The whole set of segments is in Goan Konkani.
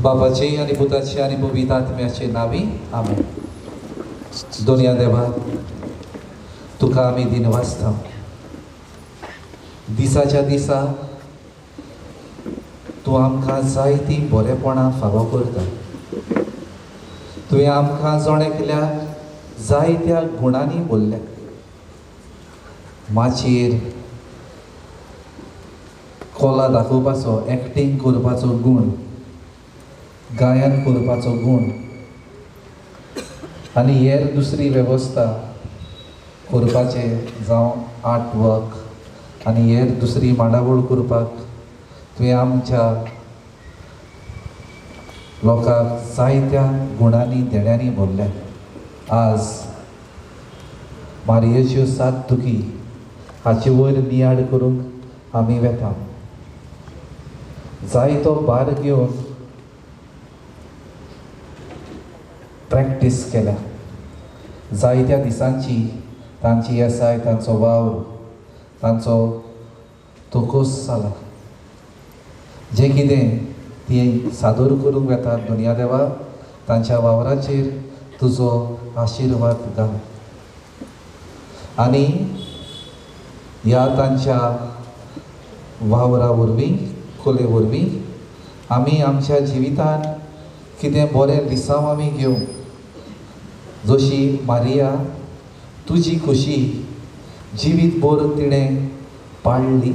बापाचे आनी पुताचे आनी पवित्र आत्म्याचे नांवी आमेन. दोनया देवा, तुका आमी दिनवासता. दिसाच्या दिसा तूं आमकां जायतीं बरेपणां फावो करता. तुवें आमकां जण एकल्याक जायत्या गुणांनी बोल्ल्या. माचयेर कोला दाखोवपाचो, एक्टींग करपाचो गूण, गायन करपाचो गूण आनी हेर दुसरी वेवस्था करपाचें, जावं आर्ट वर्क आनी हेर दुसरी मांडावळ करपाक तुवें आमच्या लोकांक जायत्या गुणांनी देण्यांनी भरल्या. आज मारयेच्यो सात दुखी हाचे वयर नियाळ करूंक आमी वेता. जायतो भार घेवन प्रॅक्टीस केल्या. जायत्या दिसांची तांची येसाय, तांचो वावर, तांचो तोकोस जाला. जें कितें ती सादूर करूंक वेतात दुनिया देवा, तांच्या वावराचेर तुजो आशिर्वाद घाल आनी ह्या तांच्या वावरा वरवीं, कोले वरवीं आमी आमच्या जिवितांत कितें बरें लिसांव आमी घेवं. जशी मारिया तुजी खुशी जिवीत भर तिणें पाळ्ळी,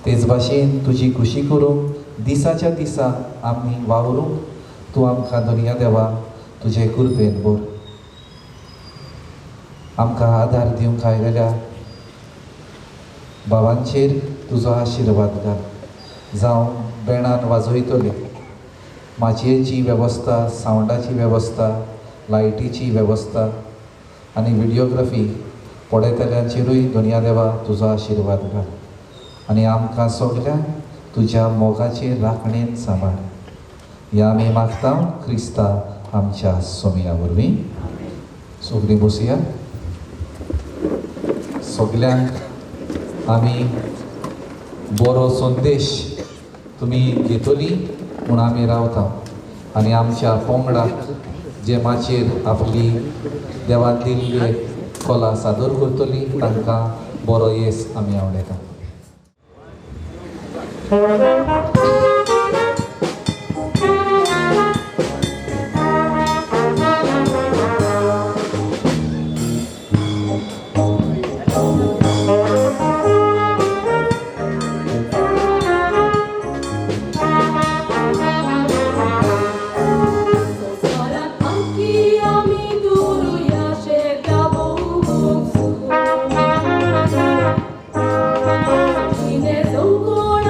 तेच भाशेन तुजी खुशी करूंक दिसाच्या दिसा आमी वावरूंक तूं आमकां दुनिया देवा तुजे कृपेन भर. आमकां आदार दिवंक आयलेल्या भावांचेर तुजो आशिर्वाद घाल. जावं बेणान वाजयतले, माचयेची वेवस्था, सावंडाची वेवस्था, लायटीची वेवस्था आनी विडियोग्राफी पळयतल्यांचेरूय दुनिया देवा तुजो आशिर्वाद घाल आनी आमकां सगल्यांक तुज्या मोगाचे राखणेन सांबाळ. ह्या आमी मागता क्रिस्ता आमच्या सोमया वरवीं. सगळीं बसया. सगल्यांक आमी बरो संदेश तुमी घेतली म्हूण आमी रावता आनी आमच्या पंगडाक जे माचयेर आपली देवान दिल्ली कला सादर करतली तांकां बरो येस आमी आवडयता. Inez, oh, God,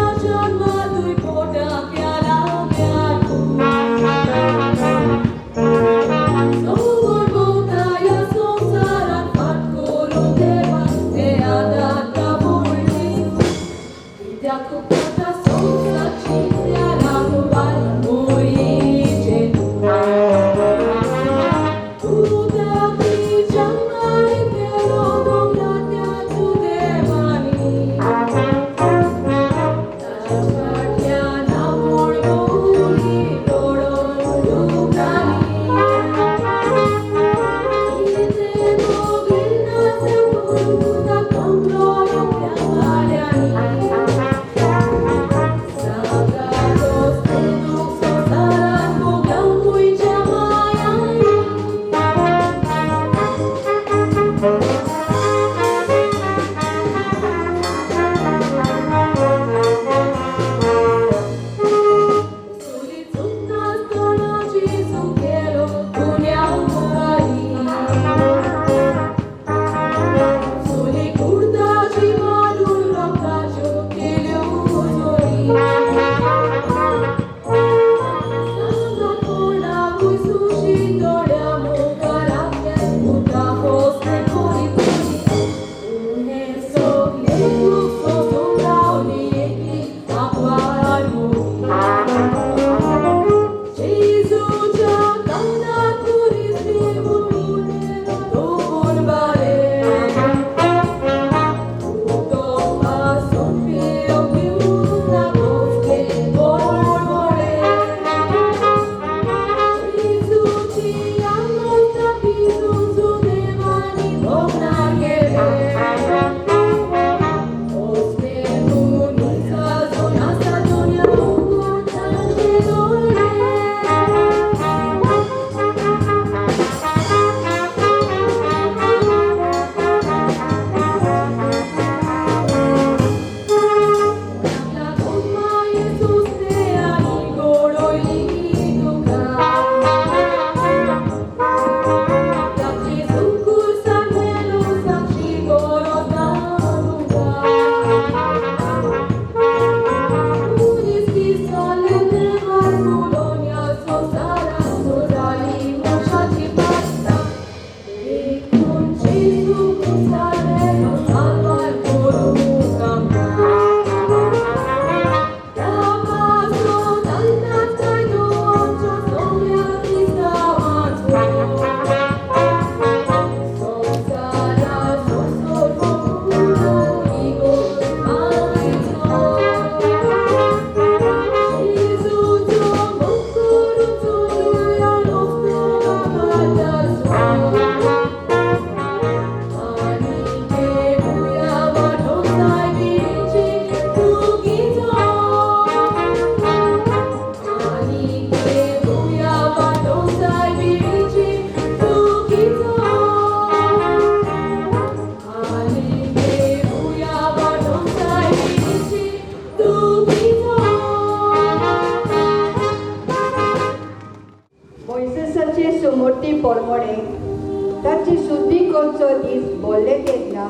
जल्माचो दीस भरले तेन्ना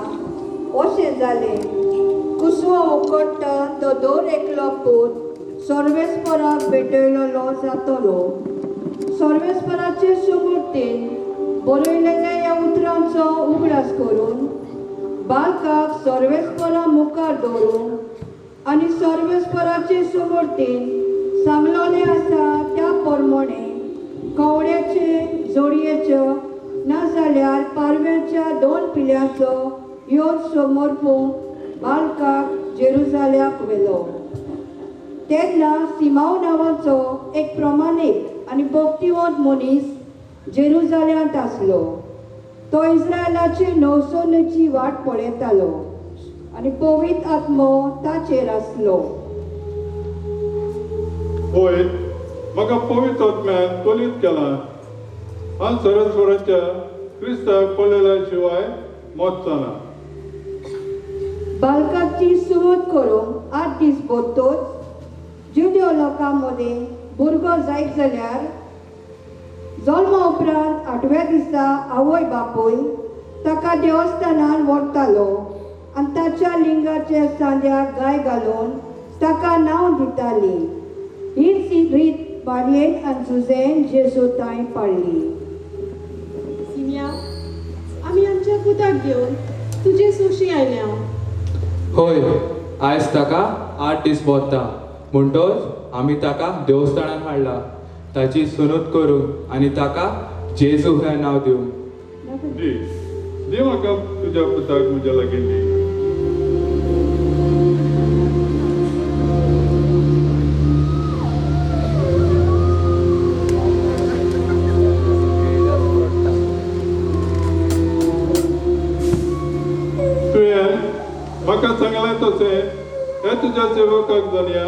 अशें जालें. कुसवो उकडटा तो दर एकलो पूत सर्वेस्पराक भेटयलेलो जातलो. सर्वेस्पराचे सुमूर्तीन बरयलेल्या ह्या उतरांचो उगडास करून बालकाक सर्वेस्परा मुखार दवरूंक आनी सर्वेस्पराचे सुमूर्तीन सांगलोलें आसा त्या प्रमाणे कवड्याचे जोडयेच्यो नाजाल्यार पारव्याच्या 2 पिल्यांचो येवन समर्पूंक बालकाक जेरुजाल्याक व्हेलो. तेन्ना सिमांव नांवाचो एक प्रमाणीक आनी भक्तिवंत मनीस जेरुजाल्यांत आसलो. तो इस्रायलाचे नवसोनेची वाट पळयतालो आनी पवित्र आत्मो ताचेर आसलो. होय, म्हाका पवित्र आत्म्यान तोलीत केला. हांव सरस्वराच्या क्रिस्ताक पळयल्या शिवाय मरचो ना. बालकाची सुरवात करूंक 8 दीस भरतोच जुदेव लोकां मदीं भुरगो जायत जाल्यार जल्मा उपरांत 8व्या दिसा आवय बापूय ताका देवस्थानान व्हरतालो आनी ताच्या लिंगाचे सांद्याक गाय घालून ताका नांव दिताली. हीच रीत मारयेन आनी जुजेन जेजू तांय पाळ्ळी. सिमिया, आमी आमच्या पुताक घेवन तुजे सोशी आयल्या. होय, आयज ताका 8 दीस भरता म्हणटोच आमी ताका देवस्थानान हाडला ताची सुनूत करूंक आनी ताका जेजू हें नांव दिवंक. दी दी म्हाका तुज्या पुताक म्हज्या लागीं दी. तुवें म्हाका सांगलें तशें हें तुज्या सेवकाक जाल्या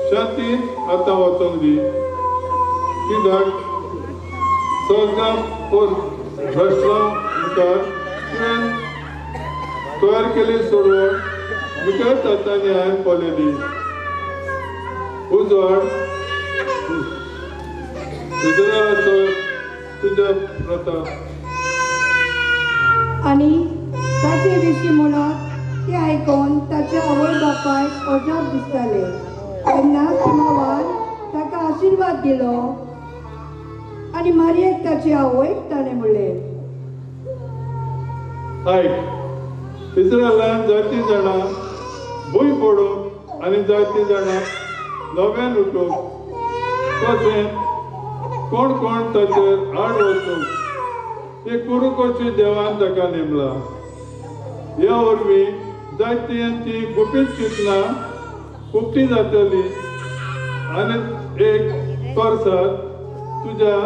शांतीन आतां वचोंक दी. कित्याक सगळ्या भ्रश्टां मुखार तुवें तयार केली सोडवण मुखार तातांनी हांवें पळयली. उजवाड इस्रायलाचो तुज्या प्रताप. आनी ताचे विशीं म्हणत तें आयकून ताच्या आवय बापायक अजाप दिसतालें. तेन्ना सिमांवान ताका आशिर्वाद दिलो आनी मारयेक ताची आवयक ताणें म्हणलें, आयक, इस्रायलान जायतीं जाणां भूंय पडूंक आनी जायतीं जाणां नव्यान उठूंक, तशें कोण कोण ताचेर आड वचूंक हे कुरू कशी देवान ताका नेमला. ह्या वरवीं जायत्यांची गुपीत चिंतनां उक्ती जातली आनी एक तरसाद तुज्या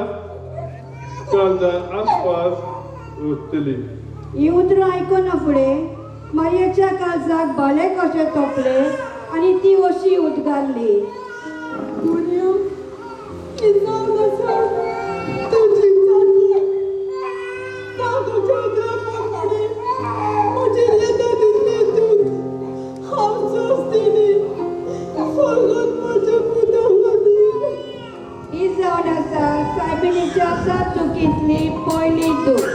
काळजान आसपास उरतली. ही उतरां आयकना फुडें मारयेच्या काळजाक भाले कशें तोपलें आनी ती अशी उद्गारली, दुनिया ही जावन आसा तुजी चाकरी. तुज्या उतरां प्रमाणें म्हजेर येता तितलें दूख हांव सोंसतली, फकत म्हज्या पुता खातीर. ही जावन आसा सायबिणीच्या 7 दुखींतली पयली दूख.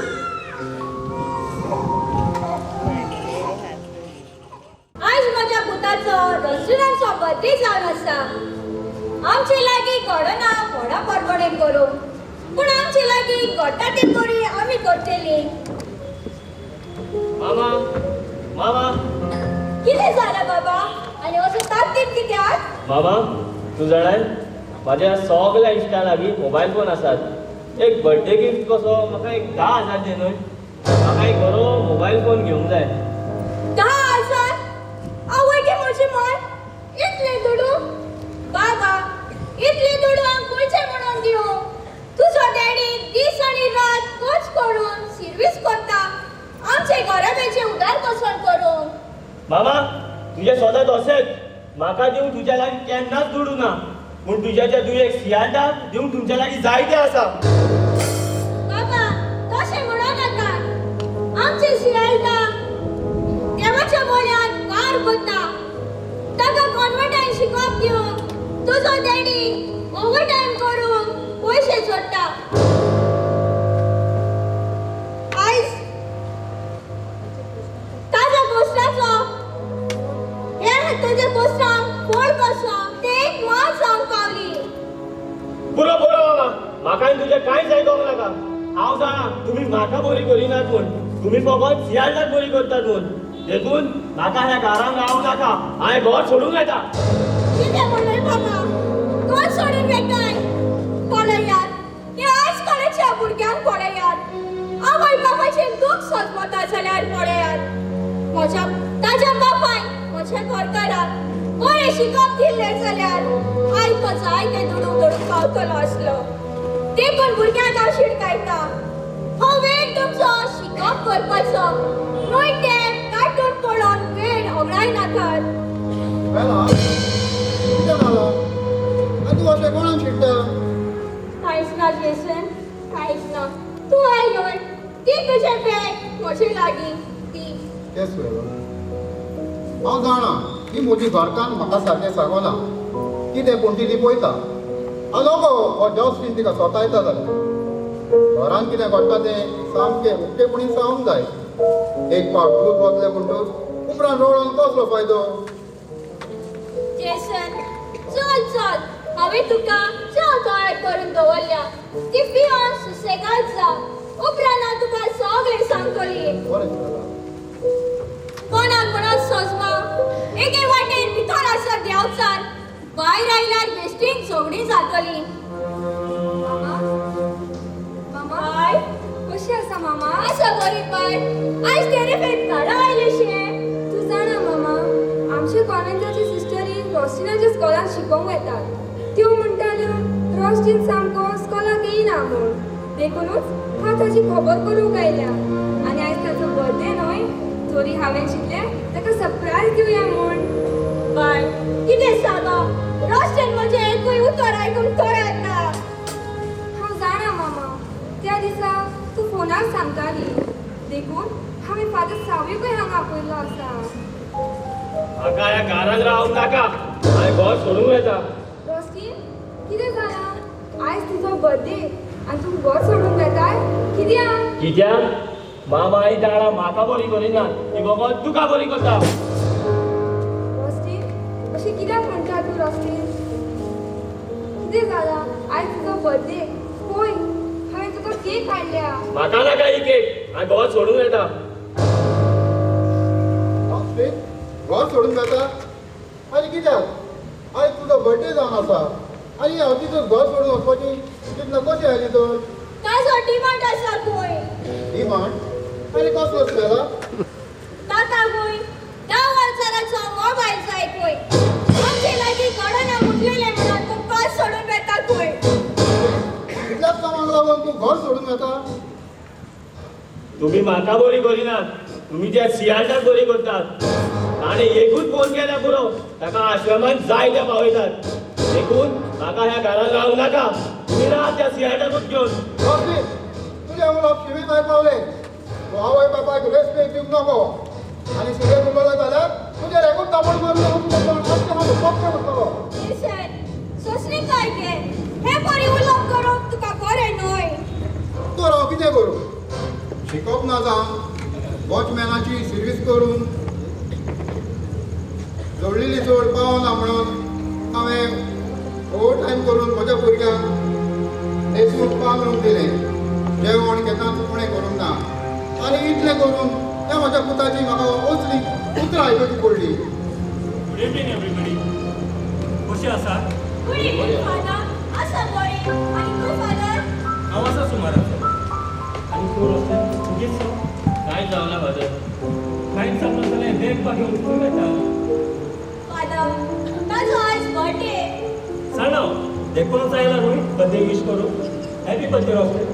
आयज म्हज्या पुताचो रसुलांचो बर्थडे जावन आसा. आमचे लागीं घडना व्हडा परवणेन करूंक, पूण आमचे लागीं घडटा तें तरी आमी करतली. मामा, मामा, कितें जालें बाबा आनी असो ताकतीक कित्याक? मामा, तूं जाणाय म्हाज्या सगल्या इश्टां लागीं मोबायल फोन आसात. एक बर्थडे गिफ्ट कसो म्हाका एक 10,000 दी न्हय. म्हाका एक बरो मोबायल फोन घेवंक जाय. 10,000? आवय गे म्हजी माय, इतले दुडू? बाबा, इतले दुडू हांव खंयचे म्हणून दिवं? तुजो डॅडी दीस आनी रात कोच करून सिर्वीस करता आमचे घराब्याचे उदार पसण करूंक. मामा, तुजें सदांच अशेंच. म्हाका दिवंक तुज्या लागीं केन्नाच दुडू ना, पूण तुज्याच्या दुयेक सियाटाक दिवंक तुमच्या लागीं जायते आसा. बाबा, तशें म्हणो नाका. आमचे सियालटा देवाच्या मोल्यान वार करता. ताका कॉन्वेंटान शिकोवप दिवंक तुजो डॅडी ओवर टायम करूंक पयशे जोडटा. आयज तुज्या पोस्टांक कोण कसो ते एक मात जावंक पावली. पुरो पुरो मामा, म्हाका आनी तुजें कांयच आयकोंक नाका. हांव जाणा तुमी म्हाका बरी करिनात म्हूण, तुमी फकत सियाळाक बरी करतात म्हूण. देखून म्हाका ह्या घरान रावंक नाका, हांवें घर सोडूंक येता. कितें म्हणलें बाबा, घर सोडून वेताय? पळयात हे आजकालच्या भुरग्यांक पळयात, आवय बापायचें दूख सोंसता जाल्यार पळयात. म्हज्या ताज्या बापायन म्हज्या घरकाराक बरें शिकप दिल्लें जाल्यार आयज तो जायते दुडू जोडूंक पावतलो आसलो. देखून भुरग्यांक हांव शिडकायता, हो वेळ तुमचो शिकप करपाचो न्हय, तें कार्टून पळोवन वेळ होगडाय नाकात. कितें जालां आनी तूं अशें कोणाक शिकता? कांयच ना जेसन, कांयच ना. तूं आयलो ती तुजें बॅग म्हजे लागीं ती. तेंच वेळ हांव जाणा ही म्हजी घरकान्न म्हाका सारकें सांगना कितें पूण ती लिपयता. हांव नको हो जस्टीन तिका सोतायता जाल्यार घरान कितें घडटा तें सामकें उक्तेपणी सांगूंक जाय. एक पावट दूद वतलें म्हणटूच उपरांत रडोन कसलो फायदो? जेसन चल चल, हांवें तुका च्या तयार करून दवरल्या, ती पिवन सुसेगाद जा. उपरांत हांव तुका सगळें सांगतली. बरें. कोणाक म्हणत सोजमा एके वाटेन भितर आसा देंवचार, भायर आयल्यार बेश्टीन झगडीं जातली. मामा, मामा, बाय कशी आसा मामा? आसा बरी बाय. आयज तेरेफेत घरा आयलेशें? तूं जाणा मामा, आमच्या कॉन्वेंटाची सिस्टरी रॉस्टिनाच्या स्कॉलान शिकोवंक येतात. त्यो म्हणटाल्यो रॉस्टीन सामको स्कॉलाक येयना म्हूण, देखूनच हांव ताची खबर करूंक आयल्या. आनी आयज ताचो बर्थडे न्हय, तरी हांवें चिंतलें ताका सरप्रायज दिवया म्हूण. बाय कितें सांगो, रॉस्टीन म्हजें एकूय उतर आयकूंक तयार ना. हांव जाणा मामा, त्या दिसा तूं फोनार सांगताली, देखून हांवें फादर सावयूकय हांगा आपयल्लो आसा. म्हाका ह्या घरान रावंक नाका, हांवें घर सोडूंक येता. रॉस्टीन कितें जालां? आयज तुजो बर्थडे आनी तूं घर सोडूंक वेताय कित्याक? कित्याक? मामा आनी दादा म्हाका बरी करिनात, ती फकत तुका बरी करता. रॉस्टीन अशें कित्याक म्हणटा तूं? रॉस्टीन कितें जालां? आयज तुजो बर्थडे, पळय हांवें तुका केक हाडल्या. म्हाका नाका ही केक, हांवें घर सोडूंक येता. घर सोडून जाता आनी कित्याक? आयज तुजो बर्थडे जावन आसा आनी अवतीतच घर सोडून वचपाची चिंतना कशी आयली तर? ताजो डिमांड आसा खंय. डिमांड? आनी कसलो स्पेला? ताका खंय 10 वर्सांचो मोबायल जाय खंय. आमचे लागीं घडना मुटलेलें म्हणून तूं घर सोडून वेता खंय. इतल्याच कामाक लागून तूं घर सोडून वेता? तुमी म्हाका बरी करिनात, तुमी त्या सियाळाक बरी करतात. ताणें एकूच फोन केल्यार पुरो, ताका आश्रमान जाय ते पावयतात. देखून म्हाका ह्या घरान रावंक नाका, तुमी राव त्या सियाळाकूच घेवन. रॉस्टीन तुजें उलोवप शिवीत आयक पावलें. तूं आवय बापायक रेस्पेद दिवंक नको आनी सिगरेट उलयलो जाल्यार तुजेर एकूच तापड मारून पक्कें उरतलो. सोंसणीकाय घे, हे बरी उलोवप करूंक तुका बरें न्हय. तर हांव कितें करूं? शिकप ना जावन वॉचमॅनाची सर्वीस करून जोडलेली जोड पावना म्हणून हांवें ओवर टायम करून म्हज्या भुरग्यांक न्हेसूंक पांगरूंक दिलें. जेवण केन्नाच उणें करूंक ना आनी इतलें करून त्या म्हज्या पुताची म्हाका असली उतरां आयकुची पडली. गुड इवनिंग एवरीबडी, कशी आसा? गुड इवनिंग फादर, आसा बरी. आनी तूं फादर? हांव आसा सुमाराचो. आनी तूं रॉस्टीन तुगेच? कांयच जावना फादर. कांयच जावना जाल्यार बॅग बा घेवन खंय वेता? फादर ताजो आयज बर्थडे. जाणा, देखूनच आयला न्हय बर्थडे वीश करूंक. Happy birthday Rostin.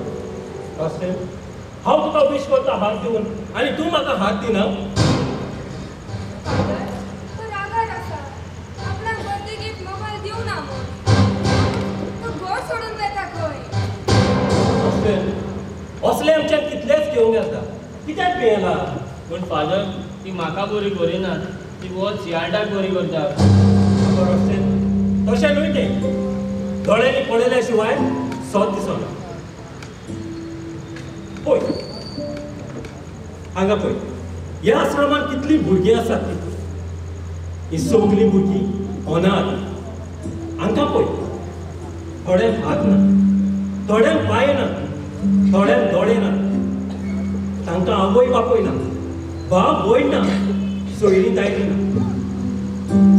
Rostin हांव तुका वीश करता हात दिवन आनी तूं म्हाका हात दिना? फादर तो रागार आसा, आपणाक बर्थडे गिफ्ट मोबायल दिवना म्हूण तो घर सोडून वेता खंय. रॉस्टीन असलें आमच्यान कितलेंच घेवंक येता, कित्याक भियेला? पूण फादर ती म्हाका बरी करिनात, ती वच सियाळाक बरी करता. रॉस्टीन तशें न्हय तें, दोळ्यांनी पळयल्या शिवाय सत दिसना. पळय हांगा पळय, ह्या आश्रमांत कितलीं भुरगीं आसात ती ही सगळीं भुरगीं अनाथ. हांकां पळय, थोड्यांक हात ना, थोड्यांक पांय ना, थोड्यांक दोळे ना, तांकां आवय बापूय ना, भाव भयण ना, सोयरी दायरी ना.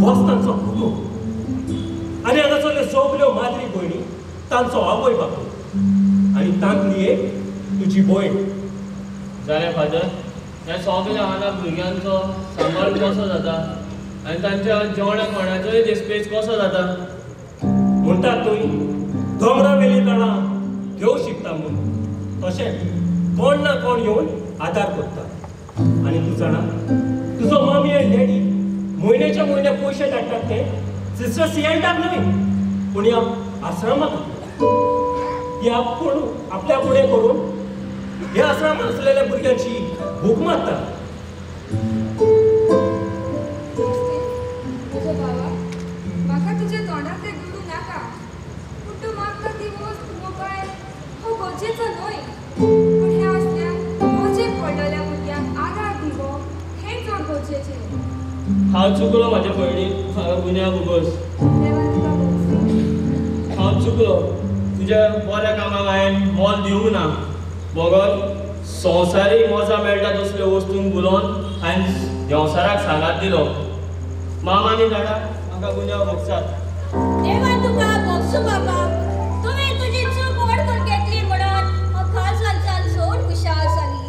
होच तांचो कुटूंब. आनी हांगासरल्यो सगल्यो माद्री भयणी तांचो आवय बापूय आनी तांतली एक तुजी भयण. जालें फादर, ह्या सगल्या अनाथ भुरग्यांचो सांबाळ कसो जाता आनी तांच्या जेवणा खाणाचोय दिसपेच कसो जाता? म्हणटात न्हय, दोंगरा वेली तणां देव शिकता म्हूण, तशें कोण ना कोण येवन आदार करता. आनी तूं जाणा, तुजो मम्मी आनी डॅडी म्हयन्याच्या म्हयन्या पयशे धाडटात ते सिस्टर सियल्टाक न्हय, पूण ह्या आश्रमाक. ह्या पूण आपल्या फुडें करून ह्या आश्रमांत आसलेल्या भुरग्यांची भूक मारता. म्हज्या भावा, म्हाका तुज्या तोंडांतले दुडू नाका, पूण तूं मागता ती वस्त मोबायल हो गरजेचो न्हय, पूण ह्या असल्या गरजेक पडलेल्या भुरग्यांक आदार दिवप हें चड गरजेचें. हांव चुकलो म्हाज्या भयणी, म्हाका गुन्यांव भोगस. देवान तुका भोगसूं. हांव चुकलो, तुज्या बऱ्या कामाक हांवें मोल दिवंक ना. बगर संवसारीक मजा मेळटा तसल्यो वस्तूंक भुलोवन हांवें देंवचाराक सांगात दिलो. मामा आनी डाडा, म्हाका गुन्यांव भोगसात. देवान तुका भोगसूं बाबा. तुवें तुजी चूक वळखून घेतली म्हणून हांव काळजांतल्यान चड खुशाल जाली.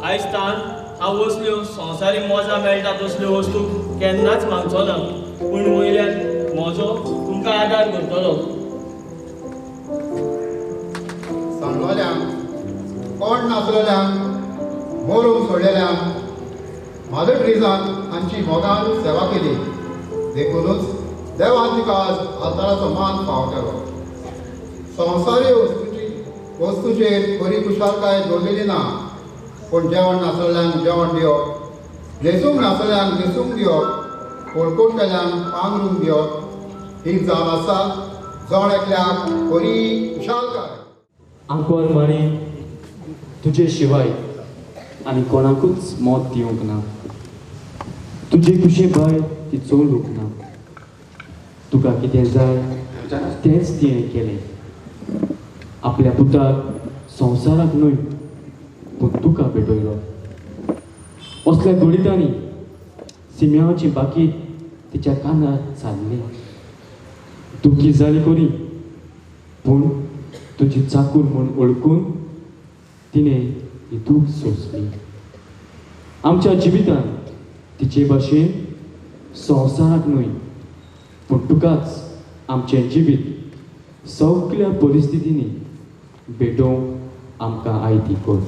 आयज तान हांव असल्यो संवसारीक मजा मेळटा तसल्यो वस्तू केन्नाच मागचो ना, पूण वयल्यान म्हजो तुमकां आदार करतलो. सांगलोल्यांक, कोण नासलेल्यांक, मरूंक सोडलेल्यांक मादर ट्रिजान हांची मोगान सेवा केली. देखूनच देवान तिका आज आल्ताराचो मान फावो केलो. संवसारी वस्तूचेर खरी खुशालकाय दवरलेली ना, पूण जेवण नासलेल्यांक जेवण दिवप, न्हेसूंक नासलेल्यांक न्हेसूंक दिवप, कोळकोटलेल्यांक पांगरूंक दिवप ही जावन आसा जण एकल्याक खरी खुशालकाय. आंकवार मारी, तुजे शिवाय आनी कोणाकूच मत दिवंक ना. तुजे खुशे भायर ती चलूंक ना. तुका कितें जाय तेंच तिणें केलें. आपल्या पुताक संवसाराक न्हय पूण तुका भेटयलो. असल्या गणितांनी सिम्याची बाकी तिच्या कानार चालली. दुखी जाली करी, पूण तुजी चाकूर म्हूण वळखून तिणें ही दूख सोंसली. आमच्या जिवितांत तिचे भाशेन संवसाराक न्हय पूण तुकाच आमचें जिवीत सगल्या परिस्थितींनी भेटोवंक आमकां आयती कर.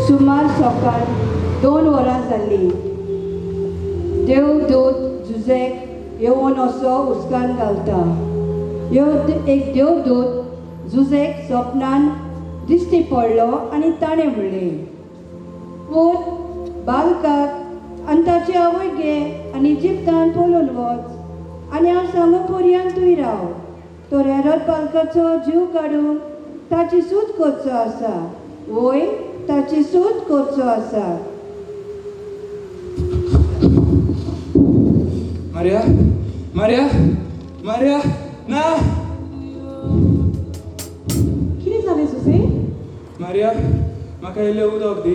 सुमार सकाळ 2 वरां जाल्लीं. देवदूत जुजेक येवन असो हुस्कान घालता. एक देवदूत जुजेक सपनान दिश्टी पडलो आनी ताणें म्हणलें, वच बालकाक आनी ताची आवय घे आनी इजिप्तान पळून वच आनी हांव सांगू पर्यंत तूं राव. तो हेरोद बालकाचो जीव काडून ताची सूत करचो आसा, वय ताची सूत करचो आसा. मारिया, मारिया, मारिया, ना. कितें जालें जुजे? मारिया, म्हाका इल्लें उदक दी.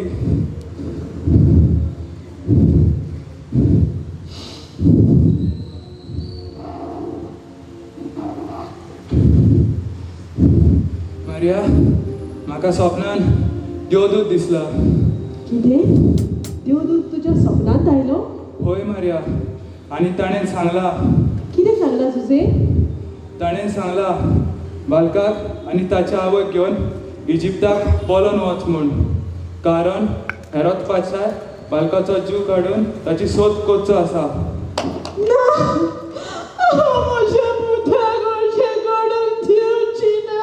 मारिया, म्हाका सपनान देवदूत दिसला. कितें? देवदूत तुज्या सपनांत आयलो? हय मारिया, आनी ताणें सांगलां. कितें सांगलां जुजे? ताणें सांगलां बालकाक आनी ताच्या आवयक घेवन इजिप्ताक पळोवन वच म्हूण, कारण हेरोद पातशाय बालकाचो जीव काडून ताची सोद करचो आसा. ना, म्हज्या पुताक अशें घडून दिवची ना.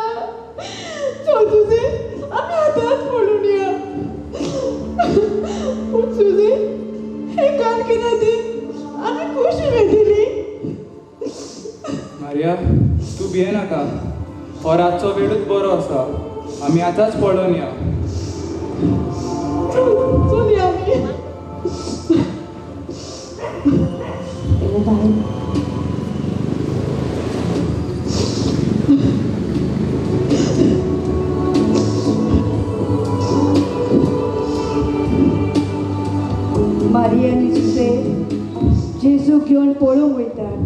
चल जुजे, आमी आतांच पळोवन या. पूण जुजे, हें कान कितें दी आमी कशी वेतली? मारिया, तूं भियेनाका, हो रातचो वेळूच बरो आसा, आमी आतांच पळोवन या. चल चल या आमी. मारिया आनी जुजे जेजू घेवन पळोवंक वयतात,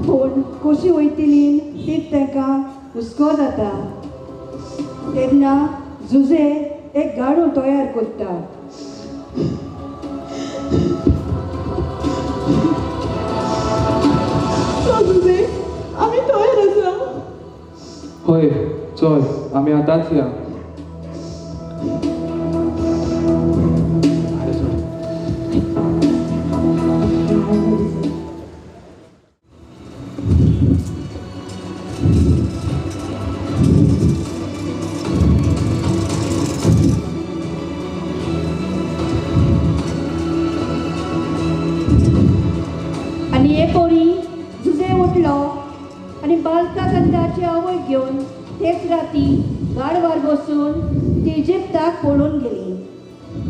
पूण कशी वयतली तीच तांकां हुस्को जाता. तेन्ना जुजे एक गाडो तयार करता. चल जुजे, आमी तयार आसा. हय चल, आमी आतांच या. आनी हे पोरी जुजे उठलो आनी बालकाक आनी ताची आवय घेवन तेच राती गाडवार बसून ती इजिप्ताक पळून गेली.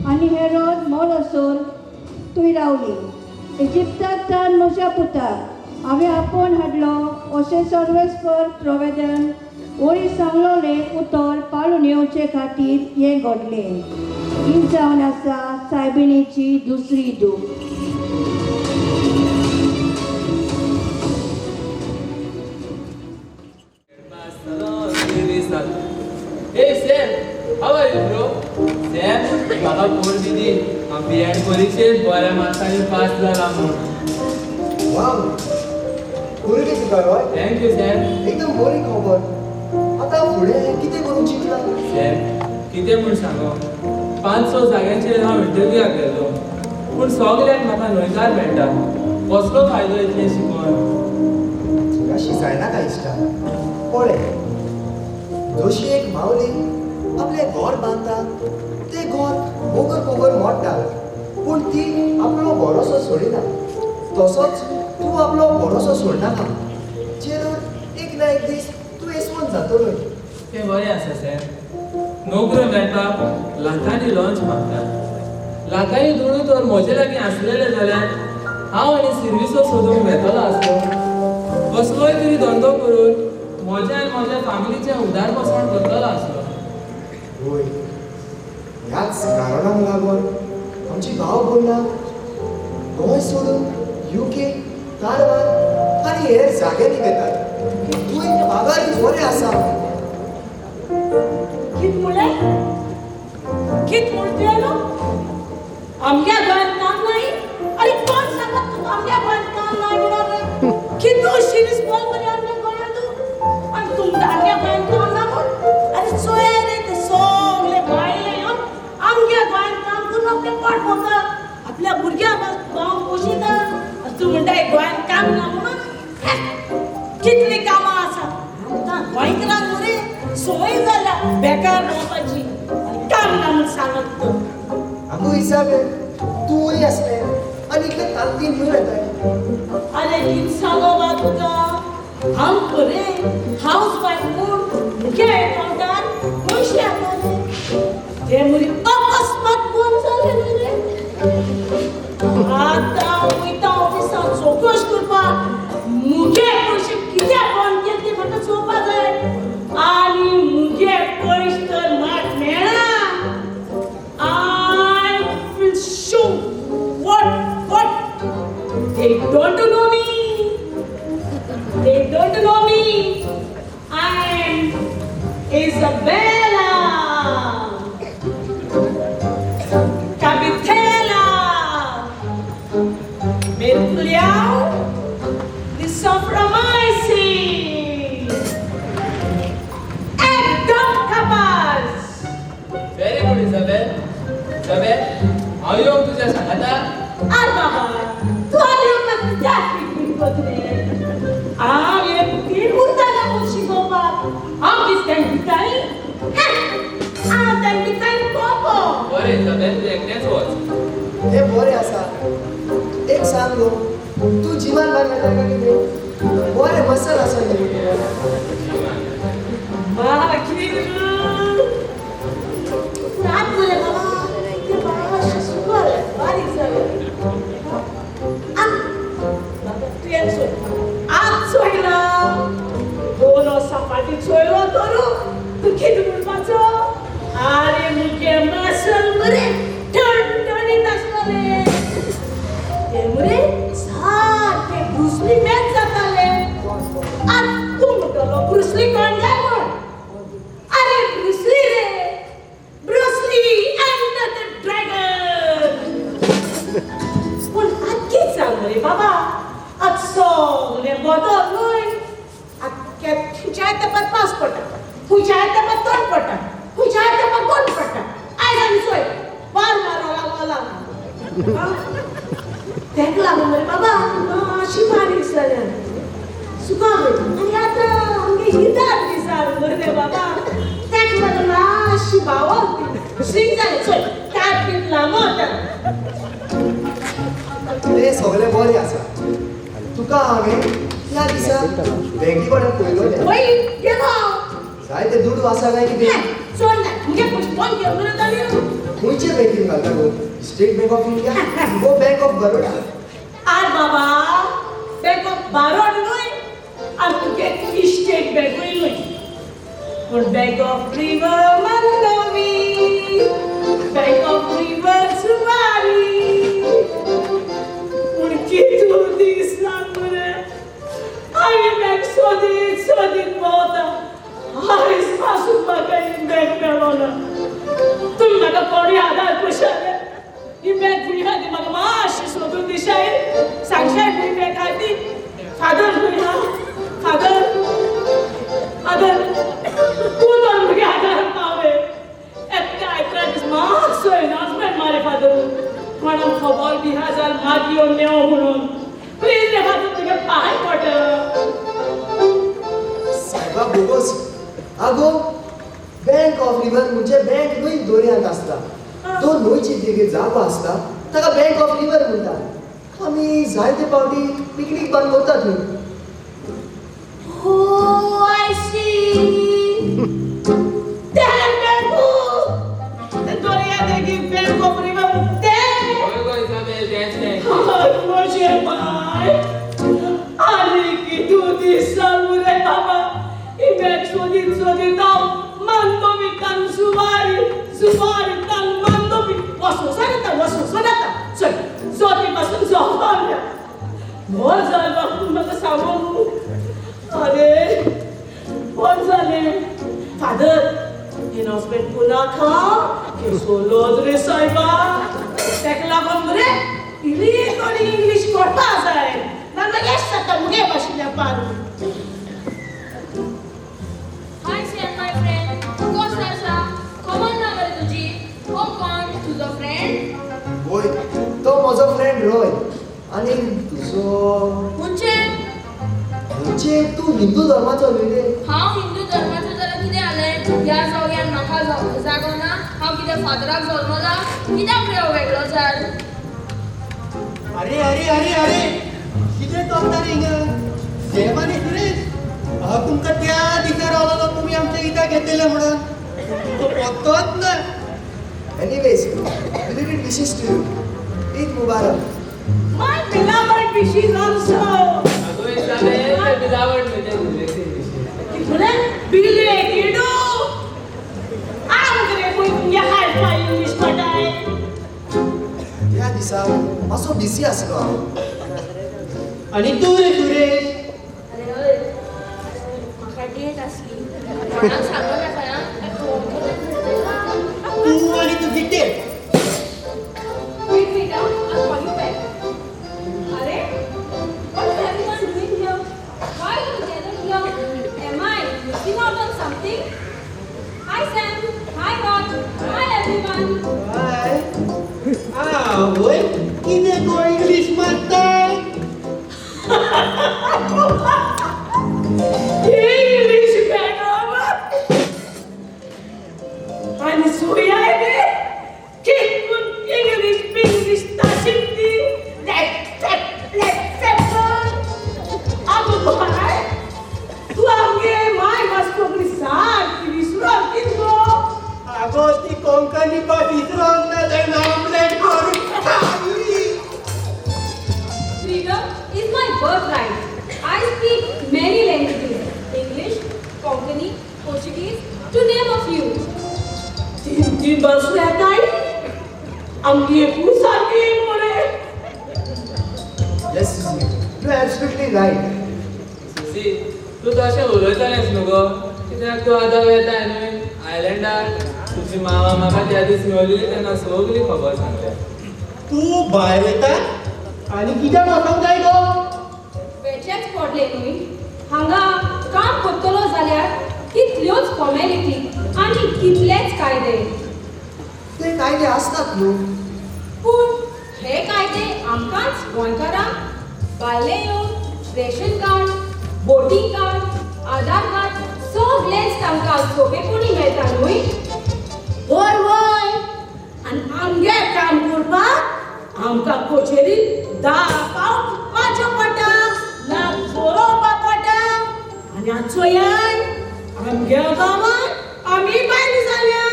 आनी हेरोद मोलसोर थंय रावली. इजिप्ताक तान म्हज्या पुताक हांवें आपोवन हाडलो अशें सर्वेस्पर प्रवेदन वयर सांगलोलें उतर पाळून येवचे खातीर हें घडलें. ही जावन आसा सायबिणीची दुसरी दूख. Hey Sam, how are you bro? Sam, म्हाका फोन दिली, हांव बी एड परिक्षेत बऱ्या मार्क्सांनी पास जाला म्हूण. वाव, बरी तुका हय. Thank you Sam. एकदम बरी खबर. आतां फुडें कितें करूंक चिंतला? सॅम, कितें म्हूण सांगो, 5-6 जाग्यांचेर हांव इंटरव्यूआक गेल्लो, पूण सगळ्याक म्हाका न्हयकार मेळटा. कसलो फायदो इतलें शिकोवन? तुका शिजायनाका इश्टा. पळय, जशी एक मावली आपलें घर बांदता, तें घर बोगर बोगर मोडटा, पूण ती आपलो भरोसो सोडिना. तसोच तूं आपलो भरोसो सोडनाका, चेर एक ना एक दीस तूं येसवंत जातलो. तें बरें आसा सॅम. नोकऱ्यो मेळपाक लाखांनी लॉन्च मागतात. लाखांनी दुडू तर म्हजे लागीं आसलेले जाल्यार हांव आनी सिर्विसो सोदूंक वेतलो आसलो. कसलोय तरी धंदो करून म्हज्या आनी म्हज्या फॅमिलीचें उदारपसण करतलो आसलो. होय, ह्याच कारणाक लागून आमची भाव भयणां गोंय सोडून UK, Karwar आनी हेर जाग्यांनी वेतात. थंय पगारय बरें आसा. कित म्हणलें? कित म्हणटलो? आमच्या गोंयांत काम नाही? आनी कोण सांगत तुका आमच्या गोंयांत काम नाही म्हणून? कितू शिरीस बोल मरे आमच्या गोंयांत तूं? आनी तुमकां आमच्या गोंयांत काम ना म्हूण? आनी चोय रे ते सगळे भायले येवन आमच्या गोंयांत काम करून आपलें पोट भरता, आपल्या भुरग्यांक भाव पोशिता. आनी तूं म्हणटाय गोंयांत काम ना म्हणून? कितलीं कामां आसा, सोय जाल्या बेकार रावपाची काम ना म्हूण सांगत तो. आगो इसाबेल, तूं वयर आसलें आनी इतले ताकदीन खंय वेताय? आरे कितें सांगो बा तुका, हांव खरें हावज वायफ म्हूण मुगे एकावंटार पयशे येताले ते मुरी अकस्मात बंद जाले न्ही रे. आतां वयता ऑफिसांत चवकश करपाक मुगे पयशे कित्याक बंद केले ते म्हाका चोवपा जाय. आनी मुगे पयशे तर म्हाका मेळना. I will show what what they don't know me. They don't know me. I am Isabella Capitella Mercurial de Soframice Ekdom capaz. Very good Isabel. Isabel, हांव येवंक तुज्या सांगाता. आर बाबा, तूं आनी येवंक कित्याक पिकनीक वतलें? हांव हे बुकीर उरतालें म्हूण शिकोवपाक. हांव कितें तांकां दिताय? हांव तांकां दिताय कोपो. बरें इसाबेल, तूं एकटेंच वच. हें बरें आसा. एक सांग गो, तूं जिमान भायर वता काय कितें? बरें मसल आसा न्ही तुका. मागीर रात मरे बाबा, तें मातशें सुकलें, बारीक जालें. बाबा तुवें चोय, आज चोयला दोन वर्सां फाटीं चोयलो तर तूं कितें म्हणपाचो? आरे मुगे मसल मरे ठणठणीत आसतलें. तें मरे सारकें ब्रुसली मॅच जातालें. आतां तूं म्हणटलो ब्रुसली कोण काय म्हण? आरे ब्रुसली रे, Bruce Lee and the dragon. पूण आतां कितें सांग मरे बाबा, आतां सगळें बदल न्हय. आतां खंयच्याय तेंपार पावस पडटा, खंयच्याय तेंपार तण पडटा, खंयच्याय तेंपार गोंद पडटा. आयज आनी चोय वार मारो लागला. तेका लागून मरे बाबा मातशी बारीक जाल्या सुका आनी आतां आमगे हितार बी जाल मरे बाबा. तेका लागून मातशी बावल श्रींक जालें. चोय ताट बीन लांबो आतां. तें सगळें बरें आसा. तुका हांवें त्या दिसा बँके कडेन पळयलोलें. वय गेलो. जायते दुडू आसा काय कितें? चोड ना मुगे पयशे बंद केले मरे ताणें. खंयचे बँकेन घालता गो? स्टेट बँक ऑफ इंडिया वो बँक ऑफ बरोडा? आर बाबा, बँक ऑफ बारोड न्हय आनी तुगे स्टेट बँकूय न्हय, पूण bank of river Mandovi, bank of river Zuari. पूण कितू दीस सांग मरे हांवें बँक सोदीत सोदीत भोंवता. आयज पासून म्हाका ही बँक मेळना. तुमी म्हाका कोणूय आदार करशाले? ही बँक खंय आहा ती म्हाका मातशी सोदून दिशाय, सांगशाय खंय बँक आहा ती? फादर खंय आहा? फादर, फादर तूं तर म्हगे आदाराक पावलें. एकट्या आयतरा दीस मातसो एनाउन्समेंट मारे फादर, कोणाक खबर बी आहा जाल्यार मागीर येवन मेवो म्हणून. प्लीज रे फादर, तुगे पांय पडटा. सायबा बोगोस. आगो, बँक ऑफ रिवर म्हणजे बँक न्हय दर्यांत आसता. तो न्हंयची देगेर जागो आसता ताका बँक ऑफ रिवर म्हणटा. आमी जायते फावटी पिकनीक बांद वता थंय. Oh, I see. तें बँकू दर्या देगेर बँक ऑफ रिवर तें. हय गो इसाबेल, तेंच तें. म्हजें बाय, आनी कितू दीस जाल रे बाबा ही बँक सोदीत सोदीत हांव मांडोवीतान सुवारी सुवारीतान मांडोवी वसोसर येता, वसोसर येता. चल जोती पासून जोवल्या बरें जालें बाबा म्हाका सांगूंक. अरे बरें जालें फादर, एनाउन्समेंट पुनाका केसोलोज रे सायबा. तेका लागून मरे इल्ली थोडी इंग्लीश कळपा जाय, नाजाल्यार येश जाता मुगे भाशेंतल्यान पार. हाय सॅम my friend, तूं कसो आसा? खबर ना मरे तुजी. हो कोण तुजो फ्रेंड? वय, तो म्हजो फ्रेंड रोय. आनी तुजो? खंयचें? म्हणजे तूं हिंदू धर्माचो न्हय रे? हांव हिंदू धर्माचो जाल्यार कितें जालें? फादराक जल्मला कित्याक रे हो वेगळो जाल? अरे अरे अरे अरे कितें चलता रे हिंगा? जय आनी सुरेश, हांव तुमकां त्या दिसा रावलो तुमी आमच्या कित्याक येतले म्हणून तुमचो पत्तोच ना. Anyways, belated wishes to you. Eid Mubarak. My beloved wishes also. अगो इजाबेल, beloved म्हणजे belated wishes. कितले belated? आमगेरे कोई तुमगे हाय फाय इंग्लिश पटाय. त्या दिसा मातसो बिझी आसलो हांव. आनी तूं रे सुरेश? अरे हय, म्हाका डेट आसली. कोणाक सांगो नाका. तूं आनी तुजी date. Wait, wait, I'll call you back. Arey, what is everyone doing here? Why are you gathered here? Am I missing out on something? Hi Sam, hi Rod, hi everyone. Hi. आवय, कितें गो इंग्लीश मारताय? English madam. आनी सोयाय रे, कितून इंग्लीश इंग्लीश ताशिल्ली. आगो बाय, तूं आमगे माय भास कोंकणी सारकी विसरून कितें गो? आगो ती कोंकणी भास विसरोंक ना जायना आमलेट करून खाली. Freedom is my birthright. I speak many languages: English, Konkani, Portuguese, to name a few. तीन तीन भासो येताय, आमगे एकूच सारकी मरे. Yes, Susie, you are absolutely right. Susie, तूं तशें उलयतालेंच न्हू गो, कित्याक तूं आतां वेताय न्हय आयलंडार? तुजी मामा म्हाका त्या दीस मेवलेली तेन्ना सगली खबर सांगल्या. तूं भायर वयता आनी कित्याक वचोंक जाय गो? वेचेंच पडलें न्हय. हांगा काम करतलो जाल्यार कितल्योच फॉर्मेलिटी आनी कितलेच कायदे. ते कायदे आसतात न्हू. पूण हे कायदे आमकांच गोंयकारांक भायले येवन ration card, voting card, Aadhaar card सगळेंच तांकां सोंपेपणी मेळटा न्हय? वय वय, आनी आमगे काम करपाक आमकां कचेरीत 10 पावट वाचोंक पडटा, नाक बरोवपाक पडटा. आनी आतां चोयाय आमगे गांवांत आमी भायली जाल्या.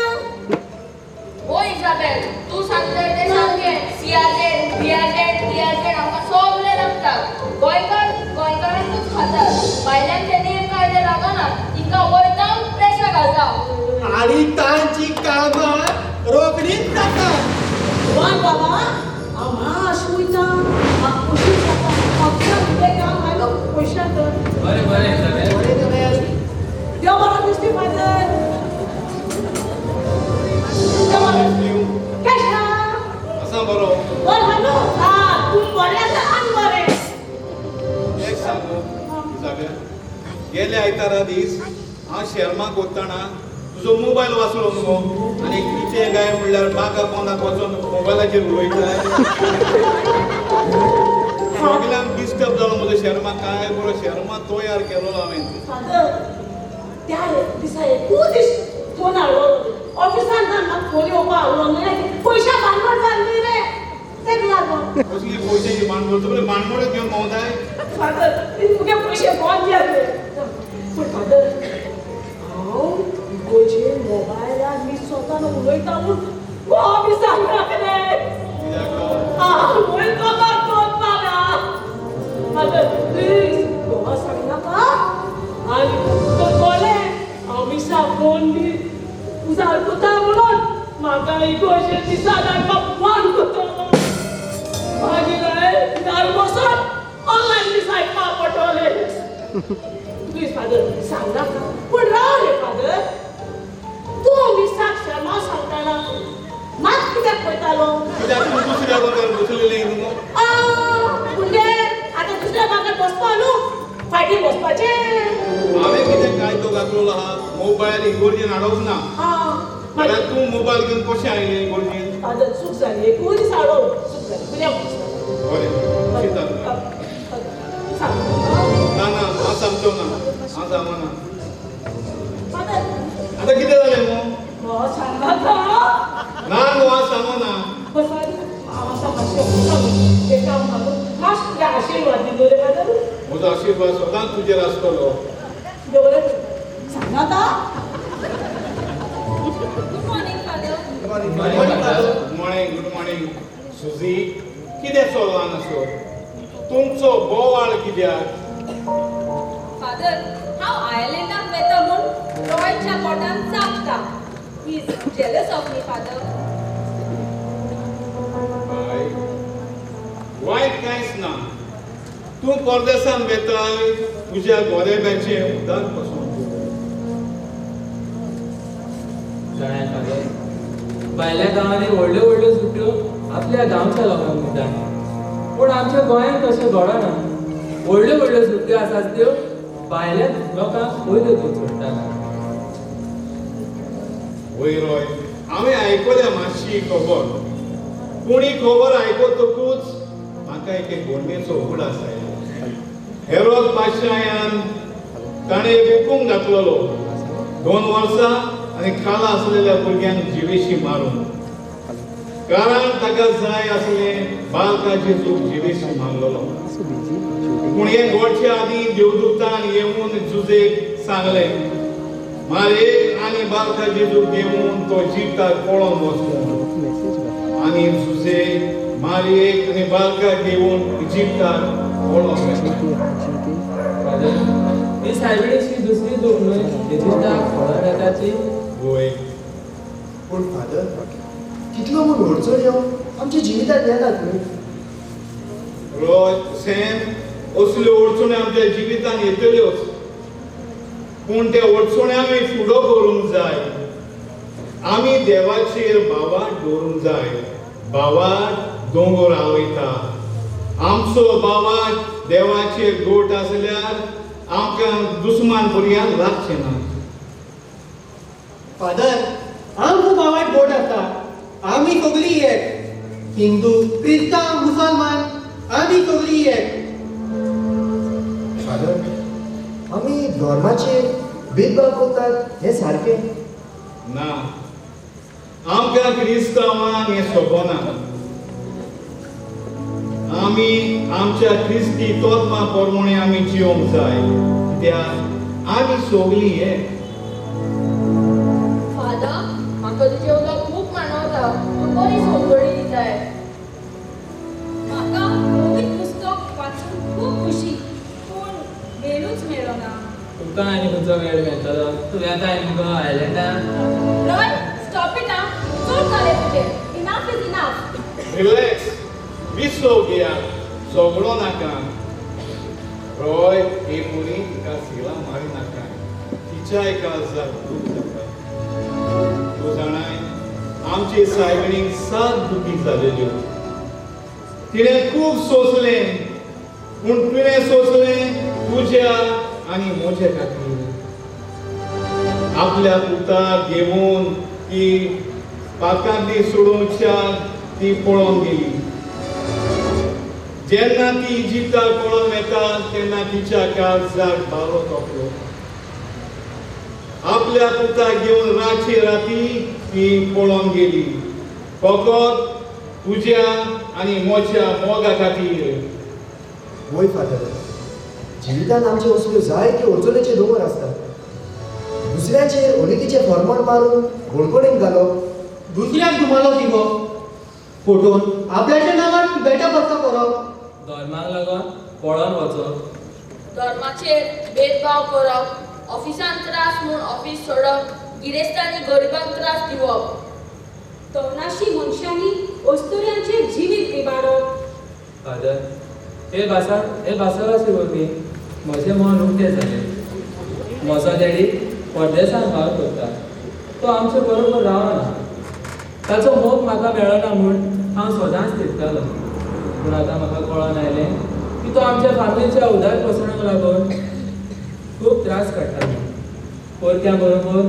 ओ इजाबेल, तूं सांगताय तें सामकें. CRZ, BRZ, TRZ आमकां सगळें लागता. गोंयकार गोंयकारांकूच खातात, भायल्यांचे नेम कायदे लागना, तिंकां वयता प्रेशर घालता आनी तांची कामां रोखडीच जाता. वय बाबा, हांव मातशें वयता, म्हाका खोशी जाता. म्हाका तुजें काम आयलो पयशा तर. बरें बरें इजाबेल. बरें इजाबेल. देव बरो दिसती फादर. देव बरो. कशें आसा बरो. बरें हालो. आं, तूं बरें आसा आमी बरें. एक सांगू इजाबेल, गेले आयतारा दीस हांव शेर्माक वतना तुजो मोबायल वाचलो मगो, आनी कितें काय म्हणल्यार बागा कोणाक वचोन मोबायलाचेर उलयता. सगल्यांक डिस्टर्ब जालो म्हजो शेर्मा. काय बरो शेर्मा तयार केलो हांवें. फादर, त्या दिसा एकूच दीस फोन हाडलो. ऑफिसान ना म्हाका फोन येवपा हाडलो न्हय, पयशा भानगड जाली रे तेका लागून. कसली पयशाची भानगड? तुमी भानगडच घेवन भोंवताय. फादर, तुगे पयशे कोण दियात रे? पूण फादर, हांव इगोर्जेन मोबायलार मीस चलतना उलयता म्हूण कोण सांगना रे. हांव खबर कोत्ता. फादर प्लीज गोवा सांगनाका. आनी कोलें हांव मिसा फोन बी उजार कोता म्हणून म्हाका इगोर्जेन मिसा धाडपाक बंद कोत्तलो. मागीर हांवें दार बसोन ऑनलायन मिसा आयकपाक पडटलें. प्लीज फादर सांगनाका. पूण राव रे फादर, तूं मिसाक शेर्मांव सांगतालो मात कित्याक पळयतालो? कित्याक तूं दुसऱ्या बांकार बसलेलें न्हू? पूण आतां दुसऱ्या बांकार बसपा न्हू, फाटीं बसपाचें. हांवें कितें कायदो घातलेलो आहा, मोबायल इगोर्जेन हाडप ना. जाल्यार तूं मोबायल घेवन कशें आयलें इगोर्जेन? फादर चूक जाली, एकूय दीस हाडो चूक जाली. बरें, ना ना हांव सांगचो ना, हांव सांगना. आतां कितें जालें मगो? सांगनाका. ना आशीर्वाद दिलो रे फादर. म्हजो आशीर्वाद सदांच तुजेर आसतलो. देवरे सांगा. Good morning father. Good morning father. Good morning. Good morning Suzy. कितें चल्लां आसो तुमचो बोवाळ कित्याक? फादर हांव आयर्लंडाक वेता म्हूण रॉयच्या पोटान चाबता. He is jealous of me father. बाय वायट कांयच ना. तूं परदेसान वेताय तुज्या गोरेब्याचें उदक पसून. जाणां फादर, भायल्या गांवांनी व्हडल्यो व्हडल्यो सुट्यो आपल्या गांवच्या लोकांक दितात, पूण आमच्या गोंयांत तशें घडना. व्हडल्यो व्हडल्यो सुट्यो आसात त्यो भायल्या लोकांक वयल्यो दिवन सोडटात. वय रोय, हांवें आयकल्या मातशी खबर. पूण ही खबर आयकतकूच म्हाका एके घडणेचो उगडास आयलो. हेरोद पातशायान ताणें एक हुकूम घातलेलो, 2 वर्सां आनी खाला आसलेल्या भुरग्यांक जिवेशी मारून, कारण ताका जाय आसलें बालका जेजूक जिवेशी मारलेलो. पूण हें घडचे आदीं देवदूतान येवन जुजेक सांगलें, मारयेक आनी बालका जेजूक घेवन तो जिप्ताक पळोवन वच म्हूण. आनी जुजे मारयेक आनी बालकाक घेवन इजिप्ताक पळोवन गेलो. फादर, ही सायबिणीची दुसरी दूख न्हय इजिप्ताक पळोवन येताची? वय. पूण फादर, कितलो म्हूण अडचण्यो आमच्या जिवितांत येतात न्हय? रोय सॅम, असल्यो अडचण्यो आमच्या जिवितांत येतल्योच, पूण त्या अडचण्यांकूय फुडो करूंक जाय. आमी देवाचेर भावार्थ दवरूंक जाय. भावार्थ दोंगर हालयता. आमचो भावार्थ देवाचेर गोट आसल्यार आमकां दुस्मान भुरग्यांक लागचें ना. फादर, आमचो भावार्थ गोट आसा. आमी सगळीं एक, हिंदू, क्रिस्तांव, मुसलमान, आमी सगळीं एक. फादर, आमी धर्माचेर भेदभाव करतात हें सारकें ना. आमकां क्रिस्तांवांक हें सोबना. आमी आमच्या क्रिस्ती तत्वां प्रमाणे आमी जिवंक जाय, कित्याक आमी सगळीं एक. फादर, म्हाका तुजें उलोवप खूब मानवता. तूं बरी समजणी दिताय. म्हाका पवित्र पुस्तक वाचूंक खूब खुशी, पूण वेळूच मेळना. तुका आनी खंयचो वेळ मेळटलो? तूं वेताय मुगो आयलंडाक? Roy, stop it. आं, चड जालें तुजें. Enough is enough. Relax, विसव घेयात, झगडो नाका. रॉय, हे पुरी तिका सिला मारी नाका. तिच्याय काळजाक दूख जाता. तूं जाणाय, आमचे सायबिणीक 7 दुखी जालेल्यो. तिणें खूब सोंसलें, पूण तिणें सोंसलें तुज्या आनी म्हज्या खातीर. आपल्या पुताक घेवन ती पाकांतली सोडोवच्या ती पळोवन गेली. जेन्ना ती इजिप्ताक पळोवन वेता तेन्ना तिच्या काळजाक बालो तोपलो. आपल्या पुताक घेवन रातचे राती ती पळोवन गेली, फकत तुज्या आनी म्हज्या मोगा खातीर. वय फादर, जिवितांत आमचे असल्यो जायत्यो अडचणीचे दोंगर आसतात. दुसऱ्याचेर अनितीचें फॉर्मोण मारून घोळकडेन घालप, दुसऱ्याक दुमालो दिवप, फोटोन आपल्याच्या नांवार बेटा बसता करप, धर्माक लागून पळोवन वचप, धर्माचेर भेदभाव करप, ऑफिसान त्रास म्हूण ऑफिस सोडप, गिरेस्तांनी गरिबांक त्रास दिवप, तवनाशी मनशांनी अस्तुऱ्यांचें जिवीत इबाडप. फादर, हे भासाभाशे वरवीं म्हजें मन उक्तें जालें. म्हजो डॅडी परदेसान वावर करता, तो आमचे बरोबर रावना. ताचो मोग म्हाका मेळना म्हूण हांव सदांच चिंततालो. पूण आतां म्हाका कळोन आयलें की तो आमच्या फामिलीच्या उदार पसरणाक लागून खूब त्रास काडटालो. परक्यां बरोबर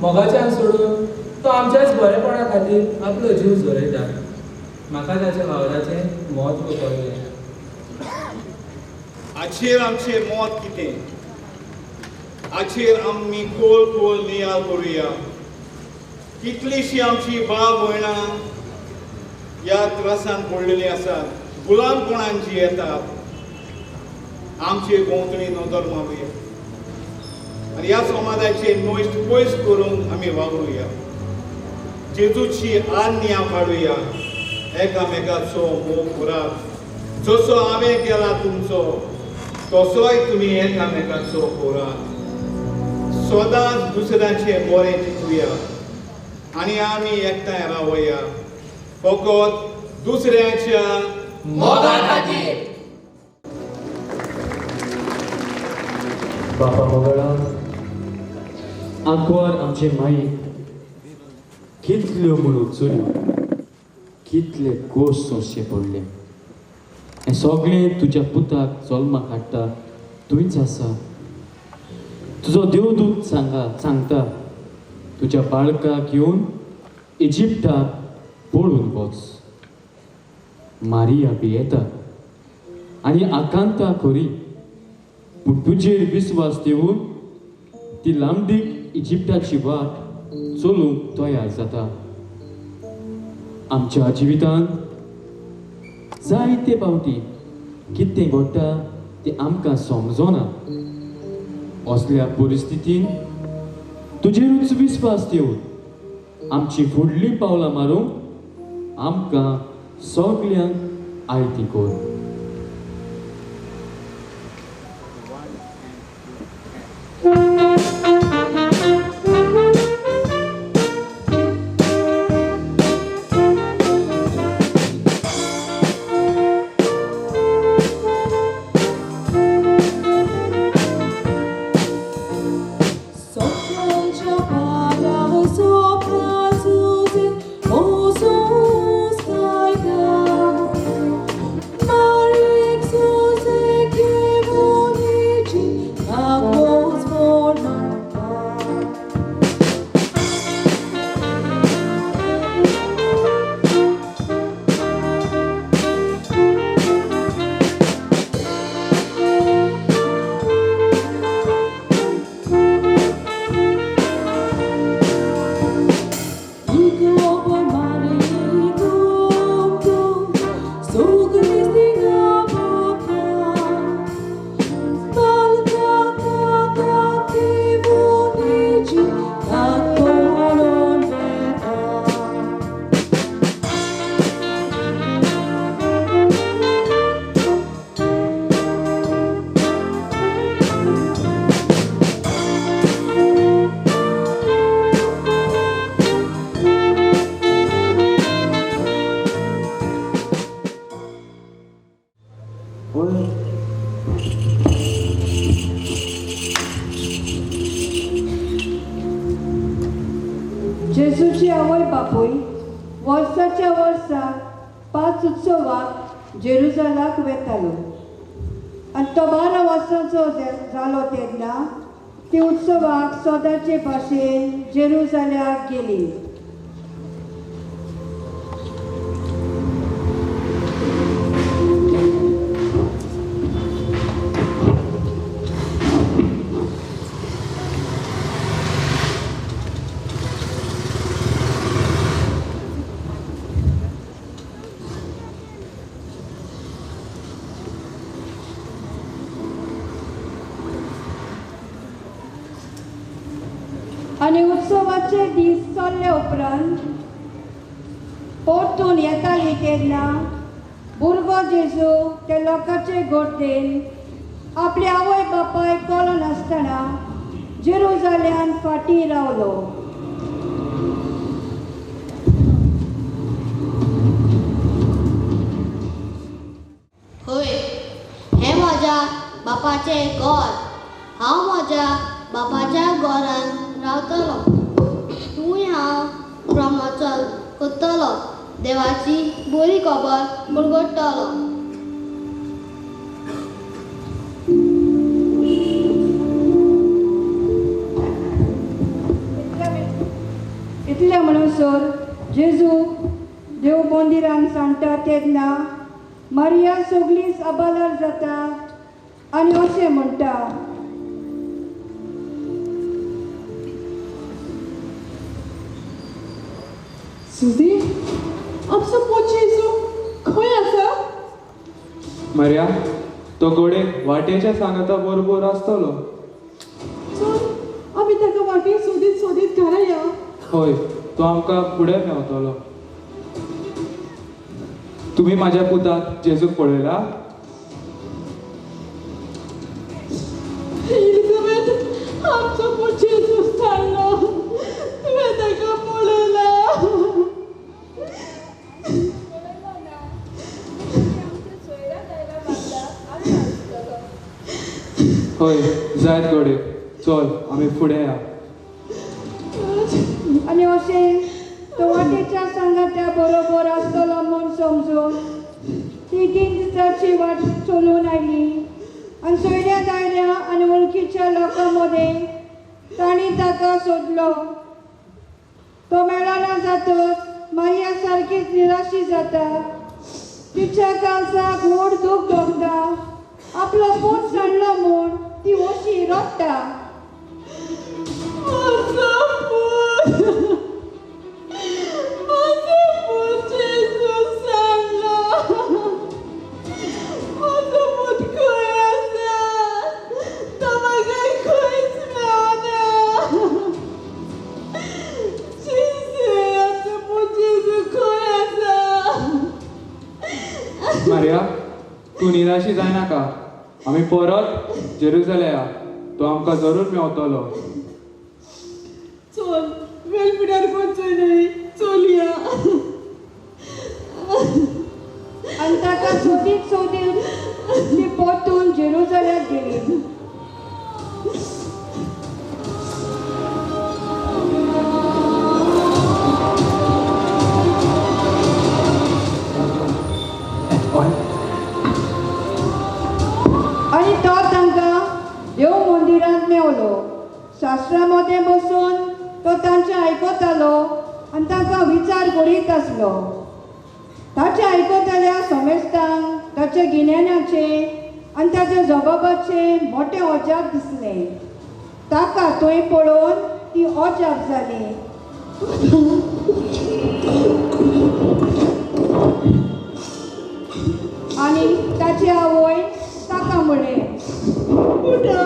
मोगाच्यान सोडून तो आमच्याच बरेपणा खातीर आपलो जीव झरयता. म्हाका ताच्या वावराचें म्हत्व कळ्ळें. आचेर आमचें मत कितें? आचेर आमी खोल खोल नियाळ करुया. कितलीशी आमची बाब भयणां ह्या त्रासान पडलेली आसात, गुलामपणान जी येतात. आमचे भोंवतणी नदर मारुया आनी ह्या समाजाचे नश्ट पयस करून आमी वावरुया. जेजूची आज्ञा पाडुया, एकामेकाचो मोग करात, जसो हांवें केला तुमचो तसोय तुमी एकामेकाचो करात. सदांच दुसऱ्याचें बरें चिंतुया आनी आमी एकठांय रावया फकत दुसऱ्याच्या मोगा खातीर. बापा मोगळा, आंकवार आमचे माई कितल्यो म्हूण उचल्यो, कितले कोश सोंसचे पडले. हें सगळें तुज्या पुताक जल्माक हाडटा तुंयच आसा. तुजो देवदूत सांगता तुज्या बाळकाक घेवन इजिप्ताक पळून वच. मारिया भियेता आनी आकांता करी, पूण तुजेर विस्वास दिवन ती लांबदीक इजिप्ताची वाट चलूंक तयार जाता. आमच्या जिवितांत जायते फावटी कितें घडटा तें आमकां समजना. असल्या परिस्थितीन तुजेरूच विस्वास दिवन आमची फुडलीं पावलां मारूंक आमकां सगल्यांक आयती कर. जेजूची आवय बापूय वर्साच्या वर्सा 5 उत्सवाक जेरुजलाक वेतालो आनी तो 12 वर्सांचो जालो तेन्ना ती उत्सवाक सदांचे भाशेन जेरुजलाक गेली. आनी उत्सवाचे दीस चल्ले उपरांत परतून येताली तेन्ना भुरगो जेजू ते लोकांचे गर्देन आपले आवय बापाय कळो नासतना जेरुजाल्यान फाटीं रावलो. हय, हें म्हज्या बापाचें घर. हांव म्हज्या बापाच्या घरान रावतलो. तूंय हांव ब्रह्मचल करतलो, देवाची बरी खबर उलगडटलो. इतलें म्हणसर जेजू देव मंदिरान सांगता तेन्ना मारिया सगळीच अबालार जाता आनी अशें म्हणटा, सुजी, आमचो पोट जेजू खंय आसा? मारिया, तो घोडे वाटेच्या सांगाता बरोबर आसतलो. चल आमी ताका वाटेर सोदीत सोदीत घरा या. हय, तो आमकां फुडें मेवतलो. तुमी म्हाज्या पुताक जेजूक पळयला? एलिझाबेथ, आमचो पूत जेजू सांडलो, तुवें ताका पळयला? हय जायत घोडे, चल आमी फुडें या. आनी अशें तो वाटेच्या सांगात्या बरोबर आसतलो म्हूण समजून ती 3 दिसांची वाट चलून आयली आनी सोयऱ्या दायऱ्या आनी वळखीच्या लोकां मदें तांणी ताका सोदलो. तो मेळना जातच मारिया सारकीच निराशी जाता. तिच्या काळजाक व्हड दूख भोगता. आपलो पूत सांडलो म्हूण ती अशी रडटा. मारिया, तूं निराशी जायनाका. आमी परत जेरुजलेम या, तो आमकां जरूर मेवतलो. चल वेळ पिड्यार करचो न्हय, चलया. आनी ताका सोदीत सोदीत ती परतून जेरुजलेमाक गेली. आनी तो तांकां देव मंदिरांत मेवलो. शास्त्रा मदें बसून तो तांचें आयकतालो आनी तांकां विचार करीत आसलो. ताचें आयकतल्या समेस्तांक ताच्या गिन्यानाचें आनी ताच्या जबाबाचें मोटें अजाप दिसलें. ताका थंय पळोवन ती अजाप जाली. आनी ताची आवय ताका म्हळें, पुता,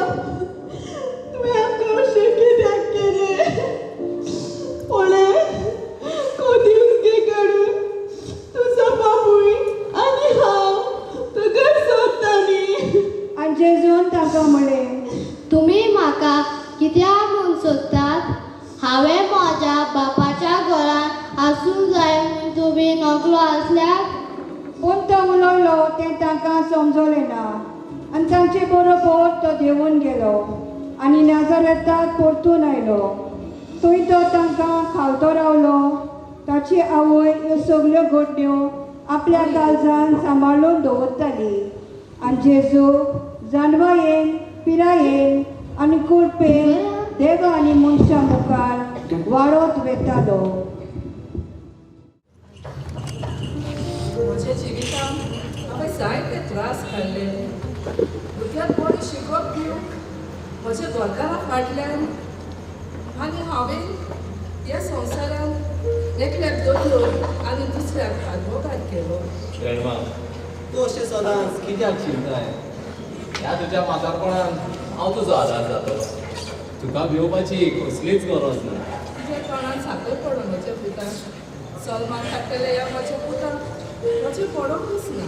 तुवें आमकां अशें कित्याक केलें? पळय कोदी हुस्के काडून तुजो बापूय आनी हांव तुका सोदतालीं. आनी जेजून ताका म्हळें, तुमी म्हाका कित्याक म्हूण सोदतात? हांवें म्हज्या बापाच्या घरांत आसूंक जाय म्हूण तुमी नकलो आसल्यार? पूण तो उलयलो तें तांकां समजलें ना आनी तांचे बरोबर तो देंवून गेलो आनी नाजारेताक परतून आयलो. थंय तो तांकां खालतो रावलो. ताची आवय ह्यो सगल्यो घडण्यो आपल्या काळजान सांबाळून दवरताली. आनी जेजू जाणवायेन, पिरायेन आनी कृपेन देवा आनी मनशां मुखार वाडत वेतालो. म्हज्या जिवितांत हांवें जायते त्रास काडले. भुरग्यांक बरें शिकोवप दिवंक म्हज्या घरकारा फाटल्यान आनी हांवें ह्या संवसारांत एकल्याक दोतोर आनी दुसऱ्याक आदवोगाद केलो. ग्रँडमा, तूं अशें सदांच कित्याक चिंताय? ह्या तुज्या म्हातारपणान हांव तुजो आदार जातलो. तुका भिवपाची कसलीच गरज ना. तुज्या तोंडान साकर पडून म्हज्या पुताक सलमान काडटले ह्या म्हज्या पुताक म्हजें पडोंकूच ना.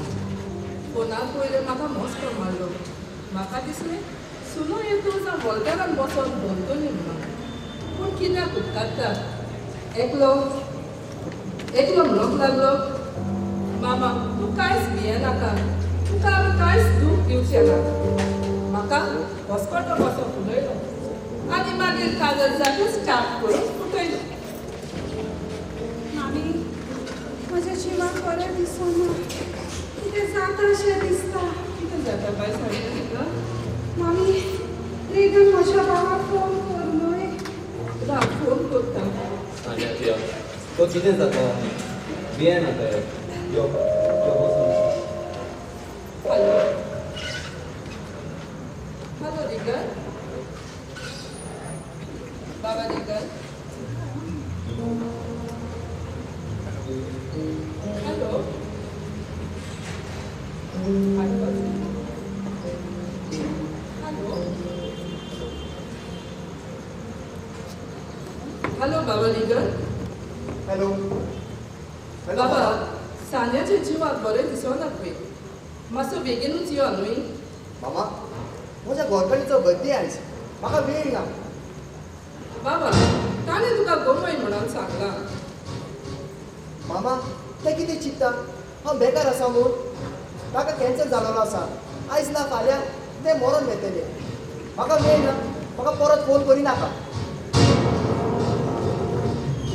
फोनार पयलें म्हाका मस्को मारलो. म्हाका दिसलें सुनो येतूं जावं वॉल्गरान बसोन भोंवतली म्हणून. पूण कित्याक उपकारता? एकलो एकलो म्हणूंक लागलो, मामा तूं कांयच भियेनाका, तुका आमी कांयच दूख दिवचें ना. म्हाका वस्कोटो कसो फुलयलो आनी मागीर कागदाकूच काप करून फुटयलो. मामी, म्हज्या जिवाक बरें दिसना. कितें जाता अशें दिसता. कितें जाता बाय सांगता तुका? मामी, रिगन म्हज्या भावाक फोन कर न्हय. राव, फोन करता. आनी तो कितें जाता? भियेनाका. यो यो बसून. हॅलो हॅलो रिगन, बाबा रिगन, हॅलो. हॅलो बाबा रिगन. हॅलो बाबा, सान्याच्या जिवाक बरें दिसना पळय, मातसो बेगीनूच यो न्हय. मामा, म्हज्या घरकान्नीचो बर्थडे आयज, म्हाका वेळ ना. बाबा, ताणें तुका गोमय म्हणून सांगलां. मामा, तें कितें चिंत्ता हांव बेकार आसा म्हूण? ताका कॅन्सर जालोलो आसा, आयज ना फाल्यां तें मरोन वेतलें. म्हाका वेळ ना, म्हाका परत फोन करिनाका.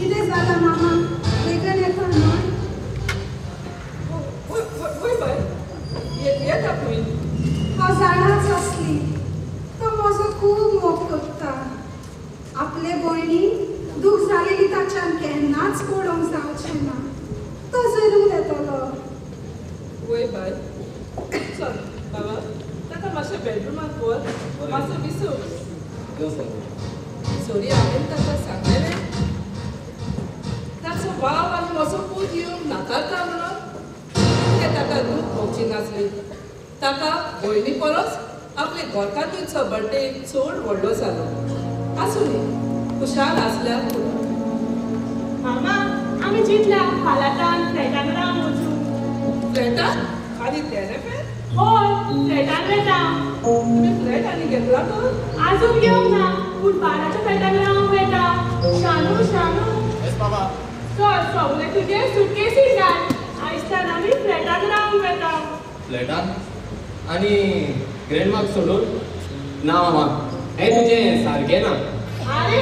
कितें जालां मामा, बेगीन येता न्हय? वय बाय, येता खंय. हांव जाणाच आसली तो म्हजो खूब मोग करता. आपले भयणी दूख जालेली ताच्यान केन्नाच पळोवंक जावचें ना, तो जरूर येतलो. वय बाय, चल बाबा, ताका मातशें बेडरुमांत व्हर, मातसो विसव. सॉरी, हांवें ताका सांगलेलें ताचो भाव आनी म्हजो पूत येवंक नाकारता म्हणून. तें ताका दूख भोगची नासली. ताका भयणी परस आपले घरकान्नीचो बर्थडे चड व्हडलो जालो. आसूं न्ही, खुशाल आसल्यार पुरो. मामा, आमी चिंतला फाल्यां फ्लॅटान रावंक वचूं. फ्लॅटान? आनी तेरेफेर? हय, फ्लॅटान वेता. तुमी फ्लॅट आनी घेतला तर? आजून घेवंक ना, पूण बाराच्या फ्लॅटान रावंक वेता. शानू, शानू. येस मामा. चल सगळे तुजे सुटकेसी घाल, आयजच्यान आमी फ्लॅटान रावंक वेता. फ्लॅटान आनी ग्रँडमाक सोडून? ना मामा, हें तुजें सारकें ना. आरे,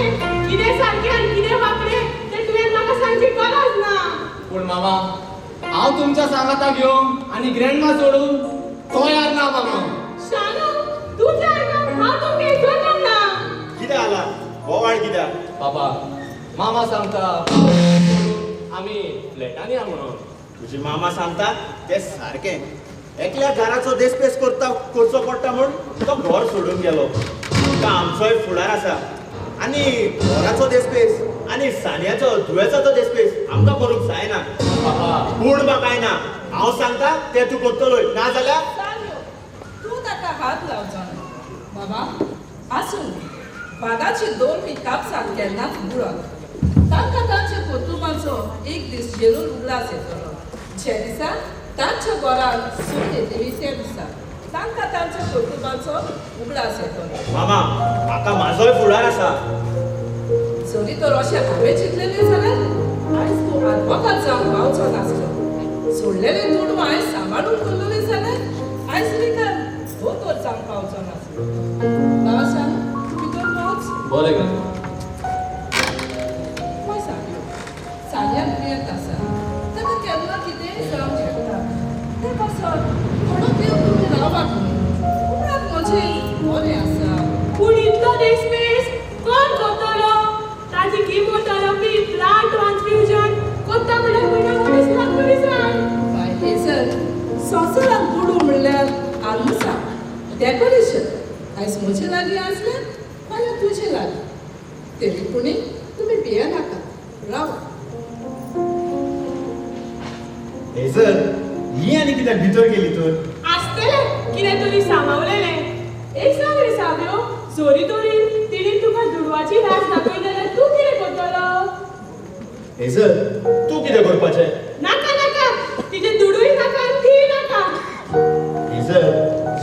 कितें सारकें आनी कितें वांकडें तें तुवें म्हाका सांगची गरज ना. पूण मामा, हांव तुमच्या सांगाता घेवंक आनी ग्रँडमा सोडूंक तयार ना मामा. शानू, तुजें आयकूंक हांव तुमगे जरूर ना. कितें जाला बोवाळ कित्याक? बाबा, मामा सांगता आमी फ्लॅटान या म्हणून. तुजी मामा सांगता तें सारकें. एकल्या घराचो देसपेस करता करचो पडटा म्हूण तो घर सोडून गेलो. तुका आमचोय फुडार आसा आनी घराचो देसपेस आनी सान्याचो दुयेंसाचो देसपेस आमकां करूंक जायना. पूण बा कांय ना, हांव सांगता तें तूं करतलोय, ना जाल्यार तूं ताका हात लावचो ना. बाबा, आसूं, बागाची दोन ही कापसाक केन्नाच बुडत. तांकां तांच्या कर्तुबाचो एक दीस जरूर उगडास येतलो. जे दिसा तांच्या घरांत सून येतली त्या दिसा तांकां तांच्या कर्तुबाचो उगडास येतलो. मामा, म्हाका म्हाजोय फुडार आसा. जरी तर अशें हांवें चिंतलेलें जाल्यार आयज तूं आदवोगाद जावंक पावचो नासलो. सोडलेलें दुडू हांवें सांबाळून दवरलेलें जाल्यार आयज रिकान दोतोर जावंक पावचो नासलो. बाबा सांग, तूं भितर वच. बरें गे. पळय सान्यो, सान्या दुयेंत आसा, ताका केन्ना कितेंय जावंक शकता. तें पासत थोडो देव तुमी रावात न्हय, उपरांत म्हजें बरें आसा. पूण इतलो देसपेस कोण करतलो? ताजी किमोथेरपी, ब्लड ट्रान्सफ्युजन करता म्हणल्यार म्हयन्याक 2.5 लाख तरी जाय. बाय हेजल, संवसारांत दुडू म्हणल्यार आल्मुसांव, डेकोरेशन. आयज म्हजे लागीं आसलें, फाल्यां तुजे लागीं. तरी पुणी तुमी भियेनाका, रावा. हेजल, ही आनी कित्याक भितर गेली तर? आसतलें कितें तरी सामावलेलें. एक सांग रे सावयो, जोरी तोरी तिणें तुका दुडवाची रास दाखयली जाल्यार तूं कितें करतलो? हेजल, तूं कितें करपाचें? नाका नाका, तिचे दुडूय नाका आनी तीय नाका. हेजल,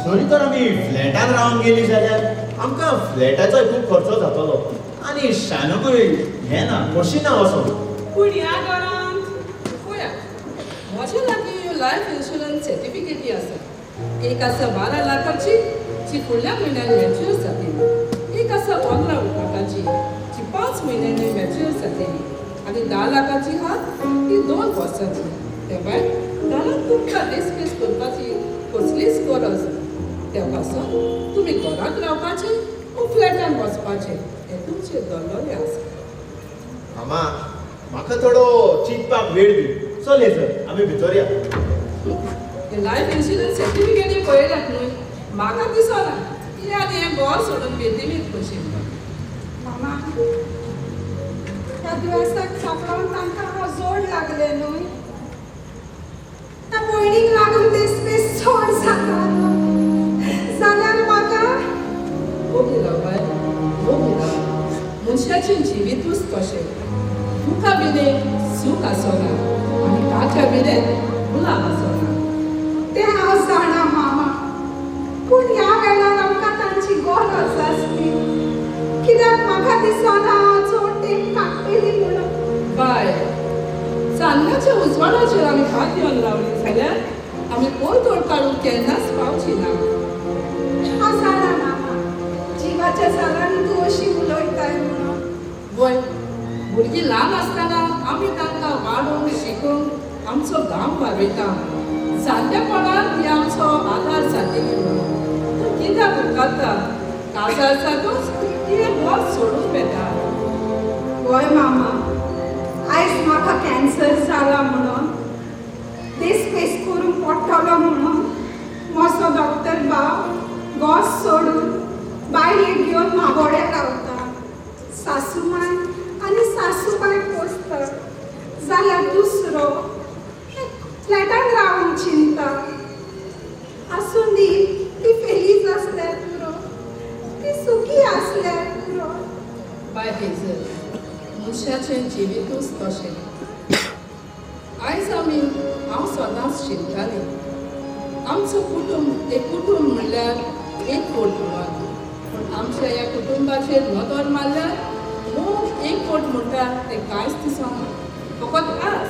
जरी तर आमी फ्लॅटान रावंक गेली जाल्यार आमकां फ्लॅटाचोय खूब खर्चो जातलो आनी शानूकय हें ना, खोशी ना वचोन. पूण ह्या घरांत पळया, म्हजे लागीं ह्यो लायफ इन्शुरन्स सर्टिफिकेटी आसा. एक आसा 12 लाखाची, जी फुडल्या म्हयन्यान मॅच्युअर जातली. एक आसा 15 लाखाची, जी 5 म्हयन्यांनी मॅच्युअर जातली. आनी 10 लाखाची आहा ती 2 वर्सांची. ते भायर घरांत तुमकां देसपेस करपाची कसलीच गरज ना. त्या पासून तुमी घरांत रावपाचें वो फ्लॅटान वचपाचें हें तुमचें दल्लोलें आसा. मामा, म्हाका थोडो चिंतपाक वेळ दी. चल हेजल, आमी भितर या. लायफ इन्शुरन्स सर्टिफिकेटी पळयल्यात न्हय, म्हाका दिसना ती आनी हें घर सोडून बेदिमीत कशी. मामा, ह्या दुयेंसाक सांपडोवन तांकां हांव जोड लागलें न्हय, त्या भयणीक लागून देसपेस चड जाता न्हय, जाल्यार म्हाका ओगी राव बाय, ओगी राव. मनशाचें जिवितूच तशें. दुखा विणे सूख आसना आनी ताच्या विणे गुलाम आसना. तें हांव जाणा मामा, पूण ह्या वेळार आमकां तांची गरज आसली. कित्याक म्हाका दिसना चड तेंप काडटली म्हणून. बाय, चान्न्याच्या उजवाडाचेर आमी हात येवन रावली जाल्यार आमी पोरतोड काडूंक केन्नाच पावची ना. हांव जाणा मामा, जिवाच्या जालांनी तूं अशी उलयताय म्हणून. वय, भुरगीं ल्हान आसतना आमी तांकां वाडोवंक शिकोवंक आमचो गांव वाडयता. जाणटेपणान ती आमचो आदार जातली म्हणून. तूं कित्याक उपकारता? काजार जातूच ती एक वर्स सोडून वता. वय मामा, आयज म्हाका कॅन्सर जाला म्हणून देसपेस करूंक पडटलो म्हणून म्हजो डॉक्टर बाब गोस सोडून बायलेक घेवन मागोड्या रावता. सासूमाय आनी सासूबाय पोसता, जाल्यार दुसरो फ्लॅटान रावूंक चिंता. आसूं दी, ती फेलीज आसल्यार पुरो, ती सुखी आसल्यार पुरो. बाय हेजल, मनशाचें जिवितूच तशें. आयज आमी हांव सदांच चिंताली आमचो कुटुंब एक कुटुंब म्हणल्यार एक कोट म्हणून, पूण आमच्या ह्या कुटुंबाचेर नदर मारल्यार मोग एक कोट म्हणटा तें कांयच दिसना. फकत आस,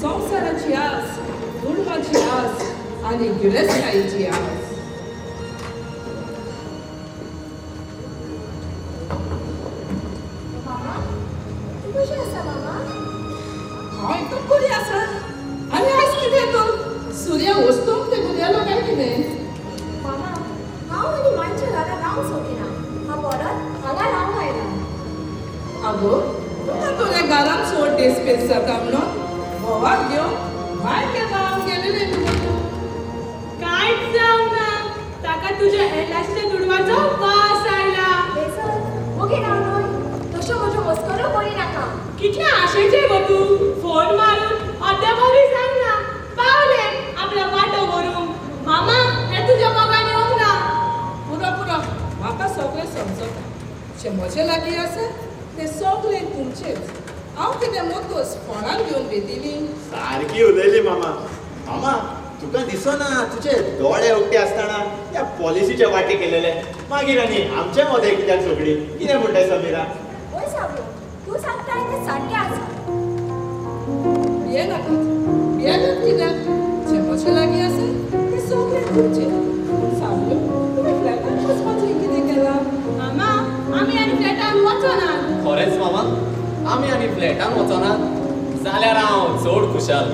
संवसाराची आस, कुटुंबाची आस आनी गिरेस्तकायेची आस. मामा, तूं कशें आसा मामा? हांव एकदम बरी आसा. आनी आयज कितें तर सुर्या वस्तूंक तें भुरग्यालो काय कितें? मामा, हांव आनी मांयच्या घरा रावंक सोदिना. हांव परत हांगा रावंक आयला. आगो, तुका तुज्या घरांत चड देसपेस जाता म्हणून घोवाक घेवन भायर केन्ना हांव गेलेलें मुगो तूं. कांयच जावंक ना, ताका तुज्या एलआयसीच्या दुडवाचो वास आयला. हेजल, ओगे राव न्हय, तश्यो म्हज्यो मस्कऱ्यो करी नाका. कितल्या आशेचें गो तूं, फोन मारून अद्यापरूय सांगना पावलें आपलो वांटो व्हरूंक. मामा, हें तुज्या मोगान येवंक ना. पुरो पुरो, म्हाका सगळें समजता. जें म्हजे लागीं आसा तें सगळें तुमचेंच. हांव कितें मोतोच फोणान घेवन वेतिली. सारकी उलयली मामा. मामा, तुका दिसना तुजे दोळे उक्ते आसतना त्या पॉलिसीचे वाटे केलेले. मागीर आनी आमचे मदें कित्याक सगळी कितें म्हणटाय समीरा? वय सावयो, तूं सांगताय तें सारकें आसा. भियेनाकात, भियेनात कित्याक? जें म्हजे लागीं आसा तें सगळें तुमचें. पूण सावयो, तुमी फ्लॅटान वचपाचें कितें केलां? मामा, आमी आनी फ्लॅटान वचनात. खरेंच मामा, आमी आनी फ्लॅटान वचनात जाल्यार हांव चड खुशाल.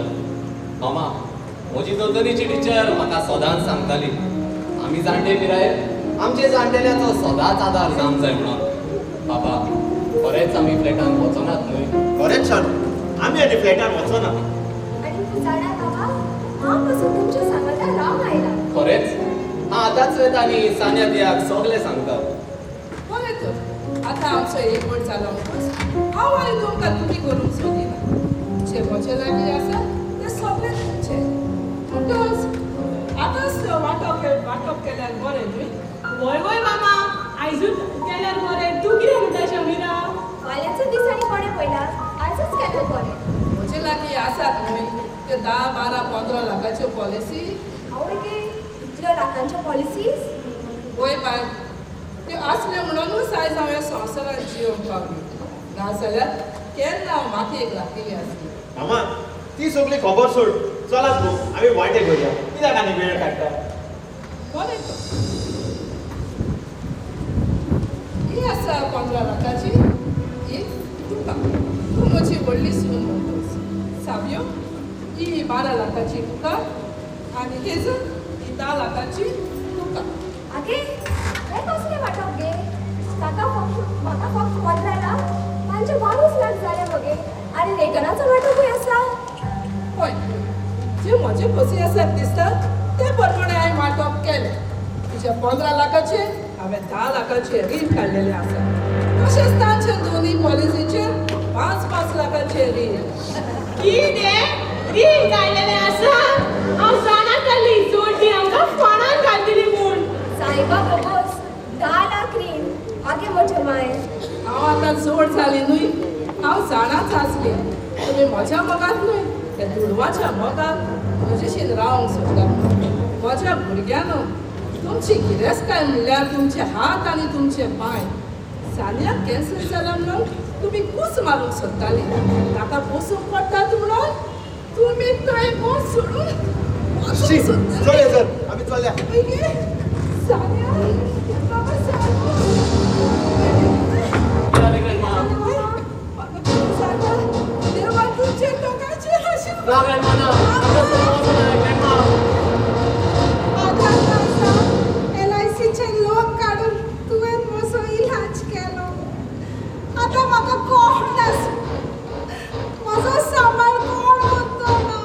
मामा, म्हजी दोतोरीची टिचर म्हाका सदांच सांगताली आमी जाणटे पिरायेर आमचे जाणटेल्याचो सदांच आदार जावंक जाय म्हणून. बाबा, खरेंच आमी फ्लॅटान वचनात न्हय? खरेंच शाणू, आमी आनी फ्लॅटान वचना. आनी तूं जाणा बाबा, हांव पसून तुमच्या सांगाता रावंक आयला. खरेंच? हांव आतांच वयता आनी सान्या दियाक सगळें सांगता. बरें तर, आतां आमचो एकवट जाला म्हणटकच हांव आनी तुमकां तुमी करूंक सोदिना. जें म्हजे लागीं आसा तें सगळें तुमचें. म्हणटकच आतांच वांटप केल्यार बरें न्हय? वय वय मामा, आयजूच केल्यार बरें. तूं कितें म्हणटा शमीरा? फाल्यांचो दीस आनी कोणें पळयला, आयजूच केल्यार बरें. म्हजे लागीं आसात न्हय त्यो 10, 12, 15 लाखाच्यो पॉलिसी. आवय गे, इतल्यो लाखांच्यो पॉलिसीज? वय बाय, त्यो आसल्यो म्हणूनच आयज हांव ह्या संवसारांत जियोवंक पावली. नाजाल्यार केन्ना हांव मातयेक लागिल्ली आसली. मामा, ती सगळी खबर सोड, चलात गो आमी वांटे करुया. कित्याक आनी वेळ काडटा? बरें तर, ही आसा 15 लाखाची, ही तुका. तूं म्हजी व्हडली सून म्हणटच. सावयो, ही 12 लाखाची तुका आनी हेजल, ही 10 लाखाची तुका. आगे, हें कसलें वांटप गे? ताका फक्त म्हाका फक्त 15 लाख, तांचे 22 लाख जाले मगे. आनी लेखनाचो वांटोपूय आसा. हय, जे म्हजे खोशी आसात दिसता ते प्रमाणे हांवें वांटप केलें. तुज्या 15 लाखाचेर हांवें 10 लाखाचेर रीण काडलेलें आसा. तशेंच तांचे दोनूय पॉलिसीचेर 5-5 लाखाचेर रीण. कितें रीण काडलेलें आसा? हांव जाणा जाली जोडणी आमकां फोणान घालतली म्हूण. सायबा बबोस 10 लाख रीण. आगे म्हजे माय, हांव आतां चड जाली न्हय, हांव जाणाच आसली तुमी म्हज्या मोगात न्हय त्या दुडवाच्या मोगात म्हजेशीन रावंक सोदता. म्हज्या भुरग्यांनो, तुमची गिरेस्तकाय म्हणल्यार तुमचे हात आनी तुमचे पांय. सानियाक कॅन्सर जाला म्हणून तुमी कूस मारूंक सोदताली, ताका पोसूंक पडटात म्हणून तुमी थंय कोण सोडून सानिया बाबा देवा तुमचे लोकांचे आशीर्वाद. एलआयसीचे लोन काडून तुवें म्हजो इलाज केलो. आतां म्हाका कोण आसा, म्हजो सांबाळ कोण करतलो?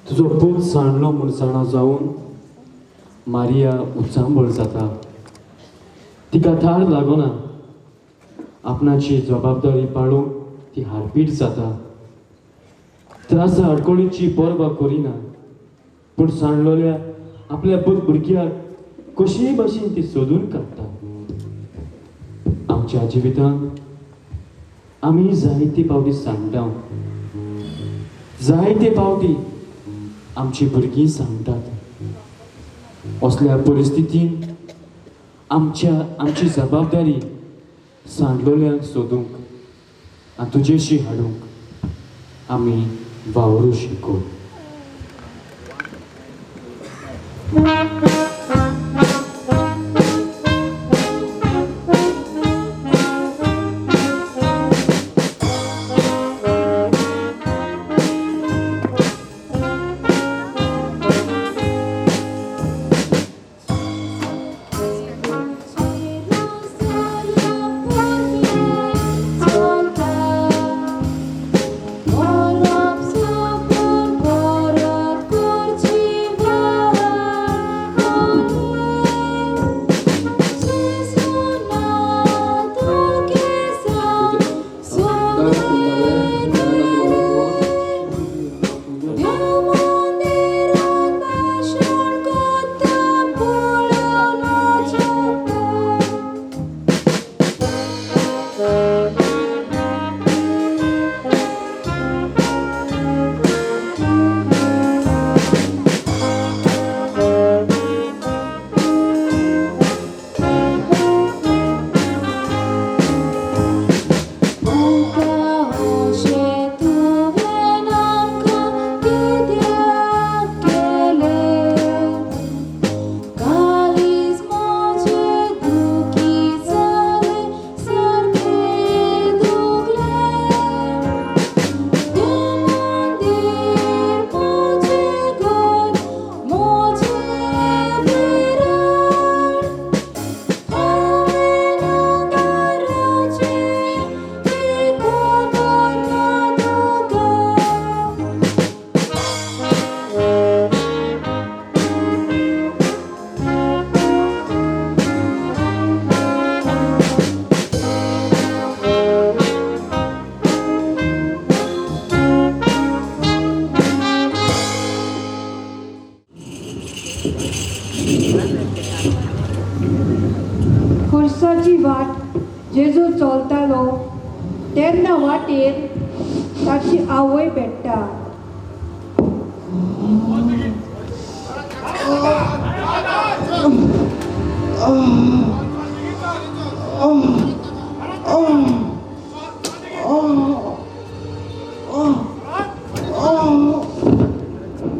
तुजो पूत सांडलो म्हूण जाणा जावन मारिया उचांबळ जाता. तिका थार लागना. आपणाची जबाबदारी पाळूंक ती हारपीट जाता. त्रासा अडकळीची पर्वा करिना, पूण सांडलोल्या आपल्या भुरग्याक कशेय भाशेन ती सोदून काडटा. आमच्या जिवितांत आमी जायते पावटी सांडटा, जायते पावटी आमची भुरगीं सांडटात. असल्या परिस्थितीन आमची जबाबदारी सांडलोल्यांक सोदूंक आनी तुजेशी हाडूंक आमी वावरू शिकू. खुर्साची वाट जेजू चलतालो तेन्ना वाटेर ताची आवय भेट्टा.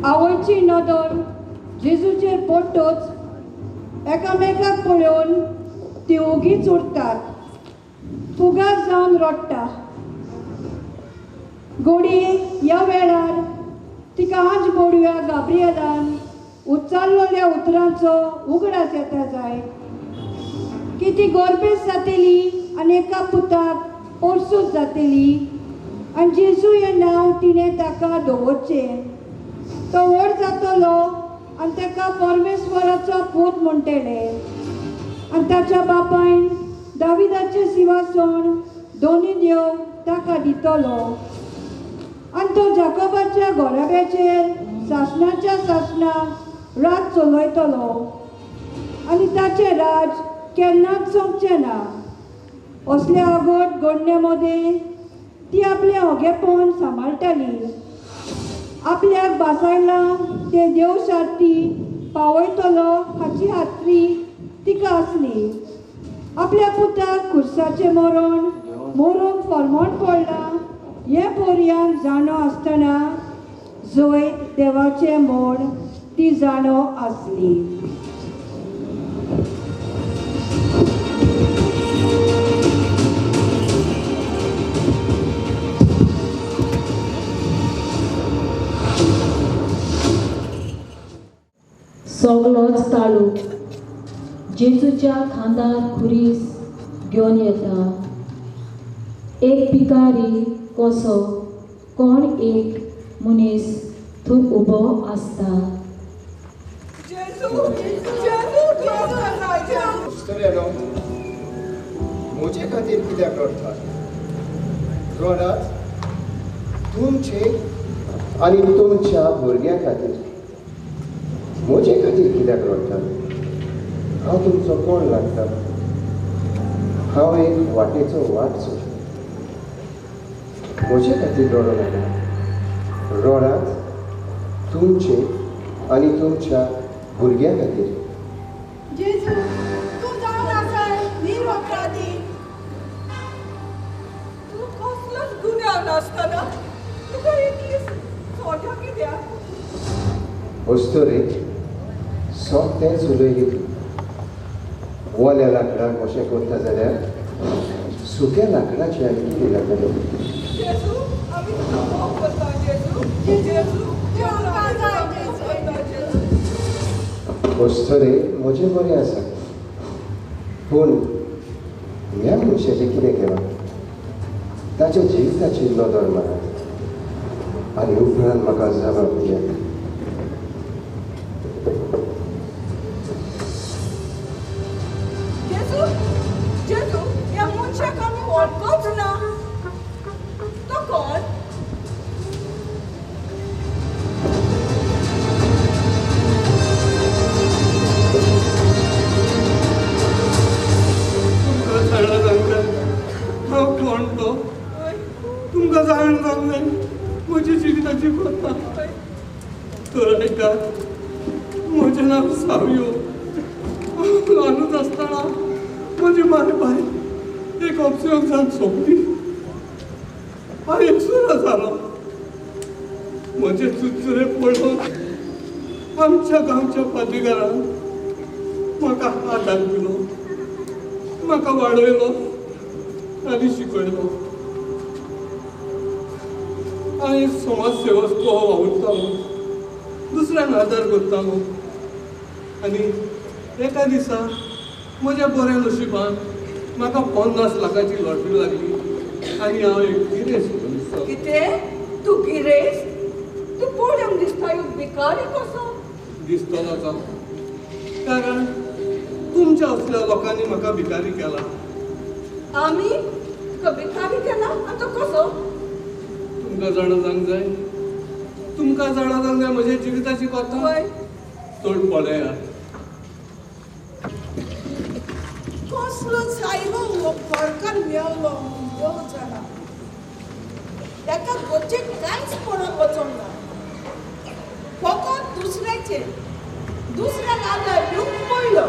आवयची नदर जेजूचेर पडटच एकामेकाक पळोवन ती ओगीच उरतात, फुगार जावन रडटा. गोडी ह्या वेळार तिका आंज बोडव्या गाब्रिएलान उच्चारलेल्या उतरांचो उगडास येता जाय की ती गोरबेस जातली आनी एका पुताक पोरसूत जातली आनी जेजू हें नांव तिणें ताका दवरचें. तो व्हड जातलो आनी ताका परमेश्वराचो पूत म्हणटले आनी ताच्या बापायन दाविदाचें सिंहासन दोनी देव ताका दितलो आनी तो जाकोबाच्या घोराब्याचेर सासणाच्या सासणाक राज चलयतलो आनी ताचें राज केन्नाच सोंपचें ना. असल्या अगट गोडण्या मदें ती आपलें ओगेपण सांबाळटाली. आपल्याक बासायलां तें देवशाती पावयतलो हाची खात्री तिका आसली. आपल्या पुताक खुर्साचें मरण मरूंक फॉर्मोण पडलां हें पोरयांक जाणो आसतना जैत देवाचें म्हूण ती जाणो आसली. सगलोच तालूक जेजूच्या खांदार खुरीस घेवन येता. एक भिकारी कसो कोण एक मनीस थंय उबो आसता. म्हजे खातीर कित्याक रडटात? रडात तुमचे आनी तुमच्या भुरग्यां खातीर. म्हजे खातीर कित्याक रडटात? हांव तुमचो कोण लागता? हांव एक वाटेचो वाटचो. म्हजे खातीर रडो नाका. रडात तुमचे आनी तुमच्या भुरग्यां खातीर. जेजू, तूं जावन आसाय निरअपराधी. तूं कसलोच गुन्यांव नासतना तुका इतली सोड्या कित्याक? अस्तुरेक सोंपेंच उलयली तूं. ओल्या लाकडाक अशें करता जाल्यार सुक्या लाकडाचें आनी कितें जातलें? जेजू, आमी तुका मोग करता जेजू. जेजू, जेजू. अस्तुरे म्हजें बरें आसा, पूण ह्या मनशाचें कितें केलां? ताच्या जिविताचेर नदर मारात आनी उपरांत म्हाका जबाब दियात. जेजू, जेजू, ह्या मनशाक आमी वळखूच ना. तो कोण? तुमकां जाणा सांगता हांव कोण तो? तुमकां जाणा सांगता म्हज्या जिविताची कथा. तर आयकात, म्हजें नांव सावयो. ल्हानूच आसतना म्हजी माय बाय एक ऑप्शन जावन सोंपली. हांव एकसुरो जालो. म्हजे चुरचुरे पळोवन आमच्या गांवच्या पादीगारान म्हाका आदार दिलो, म्हाका वाडयलो आनी शिकयलो. हांव एक समाज सेवक कसो वावुरतालो, दुसऱ्यांक आदार करतालो. आनी एका दिसा म्हज्या बऱ्या नशिबान म्हाका 50 लाखाची लॉटरी लागली आनी हांव एक गिरेस्त मनीस जालो. कितें? तूं गिरेस्त? तूं पळोवंक दिसता एक भिकारी कसो दिसतलो जालो, कारण तुमच्या असल्या लोकांनी म्हाका भिकारी केला. आमी तुका भिकारी केला? आनी तो कसो? तुमकां जाणा जावंक जाय? तुमकां जाणा जावंक जाय म्हज्या जिविताची कथा? चड पळयात. कसलो सायबो हो घरकार मेवलो देव जाणा. ताका घरचें कांयच पडोवंक वचोंक ना. फकत दुसऱ्याचें, दुसऱ्याक आदार दिवंक पडलो.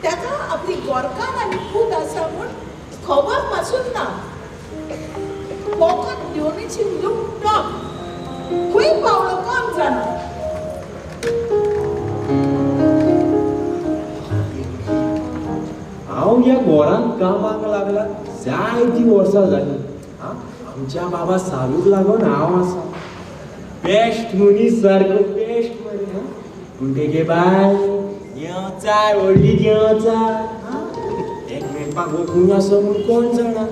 ताका आपली घरकार आनी पूत आसा म्हूण खबर पासून ना. फकत देवणीची लुकटक खंय पावलो कोण जाणा. हांव ह्या घरांत कामाक लागला जायतीं वर्सां जालीं. आमच्या बाबा सालूक लागून हांव आसा बेस्ट मनीस, सारको बेस्ट मरे. पूण तेगे बाय देंवचार, व्हडली देंवचार. एक मेळपाक हो खूंय आसा म्हूण कोण जाणा.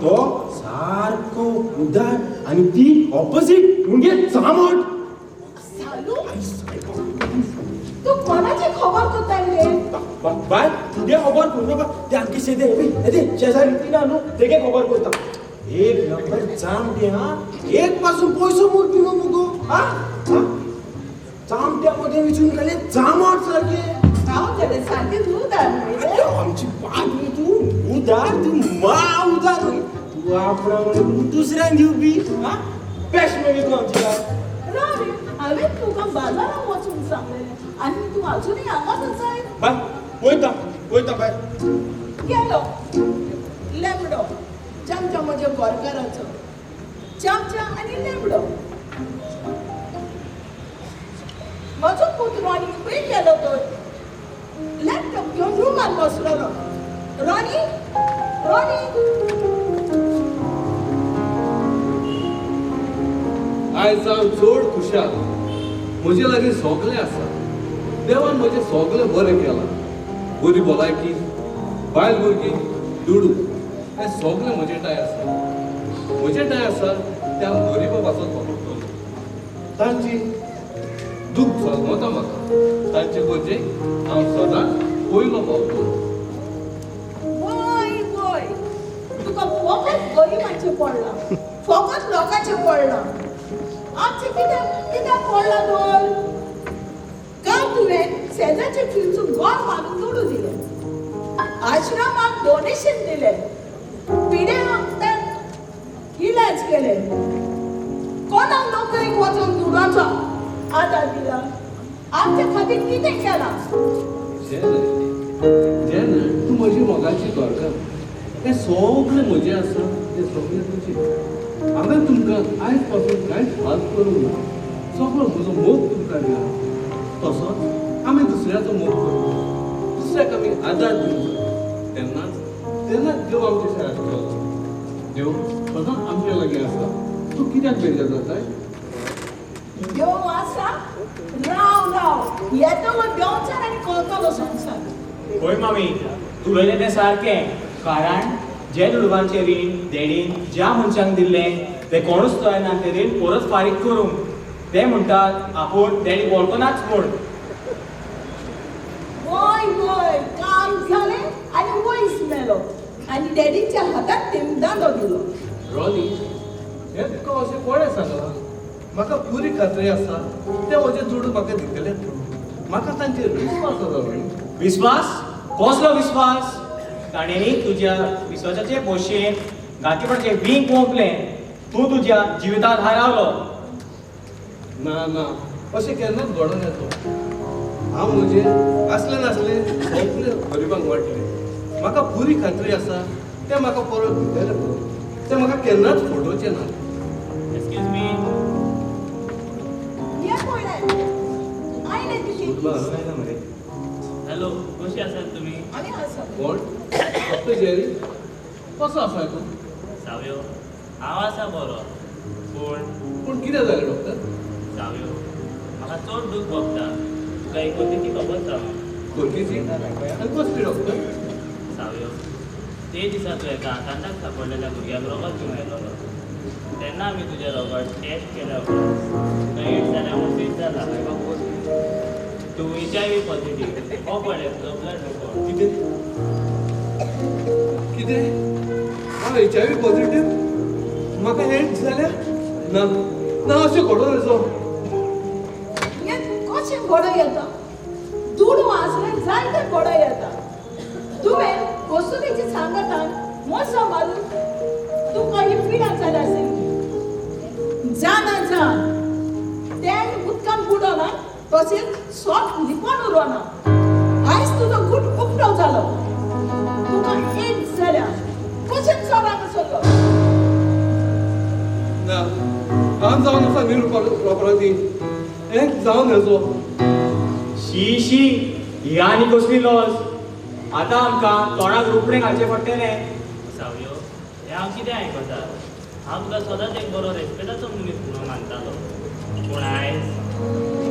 तो सारको उदार आनी ती ऑपोजीट म्हणजे चामट. सालू, तूं कोणाची खबर करता रे? बाय तुगे खबर करूं नाका. ते आमगे शेदे शेजारी ती ना न्हू, तेगे खबर करता. एक नंबर चामटे. हा, एक पासून पयसो मोडपी मुगो. हा, चामट्या मदें विचून घाले चामट सारके. हांव जाल्यार सारकें उदार न्हय रे. आमची बाय न्हू तूं उदार, तूं मा उदार. तूं आपणा म्हणून दुसऱ्यांक दिवपी. आं, बेस्ट मनीस तूं आमची. राव रे, हांवें तुका बाजाराक वचूंक सांगलेलें आनी तूं अजुनूय हांगाच आसाय. बाय, वयता वयता बाय. गेलो लेमडो चमचा म्हज्या गोरकाराचो चमचा आनी लेमडो. म्हजो पूत रॉनी खंय गेलो तर? लॅपटॉप घेवन रुमान बसलेलो. Ronnie, Ronnie. आयज हांव चड खुशाल. म्हजे लागीं सगळें आसा. देवान म्हजें सगळें बरें केलां. बरी भलायकी, बायल भुरगीं, दुडू, हें सगळें म्हजे ठांय आसा. म्हजे ठांय आसा तें हांव गरिबा पासत वापरतलो. तांची दूख जल्मता म्हाका. तांचे गरजेक हांव सदांच पयलो पावतलो. वय वय, तुका फकत गरिबांचें पडलां, फकत लोकांचें पडलां. आमचें कित्याक कित्याक पडलां तर? काल तुवें शेजारचे फिरचून घर मारून दुडू दिले, आश्रमाक डोनेशन दिलें, पिड्यांक इलाज केले, कोणाक नोकरेक वचून दुडाचो आदार दिला. आमचे खातीर कितें केलां? जेन्ना तूं म्हजी मोगाची घरकार, तें सगळें म्हजें आसा, तें सगळें तुजें. हांवें तुमकां आयज पासून कांयच फाल करूंक ना. सगळो म्हजो मोग तुमकां दिला. तसोच आमी दुसऱ्याचो मोग करूंक जाय, दुसऱ्याक आमी आदार दिवंक जाय. तेन्नाच तेन्नाच देव आमचे शाराक आसतलो. देव सदांच आमच्या लागीं आसा. तूं कित्याक बेजार जाताय? देव आसा. राव राव, येतलो देंवचार आनी कळटलो संवसार. पळय मामी, तूं उलयलें तें सारकें. कारण जे दुडवांचें रीण डॅडीन ज्या मनशांक दिल्लें ते कोणूच तयार ना तें रीण परत फारीक करूंक. ते म्हणटात आपूण डॅडी वळखनाच म्हूण. वय वय, काम जालें आनी वयस मेलो आनी डॅडीच्या हातांत तेमदांडो दिलो. रॉनी, हें तुका अशें कोणें सांगलां? म्हाका पुरी खात्री आसा ते म्हजे दुडू म्हाका दितले. म्हाका तांचेर विस्वास आसा. रॉनी, विस्वास? कसलो विस्वास? ताणेंनी तुज्या विस्वासाचे भोशेन गांठीपणाचें वीख ओंपलें. तूं तुज्या जिवितांत हारावलो. ना ना, अशें केन्नाच घडोवन येतो. हांव म्हजें आसलें नासलें सगळें गरिबांक वांटलें. म्हाका पुरी खात्री आसा ते म्हाका परत दितले. ते म्हाका केन्नाच फटोवचें ना. Excuse me. हॅलो, कशी आसात तुमी? कोण? डॉक्टर जेरी, कसो आसा तूं? सावयो, हांव आसा बरो. पूण पूण कितें जालें डॉक्टर? सावयो, म्हाका चड दूख भोगता. तुका एक कोतीची खबर सांग. कोतीची? आनी कसली डॉक्टर? सावयो, ते दिसा तूं एका आकांताक सापडलेल्या भुरग्याक रगत दिवंक आयलोलो. तेन्ना आमी तुजें रगत टेस्ट केल्या उपरांत तुका एड्स जाल्या म्हूण सिद्ध जाला. तूं HIV positive. हो पळय तुजो ब्लड रिपोर्ट. कितें कितें? हांव HIV positive? म्हाका एड्स जाल्या? ना ना, अशें घडोवन येचो. हें कशें घडोवं येता? दुडू आसल्यार जायतें घडोवं येता. तुवें वस्तुतेची सांगातान मोसां मारून तुका ही पिडा जाल्या आसतली. जाणा जाण तें उदकान बुडोना तशेंच सोट लिपोन उरोना. आयज तुजो गुट उकतो जालो. तुका एड्स जाल्या. कशें चोराक आसलो? ना, हांव जावन आसा निरुपराधी. हें जावन येचो. शी शी, ही आनी कसली लॉस. आतां आमकां तोंडाक रुपडें घालचें पडटलें. सावयो, हें हांव कितें आयकता? हांव तुका सदांच एक बरो रेस्पेदाचो मनीस म्हणून मानतालो. पूण आयज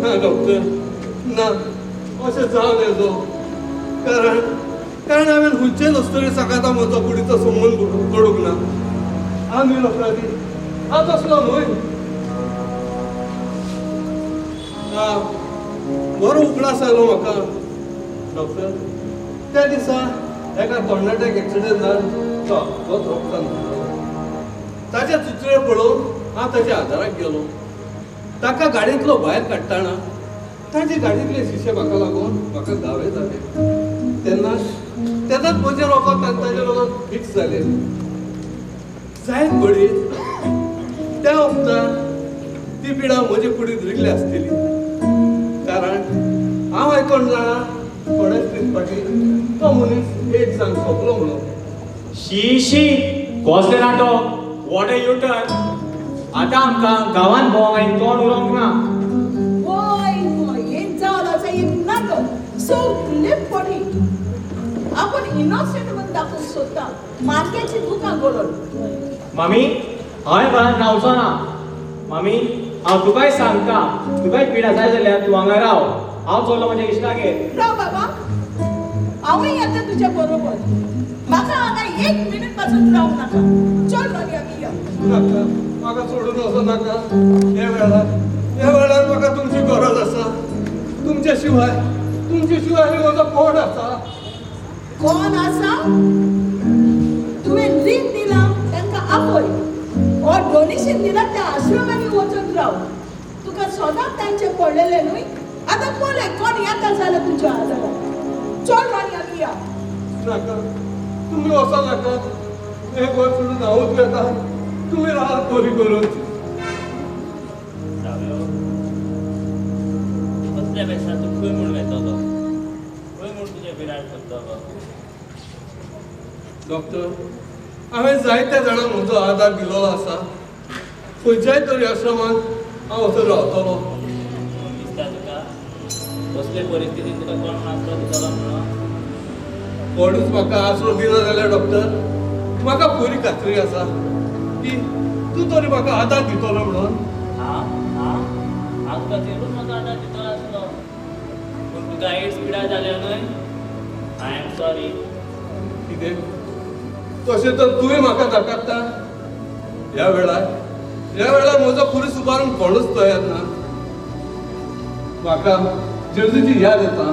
ना डॉक्टर, ना, अशें जावन येचो. कारण कारण हांवें खंयचेच अस्तुरे सांगाता म्हजो कुडीचो संबंद तोडूंक ना. हांव निरपराधी, हांव तसलो न्हय. बरो उगडास आयलो म्हाका डॉक्टर. त्या दिसा एका तरणाट्याक एक्सिडंट जावन तो तोच रोगतान ताच्या चुचरे पळोवन हांव ताच्या आदाराक गेलो. ताका गाडयेंतलो भायर काडटना ताचे गाडयेंतले शिशे म्हाका लागून म्हाका घावे जाले. तेन्ना तेन्नाच म्हजें रोगत आनी ताजें रोगत फिक्स जालें. जायत घडये त्या वखदान ती पिडा म्हजे कुडींत रिगली आसतली, कारण हांव आयकोन जाणा थोडेच दीस फाटीं तो मनीस एड्सान सोंपलो म्हणून. शी शी, कसलें नाटक, what a U turn. आतां आमकां गांवांत भोंवंक आनी तोंड उलोवंक ना. वय वय, एक जावन आसा एक नाटक, सगळे फटी. आपूण इनोसंट म्हूण दाखोवंक सोदता, मारक्याची दुकां गळोवन. मामी, हांवें घरांत रावचो ना. मामी, हांव तुकाय सांगता, तुकाय पिडा जाय जाल्यार तूं हांगा राव, हांव चल्लो म्हज्या इश्टागेर. राव बाबा, हांवूय येता तुज्या बरोबर. म्हाका हांगा एक मिनीट पासून रावंक नाका. चल रॉनी, आमी या. नाका, म्हाका सोडून वचो नाका. ह्या वेळार म्हाका तुमची गरज आसा. तुमच्या शिवाय म्हजो कोण आसा? कोण आसा? तुवें रीण दिलां तांकां आपय, ओ डोनेशन दिलां त्या आश्रमांनी वचून राव. तुका सदांच तांचें पडलेलें न्हय? आतां पळय कोण येता जाल्यार तुज्या आदाराक. चल रॉनी, आमी या. नाका, तुमी वचो नाका. हें घर सोडून हांवूच वेता. तुमी रावात बरी करून. कसल्या पेक्षा तूं खंय म्हूण वेतलो? खंय म्हूण तुजें बिराड करतलो? डॉक्टर, हांवें जायत्या जाणांक म्हजो आदार दिलोलो आसा. खंयच्याय तरी आश्रमांत हांव वचून रावतलो. दिसता तुका कसले परिस्थितीन तुका कोण आसरो दितलो म्हणून? कोणूच म्हाका आसरो दिना जाल्यार डॉक्टर, म्हाका पुरी खात्री आसा की तूं तरी म्हाका आदार दितलो म्हणून. हांव हांव हांव तुका जरूर म्हजो आदार दितलो आसलो, पूण तुका एड्स पिडा जाल्या न्हय? I am sorry. कितें? तशें तर तुवें म्हाका दाखयता. ह्या वेळार म्हजो पुलीस उबारूंक कोणूच तयार ना. म्हाका जेजूची याद येता.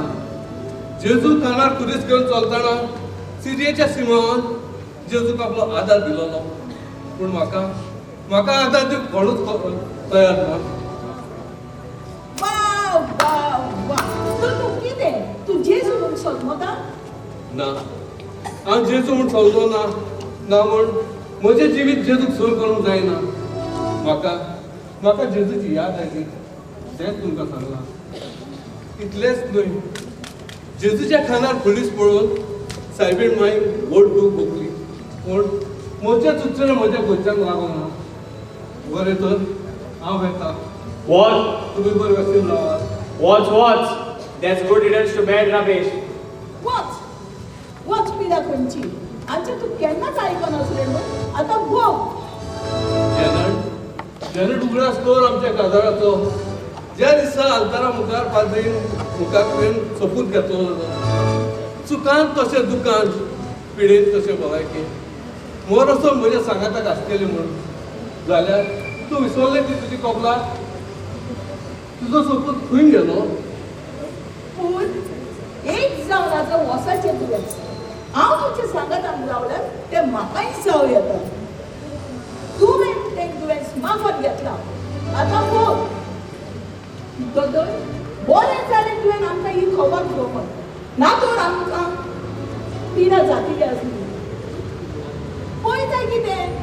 जेजू कानार खुरीस घेवन चलतना सिरियेच्या सिमावान जेजूक आपलो आदार दिलोलो, पूण म्हाका म्हाका आदार दिवंक कोणूच तयार ना. वाव वाव वाव, तर तूं कितें, तूं जेजू म्हूण समजता? ना, हांव जेजू म्हूण समजो ना. ना म्हूण म्हजें जिवीत जेजूक सोय करूंक जायना. म्हाका म्हाका जेजूची याद आयली तेंच तुमकां सांगलां. इतलेंच न्हय, जेजूच्या खानार पुलीस पळोवन सायबीण माई व्हड दूख भोगली, पूण म्हजें चुकचें म्हज्या घरच्यांक लागूंक ना. बरें तर हांव वेता. वच, तुमी बरें वचून रावात. वच वच, that's good riddance to bad rubbish. वच वच, पिडा खंयची आमचें तूं केन्नाच आयकनासलें न्हू, आतां भोग. जॅनट, उगडास दवर आमच्या काजाराचो. ज्या दिसा आल्तारा मुखार पाद्रीन मुखार कडेन सोपूत घेतलो, चुकान तशें दुकान, पिडेन तशें भलायकी, मोर असो म्हज्या सांगाताक आसतली म्हूण जाल्यार तूं विसरलें ती तुजी कबलात? तुजो सोपूत खंय गेलो? पूण एक जावन आतां वसाचें दुयेंस, हांव तुमच्या सांगाताक रावल्यार तें म्हाकाय जावं येता. तुवें तें दुयेंस मागोन घेतलां, आतां भोग. दोतोर, बरें जालें तुवें आमकां ही खबर घेवपाक, ना तर आमकां पिडा जातली आसली. पळयता कितें?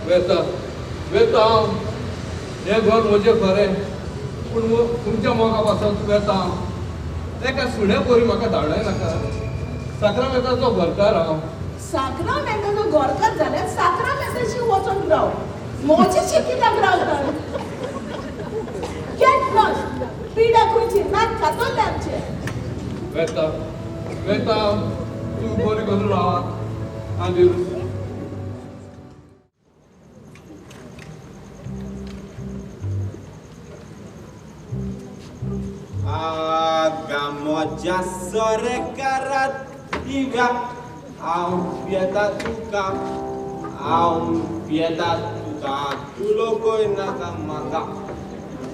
वेता वेता हांव. हें घर म्हजें खरें, पूण तुमच्या मोगा पासत वेता हांव. एका सुण्या परी म्हाका धाडय नाका. साक्रामेंताचो घरकार हांव. साक्रामेंताचो घरकार जाल्यार साक्रामेंताशी वचोन राव, म्हजेशी कित्याक रावता? गेट लॉस्ट, पिडा खंयची नाक खातलें आमचें. वेता वेता, तुमी बरी करून रावात. आनी आगा म्हज्या सरकारात दिव्या, हांव पियेता तुका, हांव पियेता तुका, तुलो कोय नाका म्हाका,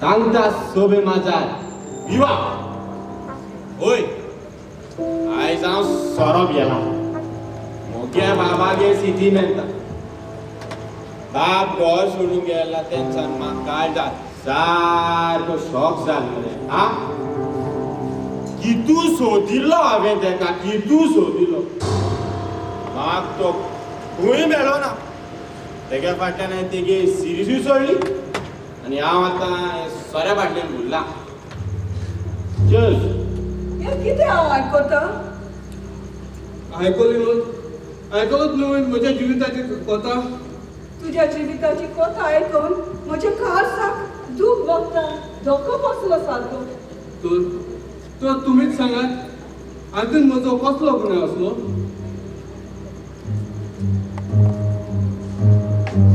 सांगता सोबे म्हाजा विवा. ओय, आयज हांव सोरो पियेला. म्हज्या बाबागेर सिटी मेळटा. बाब घर सोडून गेला तेन्ना म्हाका काळजात सारको शॉक जालो रे. आ कितू सोदिल्लो हांवें तेका, कितू सोदिल्लो. म्हाका तो खंय मेळो ना. तेगे फाटल्यान हांवें तेगे सिरिसूय सोडली आनी हांव आतां सोऱ्या फाटल्यान भुरला. चल हें कितें हांव आयकता? आयकली न्हू, आयकलोच न्हू म्हज्या जिविताची कथा. तुज्या जिविताची कथा आयकून म्हज्या काळजाक दूख भोगता, धोको बसलो सारको. तर तुमीच सांगात, हातूंत म्हजो कसलो गुन्यांव आसलो?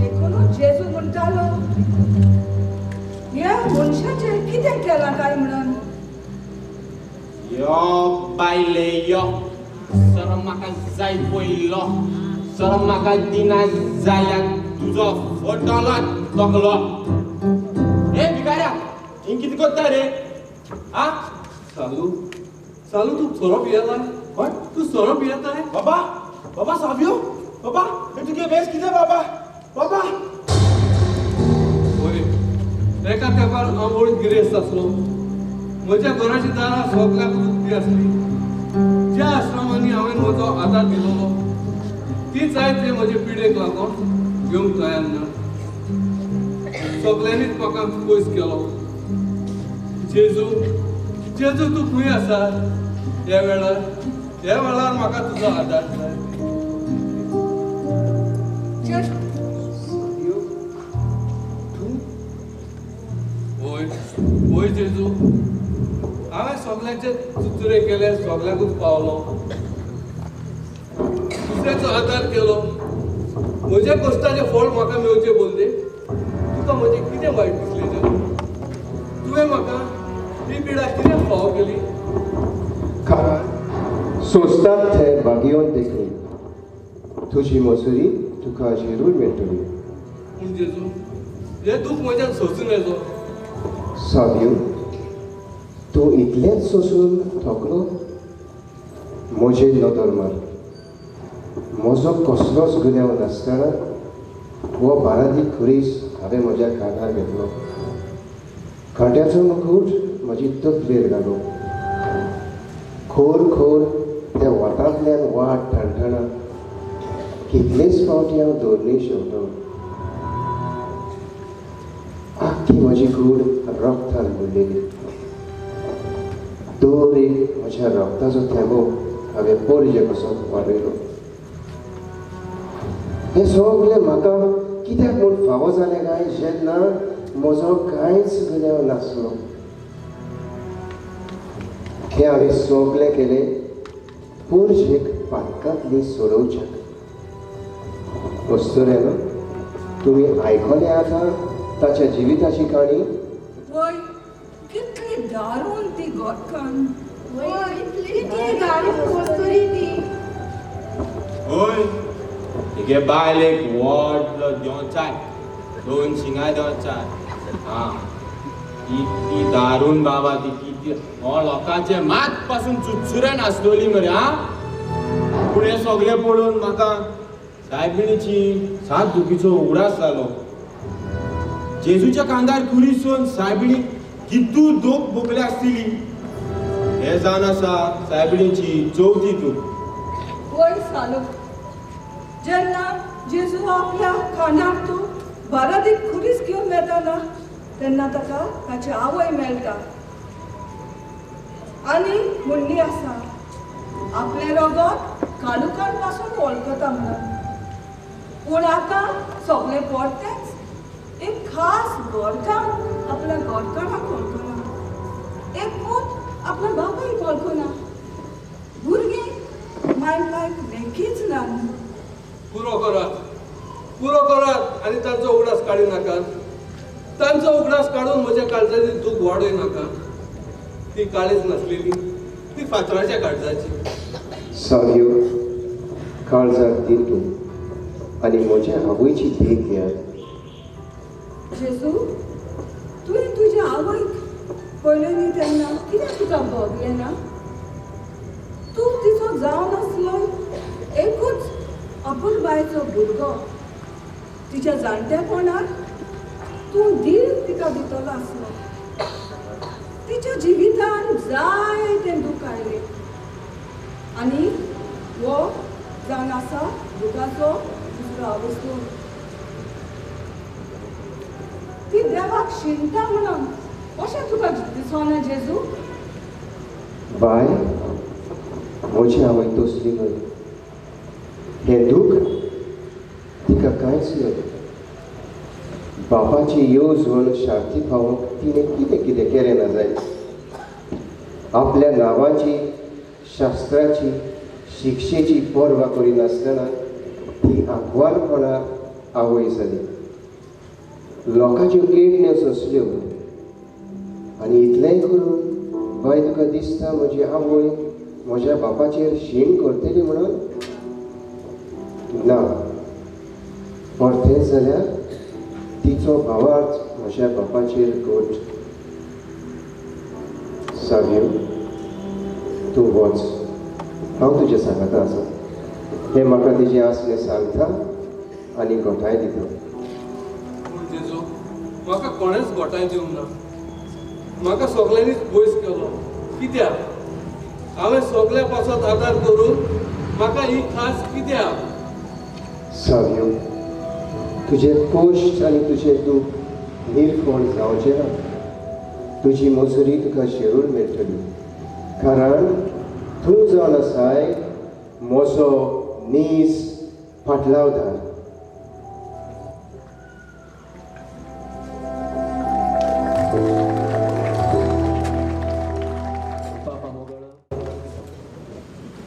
देखूनच जेजू म्हणटालो, ह्या मनशाचेर कितें केलां काय म्हणून. यो बायले यो, सरम म्हाका जाय पयलो, सरम म्हाका दिना जाल्यार तुजो फटलो तकलो. ए भिकाऱ्या, हिंग कितें करता रे? आ सालू, सालू तूं सोरो पियेता? हय, तूं सोरो पियेता? बाबा, बाबा सावयो, बाबा हे तुगे भेस कितें बाबा? बाबा वय, एका तेंपार हांव व्हड गिरेस्त आसलो. म्हज्या घराची दारां सगळ्याक उक्ती आसली. ज्या आश्रमांनी हांवें म्हजो आदार दिलोलो तीच आयज ते म्हजे पिडेक लागून घेवंक तयार ना. सगळ्यांनीच म्हाका पयस केलो. जेजू, जेजू तूं खंय आसा ह्या वेळार? ह्या वेळार म्हाका तुजो आदार जाय. वय वय जेजू, हांवें सगळ्यांचे चुचुरे केले, सगळ्यांकूच पावलो, दुसऱ्याचो आदार केलो. म्हज्या कश्टाचें फळ म्हाका मेळचें बोलले. तुका म्हजें कितें वायट दिसलें जेजू? तुवें म्हाका ही पिडा कितें फावो केली? कारण सोंसतात थंय भागयोन देखून तुजी मजुरी तुका जरूर मेळटली. पूण जेजू, हें दूख म्हज्यान सोंसूं येजो. सावयो, तूं इतलेंच सोंसून थकलो? म्हजेर नदर मार. म्हजो कसलोच गुन्यांव नासतना हो बारादी खुरीस हांवें म्हज्या कानार घेतलो. कांट्याचो मुकूट म्हजी तकलेर घालो. खोल खोल त्या वतांतल्यान वाट ठणठणा कितलेच फावटी हांव दोरणी शेवटो. आख्खी म्हजी कूड रगतान बुडलेली. दर एक म्हज्या रगताचो थेंबो हांवें पोरजे कसो वाडयलो. हें सगळें म्हाका कित्याक म्हूण फावो जालें काय जेन्ना म्हजो कांयच गुन्यांव नासलो? हें हांवें सगळें केलें पोरजेक पातकांतली सोडोवच्याक. वस्तुरेनो, तुमी आयकलें आतां ताच्या जिविताची काणी? वय, कितली दारून ती गोटकान. वय, कितली दारून वस्तुरी ती. वय, तिगे बायल एक व्हडलो देंवचार, दोन शिंगां देंवचार. आं, कितली दारून बाबा ती, कितली हो लोकांचे मात पासून चुचुऱ्यान आसलोली मरे. आं, पूण हें सगळें पळोवन म्हाका सायबिणीची सात दुखीचो उगडास जालो. जेजूच्या कांदार खुरीसून सायबिणीक कितू दूख भोगल्या आसतली हें जावन आसा सायबिणीची चवथी दूख. वय सालू, जेन्ना जेजू आपल्या खांदार तूं बारादीक खुरीस घेवन वेता ना, तेन्ना ताका ताची आवय मेळटा आनी म्हणणी आसा, आपलें रगत कालुकान पासून वळखता म्हणून. पूण आतां सगळें परतेंच एक खास घरकान्न आपल्या घरकाराक वळखना, एक पूत आपल्या बापायक वळखना, भुरगीं माय बायक लेखीच ना. पुरो करात, पुरो करात आनी तांचो उगडास काडू नाकात. तांचो उगडास काडून म्हज्या काळजाची दूख वाडय नाका. ती काळीच नासलेली, ती फातराच्या काळजाची. सावयो, काळजाक दी तूं आनी म्हज्या आवयची देख घेयात. जेजू, तुवें तुज्या आवयक पळयलें न्ही तेन्ना कित्याक तुका भोगलें ना? तूं तिचो जावन आसलो एकूच अपुरबायचो भुरगो. तिच्या जाणटेपणार तूं धीर तिका दितलो आसलो. ती तिच्या जिवितान जायतें दूख आयलें आनी हो जावन आसा दुखाचो दुसरो अवस्थो. ती देवाक शिणटा म्हणून अशें तुका दिसना जेजू? बाय, म्हजी आवय तसली न्हय. हें दूख तिका कांयच न्हय. बापाची येवजण शांती पावोवंक तिणें कितें कितें केलें ना जायत. आपल्या नांवाची, शास्त्राची, शिक्षेची पर्वा करिनासतना ती आंकवारपणार आवय जाली. लोकांच्यो केटण्यो सोंसल्यो आनी इतलेंय करून बाय तुका दिसता म्हजी आवय म्हज्या बापाचेर शीण करतली म्हणून? ना, परतेंच जाल्यार तिचो भावार्थ म्हज्या बापाचेर घट. सावयो, तूं वच, हांव तुज्या सांगाता आसा. हें म्हाका तिजें आसलें सांगता आनी घोटाय दिता. पूण जेजू, म्हाका कोणेंच घोटाय दिवंक ना. म्हाका सगल्यांनीच पयस केलो. कित्याक? हांवें सगल्या पासत आदार करून म्हाका ही खास कित्याक? सावयो, तुजें कश्ट आनी तुजें दूख निर्फळ जावचें ना. तुजी मजुरी तुका शेरूल मेळटली, कारण तूं जावन आसाय म्हजो नीज फाटलावदार.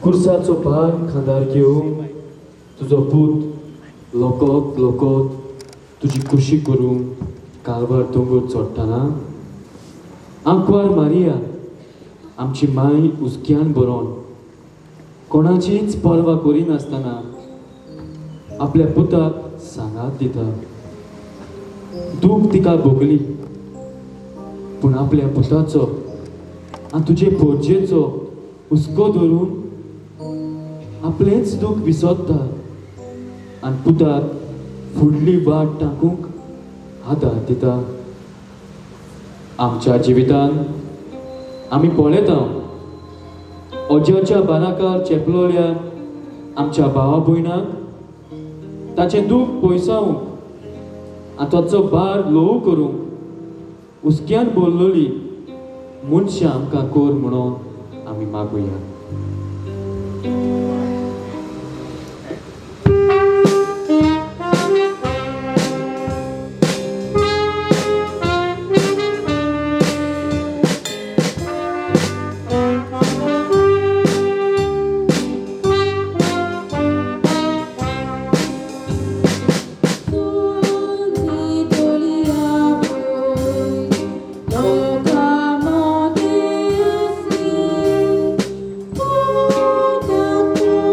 कुर्साचो भार खांदार घेवन तुजो पूत लोकोत लोकोत तुजी खुशी करूंक कालवार दोंगर चडटना आंकवार मारिया आमची माय हुसक्यान बरोवन कोणाचीच पर्वा करिनासतना आपल्या पुताक सांगात दिता. दूख तिका भोगली, पूण आपल्या पुताचो आनी तुजे पोरजेचो हुस्को धरून आपलेंच दूख विसरता आनी पुताक फुडली वाट टाकूंक आदार दिता. आमच्या जिवितान आमी पळयता अज्याच्या बाराकार चेपलोल्या आमच्या भावा भयणाक ताचें दूख पयसावंक आनी ताचो भार ल्हव करूंक हुसक्यान बोल्लोली मनशां आमकां कर म्हणून आमी मागुया. Oh,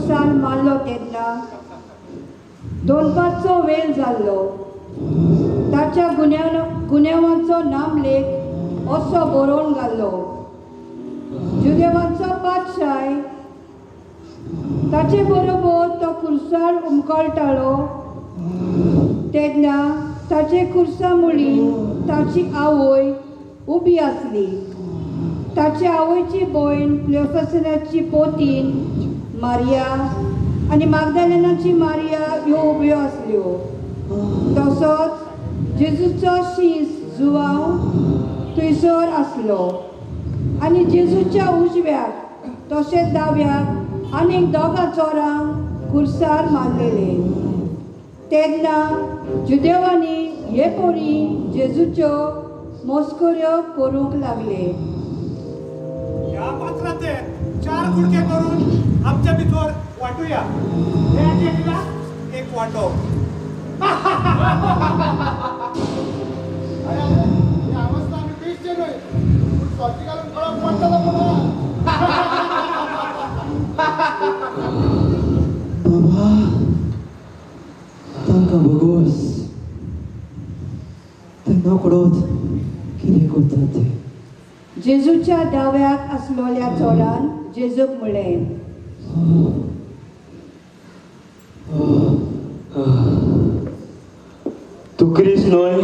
खुर्सार मारलो तेन्ना दोनपारचो वेळ जाल्लो. ताच्या गुन्यांवांचो नामलेख असो बरोवन घाल्लो, जुदेवांचो पातशाय. ताचे बरोबर तो खुर्सार उमकळटालो तेन्ना ताचे खुर्सा मुळी ताची आवय उबी आसली. ताचे आवयची भयण क्लियोफासनाची पोतीन मारिया आनी मागदालेनाची मारिया ह्यो उब्यो आसल्यो. तसोच जेजूचो शीस जुवांव थंयसर आसलो आनी जेजूच्या उजव्याक तशेंच दाव्याक आनीक दोगां चोरांक खुर्सार मारलेले. तेन्ना जुदेवांनी हे पोरी जेजूच्यो मस्कऱ्यो करूंक लागले. ह्या पात्राचे 4 कुडके करून आमच्या भितर वांटुया. एक एक वांटो. बाबा तांकां भोगोस, ते नकडोत कितें करतात ते. जेजूच्या दाव्याक आसलोल्या चोरान जेजूक म्हणलें, तूं क्रिस्त न्हय,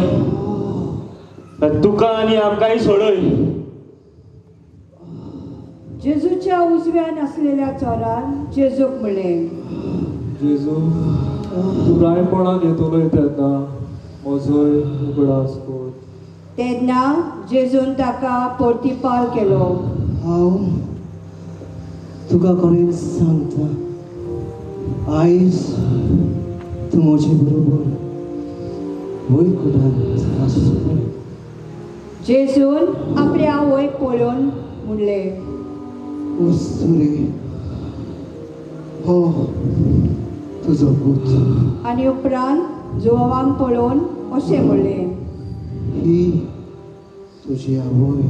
तुका आनी आमकांय सोडय. जेजूच्या उजव्यान आसलेल्या चोरान जेजूक म्हणलें, जेजू तूं रायपणान येतलोय तेन्ना म्हजोय उगडास कर. तेन्ना जेजून ताका प्रतिपाल केलो, हांव तुका खरें सांगता, आयज तूं म्हजे बरोबर वैकुठांत आसतलो. जेजून आपल्या आवयक पळोवन म्हणलें, अस्तुरे, हो तुजो पूत. आनी उपरांत जुवांक पळोवन अशें म्हणलें, ही तुजी आवय.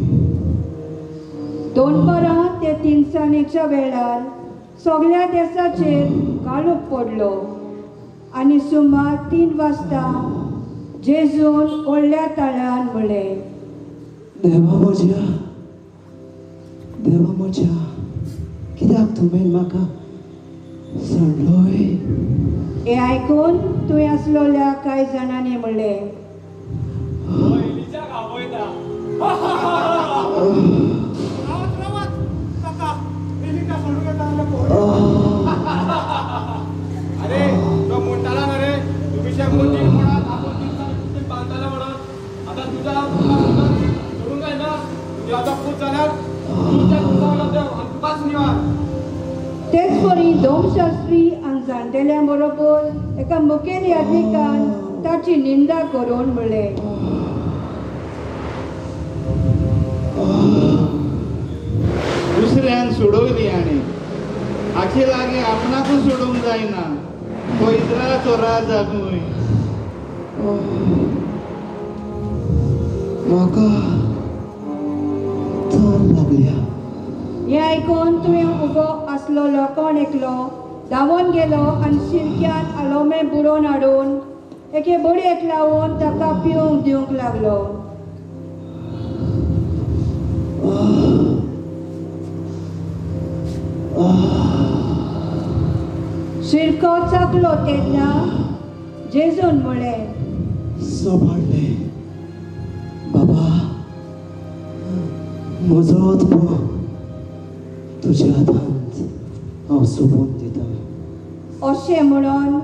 दोनपरां ते तिनसाणेच्या वेळार सगळ्या देसाचेर काळोख पडलो आनी सुमार 3 वाजता जेजून व्हडल्या ताळ्यान म्हणलें, देवा म्हज्या, देवा म्हज्या, कित्याक तुवें म्हाका सांडलोय? हें आयकून थंय आसलोल्या कांय जाणांनी म्हणलें, अरे तो म्हणटाला न्हय रे, तुमी मोदी म्हणत आपूण बांदताले म्हणत, आतां तुज्या सोडूंक जायना. तुज्या आतां पूत जाल्यार तुज्या तुकाच निवार. तेच परी धोमशास्त्री आनी जाणटेल्यां बरोबर एका मुखेल याज्ञिकान ताची निंदा करून म्हणलें, दुसऱ्यान सोडवली आनी हाचे लागीं आपणाकूच सोडूंक जायना. तो इस्रायलाचो राजा न्हय. म्हाका तान लागल्या. हें आयकून तुवें उबो आसलोलो कोण एकलो धांवून गेलो आनी शिरक्यान आलोमे बुडोवन हाडून एके बडयेक लावन ताका पिवंक दिवंक लागलो. शिरको चाकलो तेन्ना जेजून म्हणलें, सोबाडलें बाबा, म्हजो आत्मो तुज्या हातांत हांव सोबोवन दिता. अशें म्हणून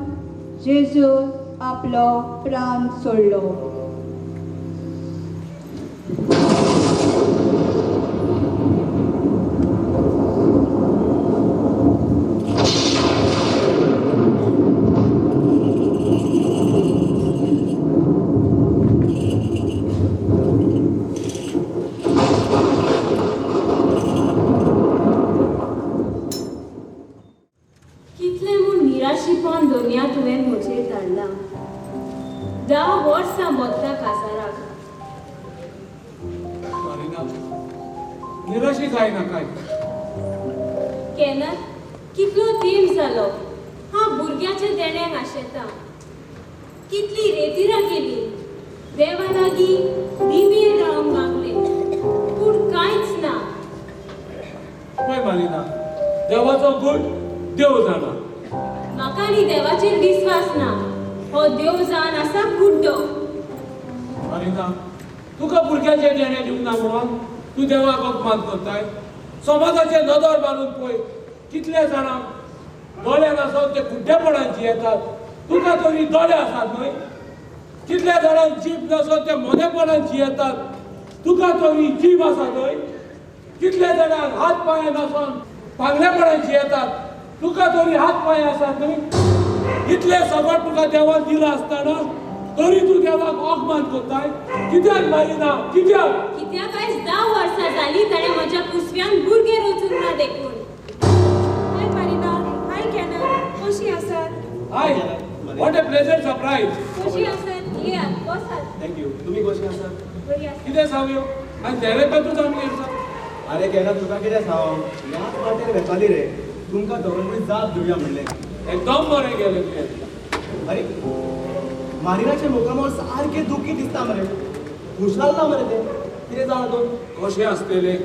जेजून आपलो प्राण सोडलो. निराशी जायना काय केनर, कितलो तेंप जालो हांव भुरग्याच्या देण्याक आशेता. कितली रेतिरां गेली, देवा लागीं दिबेर रावन मागले, पूण कांयच ना. पळय मारिना, देवाचो गूट देव जाणा. म्हाका आनी देवाचेर विस्वास ना. हो देव जावन आसा गुड्डो. मारिना, तुका भुरग्याचें देणें दिवंक ना म्हणून तूं देवाक अपमान करताय. समाजाचेर नदर मारून पळय, कितले जाणांक दोळे नासत ते गुड्डेपणान जियेतात. तुका तरी दोळे आसात न्हय? कितल्या जाणांक जीब नासत ते मोनेपणान जियेतात. तुका तरी जीब आसा न्हय? कितल्या जाणांक हात पांय नासून पांगलेपणान जियेतात. तुका तरी हात पांय आसात न्हय? इतले सगळें तुका देवान दिलां आसतना तरी तूं देवाक अपमान करताय. कित्याक मारिना, कित्याक? कित्याक आयज 10 वर्सां जालीं ताणें म्हज्या कुसव्यान भुरगें रचूंक ना देखून. हाय मारिना, हाय कॅनन, कशी आसात? Hi, what a pleasant surprise. कशी आसात? येयात, बसात. Thank you. तुमी कशी आसात? बरी आसा. कितें सावयो, आनी देरेपेतूच आमगेर आसा. अरे केन्ना तुका कितें सांग, ह्याच वाटेर वेताली रे, तुमकां दोगांकूय जाप दिवया म्हणलें. एकदम बरें गेलें तुवें. अरे मारिनाचें मुखामळ सारकें दुखी दिसता मरे, खुशाल ना मरे तें. कितें जालां तूं? कशें आसतलें,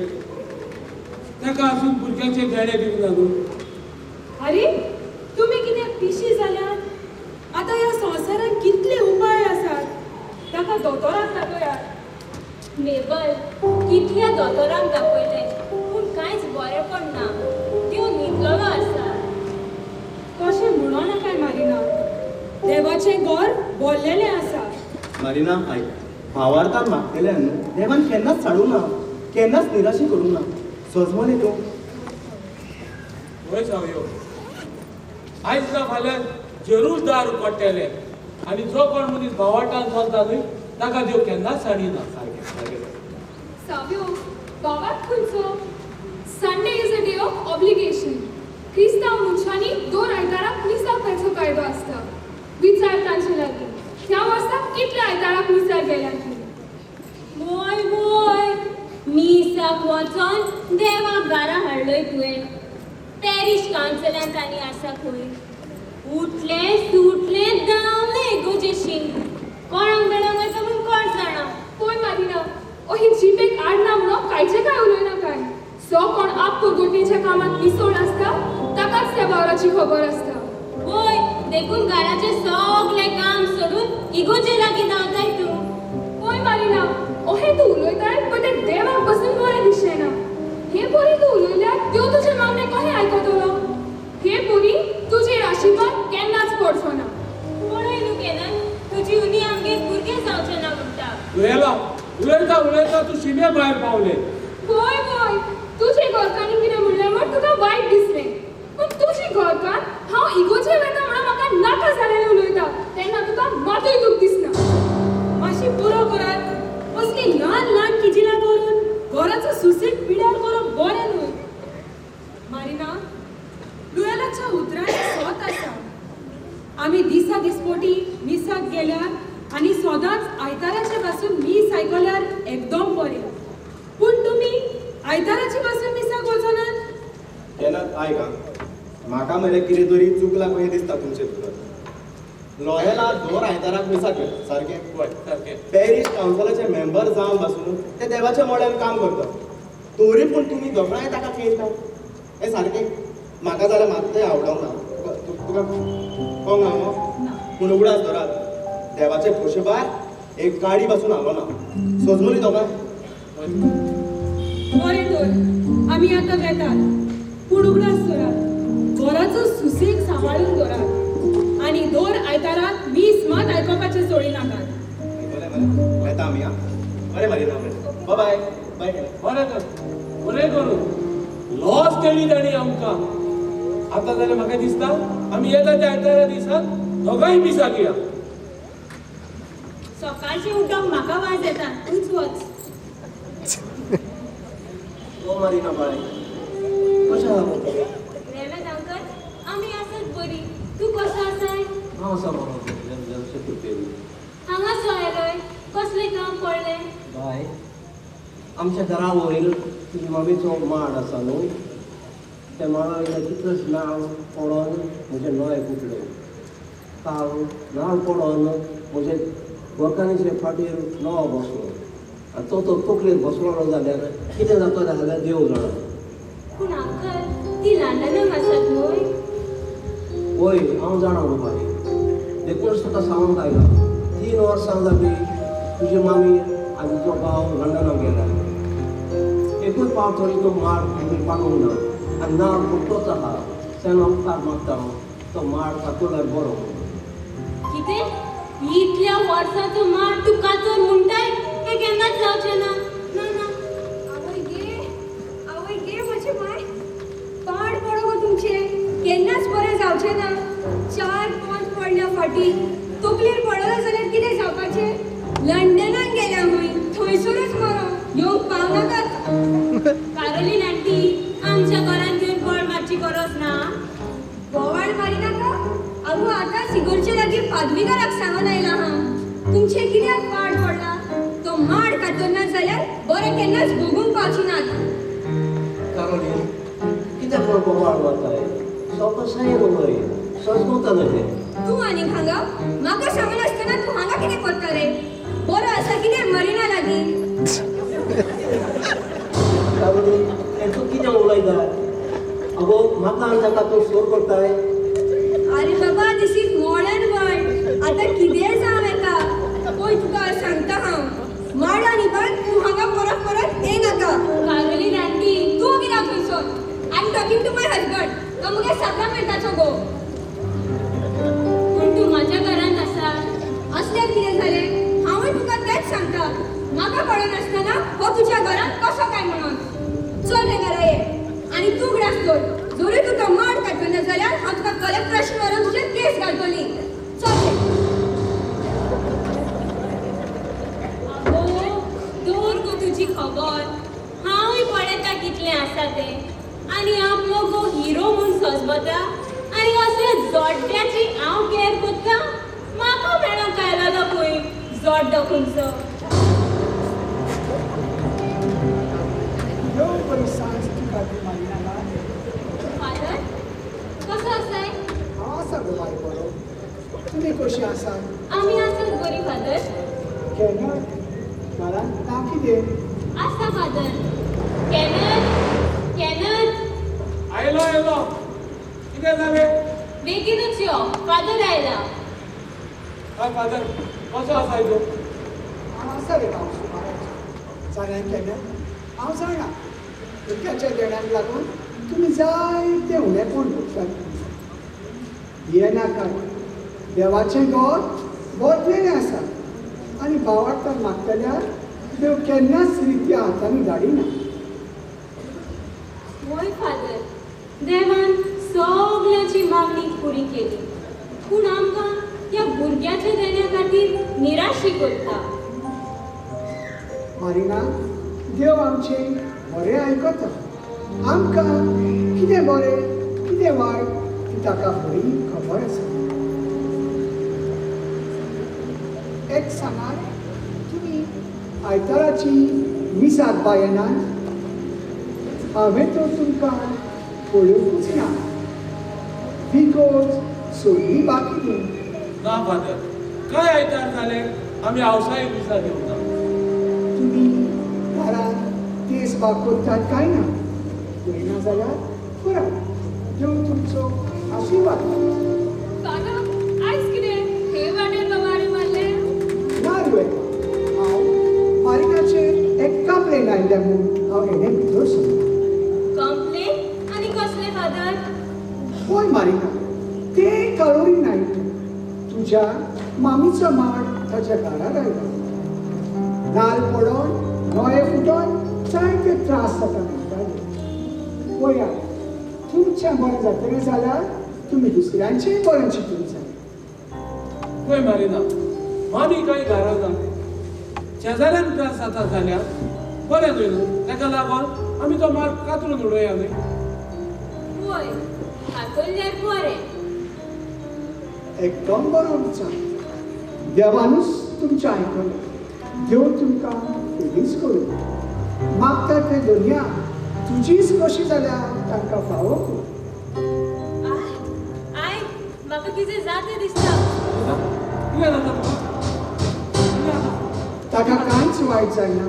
ताका अजून भुरग्यांचें देणें दिवंक ना न्हू. अरे तुमी कितें पिशी जाल्यात? आतां ह्या संवसारांत कितले उपाय आसात. ताका दोतोराक दाखयात. मेबल, कितल्या दोतोरांक दाखयलें पूण कांयच बरेंपण ना. त्यो न्हिदलेलो आसा. तशें म्हणो नाकाय मारिना, देवाचें घर भरलेलें आसा. मारिना आयक, भावार्थान मागतल्यान न्हू देवान केन्नाच साडूंक ना, केन्नाच निराशी करूंक ना. सजमले तूं. वय सावयो, आयज ना फाल्यां जरूर दार उगडटलें आनी जो कोण मनीस भावार्थान चलता न्हय ताका देव केन्नाच साडिना. सारकें सारकें. सावयो, भावार्थ खंयचो? Sunday is a day of obligation. क्रिस्तांव मनशांनी 2 आयताराक मिसाक वचचो कायदो आसता. विचार तांचे लागीं, ह्या वर्साक कितल्या आयताराक मिसाक गेल्या ती? वय वय, मिसाक वचोन देवाक घरा हाडलोय तुवें. पॅरीश कावन्सिलांत आनी आसा खंय. उठलें सुटलें धांवलें इगोजेशी. कोणाक मेळोंक वयता म्हूण कोण जाणा. पळय मारिना, ही जिबेक आड ना म्हणून कांयचें काय उलयना काय. जो कोण आप कुरगुटीच्या कामांत मिसोड आसता ताकाच त्या वावराची खबर आसता. वय, देखून घराचें सगळें काम सोडून इगोजे लागीं धांवताय तूं. पळय मारिना, अहें तूं उलयताय पण तें देवाक पसून बरें दिसचें ना. हे परी तूं उलयल्यार त्यो तुजें मागणें कशें आयकतलो? हे परी तुजे आशिर्वाद केन्नाच पडचो ना. पळय न्हू केनन, तुजी उनी आमगेर भुरगें जावचें ना म्हणटा. उलयला उलयता उलयता तूं शिमे भायर पावलें. वय वय, तुजे घरकान्नी कितें म्हणलें म्हण तुका वायट दिसलें, पूण तुजी घरकान्न हांव इगोजे वता म्हणून म्हाका नाका जालेलें उलयता तेन्ना तुका मातूय दूख दिसना. मातशी पुरो करात. असली ल्हान ल्हान किजिलां करून घराचो सुसेग पिड्यार करप बरें न्हय. मारिना, लुयेलाच्या उतरांनी सत आसा. आमी दिसा दिसपोटी मिसाक गेल्यार आनी सदांच आयताराचे पासून मीस आयकल्यार एकदम बरें. पूण तुमी आयताराचे पासून मिसाक वचनात. तेन्ना आयक, म्हाका मरे कितें तरी चुकलां कशें दिसता तुमचे भितर. लॉयला 2 आयताराक मिसाक गेलो, सारकें? वय सारकें. पॅरीश कावन्सिलाचे मेंबर जावन पासून ते देवाच्या मोड्यान काम करतात, तरी पूण तुमी दोगांय ताका खेळटात. हें सारकें म्हाका जाल्यार मात्तूय आवडोंक ना. तुका कोंग हांव पूण उगडास धरात, देवाचे खोशे भायर एक गाडी पासून हालो ना. सजमली दोगांय. बरें तर आमी आतां वेतात, पूण उगडास धरात, घराचो सुसेग सांबाळून दवरात आनी 2 आयताराक मीस मात आयकुपाचें सोडी नाकात. आयकलें मरे? वेता आमी. आं, बरें मारिना, बाय बाय. बरें तर, बरें करूं. लॉस केली तांणी आमकां. आतां जाल्यार म्हाका दिसता आमी येता त्या आयतारा दिसान दोगांय मिसाक या. सकाळचें उठोंक म्हाका वाज येता, तूंच वच. ओ मारिना बाय, कशें आसा गो? रेवेद अंकल, आमी आसात बरी. तूं कसो आसाय? हांव आसा बरो, देवाचे कृपेन. हांगा सो आयलोय, कसलें काम पडलें? बाय, आमच्या घरा वयर तुजी मम्मीचो माड आसा न्हू, त्या माडा वयले कितलोच नाळ पडोन म्हजे नळे फुटले. काल नाळ पडोन म्हजे गोरकानीचे फाटीर नवो बसलो आनी तो तो तकलेर बसलो जाल्यार कितें जातलें जाल्यार देव जाणा. पूण अंकल ती लंडनाक आसात न्हय? वय हांव जाणा रुपाली, देखूनच तुका सांगूंक आयला. 3 वर्सां जाली तुजी मामी आनी तुजो भाव लंडनाक गेला. एकूच पावट तरी तो माड तुमी पाडूंक ना आनी नाळ फुटतोच आहा. तेन्ना उपकार मागता हांव तो माड कातरल्यार बरो. कितें इतल्या वर्सांचो माड तूं कातर म्हणटाय? हें केन्नाच जावचें ना. ना ना. आवय गे, आवय गे म्हजे माय, पाड पडो गो तुमचें, केन्नाच बरें जावचें ना. 4-5 पडल्या फाटी तकलेर पडलो जाल्यार कितें जावपाचें? लंडनाक गेल्या खंय, थंयसरूच मरो, येवंक पावनाकात. कारोलीन आंटी, आमच्या घरांत घेवन बोवाळ मारची गरज ना. बोवाळ मारिनाका? आगो आतां सिगोरचे लागीं पादविगाराक सांगून आयला हांव. तुमचें कित्याक पाड पडला? तो माड कातरना जाल्यार बरें केन्नाच भोगूंक पावची नात. कारोलीन कित्याक म्हूण बोवाळ मारताय? सवकासायेन उलय, सजमता न्हय तें. तूं आनीक हांगा म्हाका सांगनासतना तूं हांगा कितें करता रे? बरो आसा कितें मरिना लागीं? कारोलीन हें तूं कितें उलयता? अगो म्हाका आनी ताका तूं सोर करताय? आरे बाबा, दिस is modern world. आतां कितेंय जावं येता. पळय तुका सांगता हांव, माडा निबान तूं हांगा परत परत येनाका. कारोलीन आंटी, तूं कित्याक थंयसर? I am talking to my husband. तो मुगे साक्रामेंताचो घोव. पूण तूं म्हाज्या घरांत आसा. असल्यार कितें जालें? हांवूय तुका तेंच सांगता. म्हाका कळनासतना हो तुज्या घरांत कसो काय म्हणून. चल रे घरा ये आनी तूं ग्रास दवर. जरूय तुका माड काडटना जाल्यार हांव तुका कलेक्टराशी व्हरून तुजेर केस घालतली. चल रे. आगो दवर गो तुजी खबर. हांवूय पळयता कितलें आसा तें. आनी आपलो गो हिरो म्हूण सजमता आनी असल्या जोड्ड्याची हांव केअर करता. म्हाका मेळोंक आयलो खंय जोड्डो खंयचो. फादर कसो आसाय? हांव आसा गो बाय बरो. तुमी कशी आसात? आमी आसात बरी फादर. केन्ना घरांत ना कितें? आसा फादर. केनत, केनत आयलो आयलो. कितें जालें? बेगीनूच यो, फादर आयला. हय फादर, कसो आसाय तूं? हांव आसा रे भाव सुमाराचो. जाणां केन्ना हांव जाणा भुरग्याच्या देण्याक लागून तुमी जायते उणेपण भोगतात. भियेनाकात, देवाचें घर बोतलेलें आसा आनी भावार्थान मागतल्यार देव केन्नाच रित्या हातांनी धाडिना. वय फादर, देवान सगळ्यांची मागणी पुरी केली, पूण आमकां ह्या भुरग्याच्या देण्या खातीर निराशी करता. मारिना, देव आमचें बरें आयकता. आमकां कितें बरें कितें वायट ती ताका बरी खबर आसा. एक सांगात, तुमी आयताराची मिसाक बाय येनात? हांवें तर तुमकां पळोवंकूच ना. Because सोडली बाकी न्ही. ना फादर, काय आयतार जालें आमी आवसाय मिसाक येवना. तुमी घरांत तेज बाग करतात काय ना? पळयना जाल्यार करात. देव तुमचो आशिर्वाद. फादर, आयज कितें हे वाटेन बोवाळ मारले? ना रे, हांव मारिनाचेर एक कंप्लेन आयल्या म्हूण हांव हेणें भितर सरलो. कंप्लेन आनी कसलें फादर? पळय मारिना, तें कालोरी नायक तुज्या मामीचो माड ताच्या घरार आयलो. नाल पडोन नोये फुटोन जायते त्रास जाता म्हणटाले. पळयात, तुमचें बरें जातलें जाल्यार तुमी दुसऱ्यांचेंय बरें चिंतूंक जाय. पळय मारिना, मामी कांय घरा ना, शेजाऱ्यान त्रास जाता जाल्यार बरें न्हय न्हू? ताका लागून आमी तो माड कातरून उडोवया न्हय? वय, कातरल्यार बरें. एकदम बरो विचार. देवानूच तुमचें आयकलें. देव तुमकां फिलीस करूं. मागता तें धरया, तुजीच कशी जाल्यार तांकां फावो कर. I म्हाका कितें जाता दिसता. ताका कांयच वायट जायना.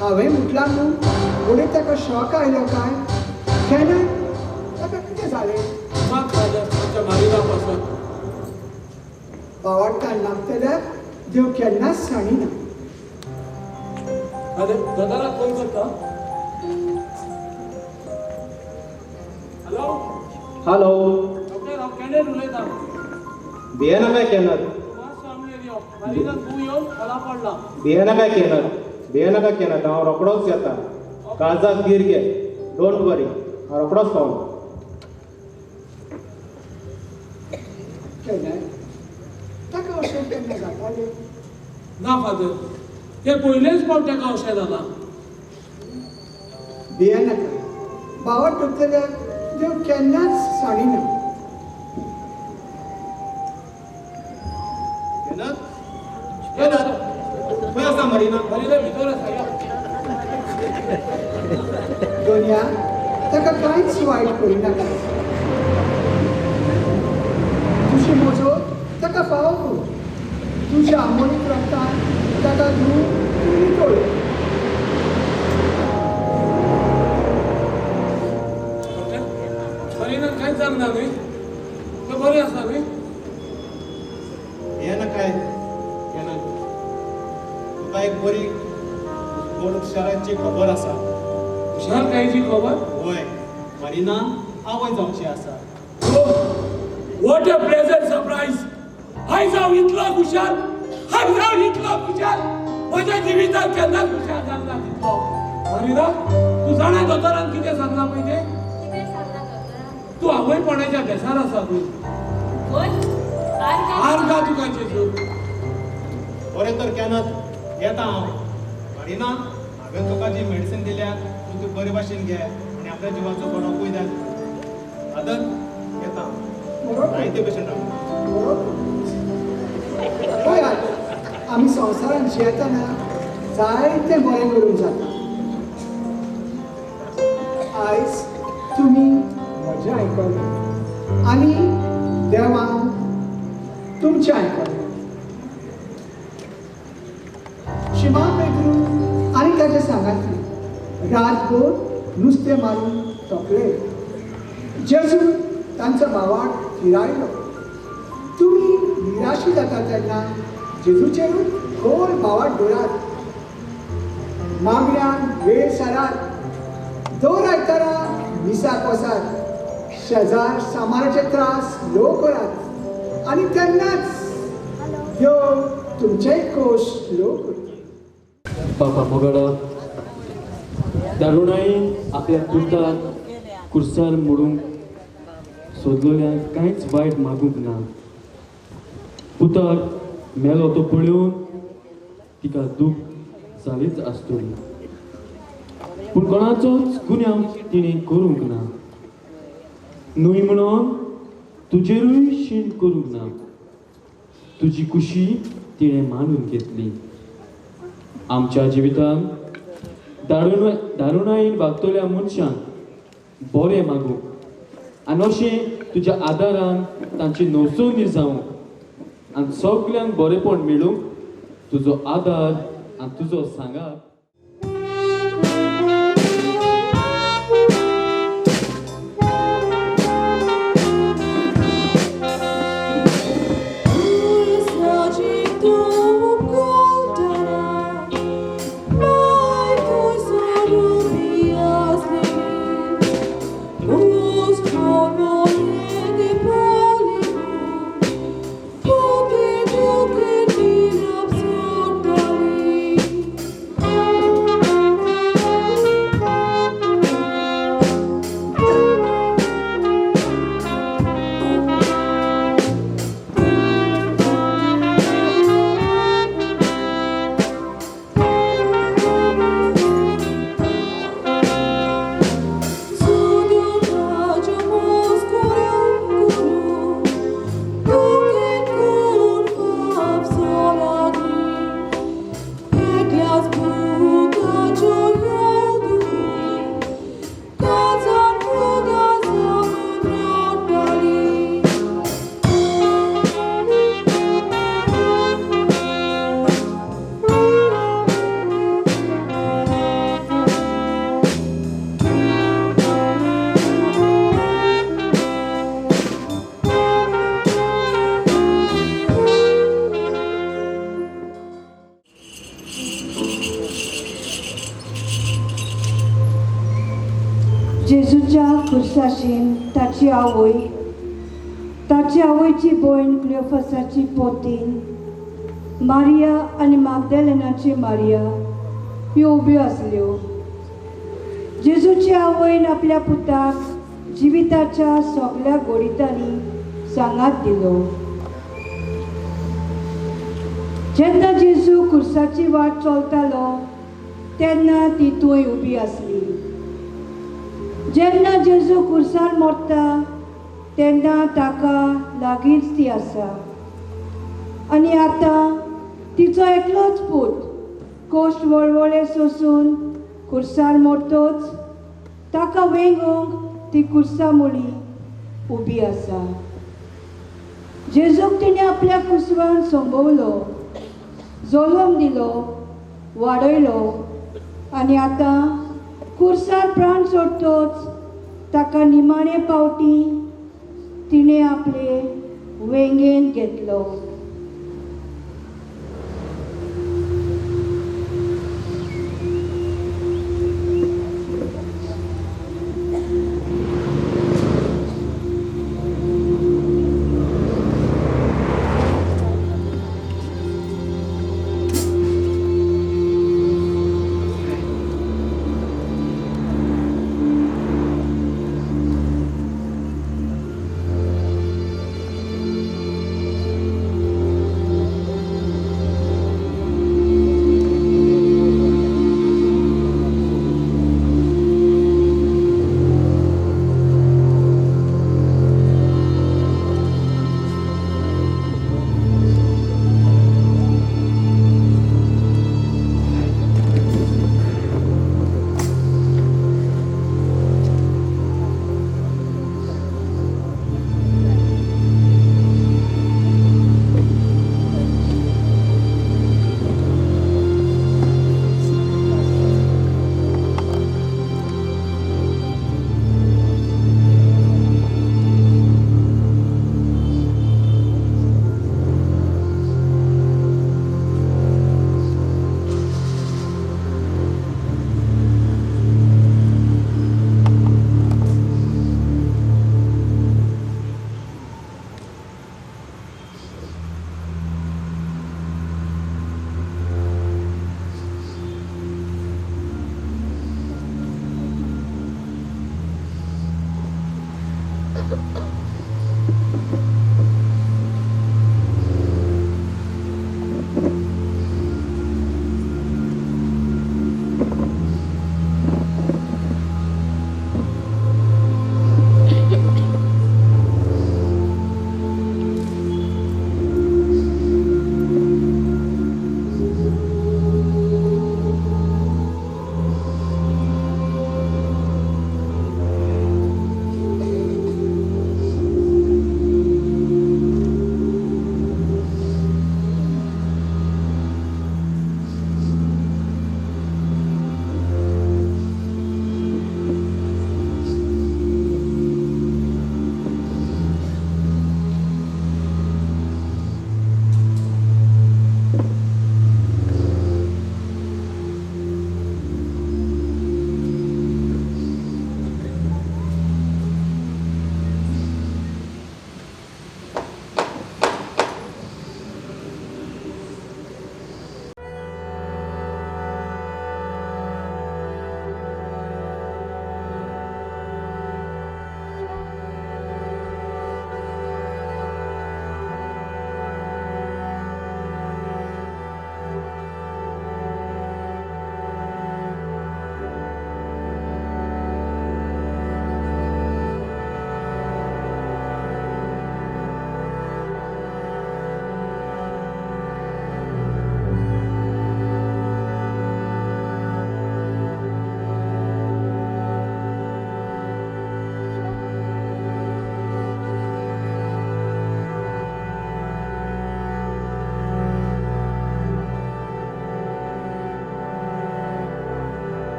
हांवें म्हटलां न्हू फुडें ताका शॉक आयलो काय केन्ना ताका कितें जालें? बावाडटान लागतल्याक देव केन्नाच सांगिना. दोतोराक फोन करता. हॅलो हॅलो डॉक्टर, हांव केन्ना उलयतां. भियेना काय केन्ना? भियेना काय केन्ना? भियेना काय केन्ना? हांव रोकडोच येता. काळजाक धीर घे, don't वरी, हांव रोकडोच पावलो. केन्ना ताका अशें केन्ना जातालें? ना फादर, ते पयलेच फावट ताका अशें जालां. भियेनाका, बावट धरतल्याक देव केन्नाच सांगिना. खंय आसा मरिना? मरिना भितर आसा. यो दोनया, ताका कांयच वायट करिनाका. तुजी मोजो ताका फावो कर. तुज्या आमोनीक रक्तान ताका धुवन तूं नितळ. मरिना कांयच जावंक ना न्हय? तें बरें आसा न्हय? भियेना काय केन्ना? तुका एक बरी गोड हुशाराची खबर आसा. हुशारकायेची खबर? वय, मरिना आवय जावची आसा. What a pleasant surprise! आयज हांव इतलो खुशाल, आयज हांव इतलो खुशाल, म्हज्या जिवितांत केन्नाच खुशाल जावंक ना तितलो. मरिना, तूं जाणा दोतोरान कितें सांगलां पळय तें? कितें सांगलां दोतोरान? तूं आवयपणाच्या भेसार आसा तूं. आर्गां तुका जेजू. बरें तर केन्ना येता हांव. मरिना, हांवें तुका जी मेडिसीन दिल्या तूं ती बरे भाशेन घे आनी आपल्या जिवाचो बरो कुयदाद कर. फादर, येता हांव. जायते पेशंट आसा. पळयात, आमी संवसारांत जियेतना जायतें बरें करूंक जाता. आयज तुमी म्हजें आयकलें आनी देवान तुमचें आयकलें. शिमा पेद्रू आनी ताचे सांगाती रातभर नुस्तें मारून थकले. जेजू तांचो भावाक थिरायलो. तुमी निराशी जाता तेन्ना जेजूचेरूच खोल भावाक दवरात. मागण्यान वेळ सारात. दर आयतारा मिसाक वसात. शेजार सामाराचे त्रास लो करात आनी तेन्नाच देव तुमचेय कोश लो करता. बाबा मोगडा दारुणाईन आपल्या पुताक कुर्सार मोडूंक सोदलोल्याक कांयच वायट मागूंक ना. पुताक मेलो तो पळोवन तिका दूख जालीच आसतली, पूण कोणाचोच गुन्यांव तिणें करूंक ना. न्हय म्हणून तुजेरूय शीण करूंक ना. तुजी कुशी तिणें मानून घेतली. आमच्या जिवितांत दारुणाईन वागतल्या मनशांक बरें मागूंक आनी अशें तुज्या आदारान तांची नवसोनी जावंक आनी सगल्यांक बरेंपण मेळूंक तुजो आदार आनी तुजो सांगात. Oh, जेजूच्या खुर्साशेन ताची आवय, ताची आवयची भयण क्लियोफासाची पोतीन मारिया आनी मागदेलेनाची मारिया ह्यो उब्यो आसल्यो. जेजूची आवयन आपल्या पुताक जिविताच्या सगळ्या गोडितांनी सांगात दिलो. जेन्ना जेजू खुर्साची वाट चलतालो तेन्ना ती थंय उबी आसली. जेन्ना जेजू खुर्सार मरता तेन्ना ताका लागींच ती आसा. आनी आतां तिचो एकलोच पूत कोश्ट वळवळे सोसून खुर्सार मरतोच ताका वेंगोवंक ती खुर्सा मुळी उबी आसा. जेजूक तिणें आपल्या कुसवान संबवलो, जल्म दिलो, वाडयलो आनी आतां खुर्सार प्राण सोडतोच ताका निमाणे पावटी तिणें आपले वेंगेन घेतलो.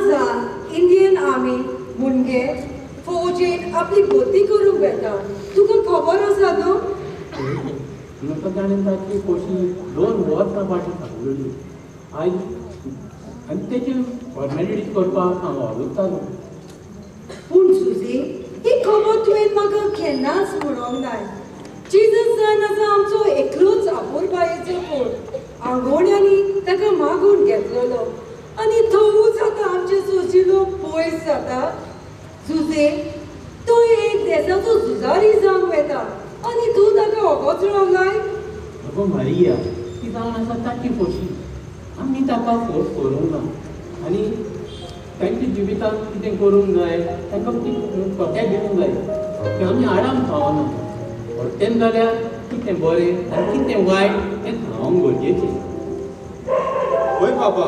जावन इंडियन आर्मी मुणगे फौजेन आपली भरती करूंक वेता, तुका खबर आसा न्हू? म्हाका ताणें ताची खोशी 2 वर्सां फाटीं सांगलेली आयज आनी तेची फॉर्मेलिटीज करपाक हांव वावुरतालो. पूण सुजी, ही खबर तुवें म्हाका केन्नाच म्हणोंक नाय. जेजस जावन आसा आमचो एकलोच आपुरबायेचो कोण, आंगोण्यांनी ताका मागून घेतलेलो आनी थंयूच आतां आमचे सोशिलो पयस जाता. जुजे, तो एक देसाचो झुजारी जावंक वेता आनी तूं ताका ओगोच रावलाय? अगो मारिया, ती जावन आसा ताची खोशी, आमी ताका फोर्स करूंक ना आनी तांच्या जिवितांत कितें करूंक जाय तांकां ती खोट्या दिवंक जाय, तें आमी आडावंक फावना. हरतेन जाल्यार कितें बरें आनी कितें वायट तें थारावंक गरजेचें. हय बाबा,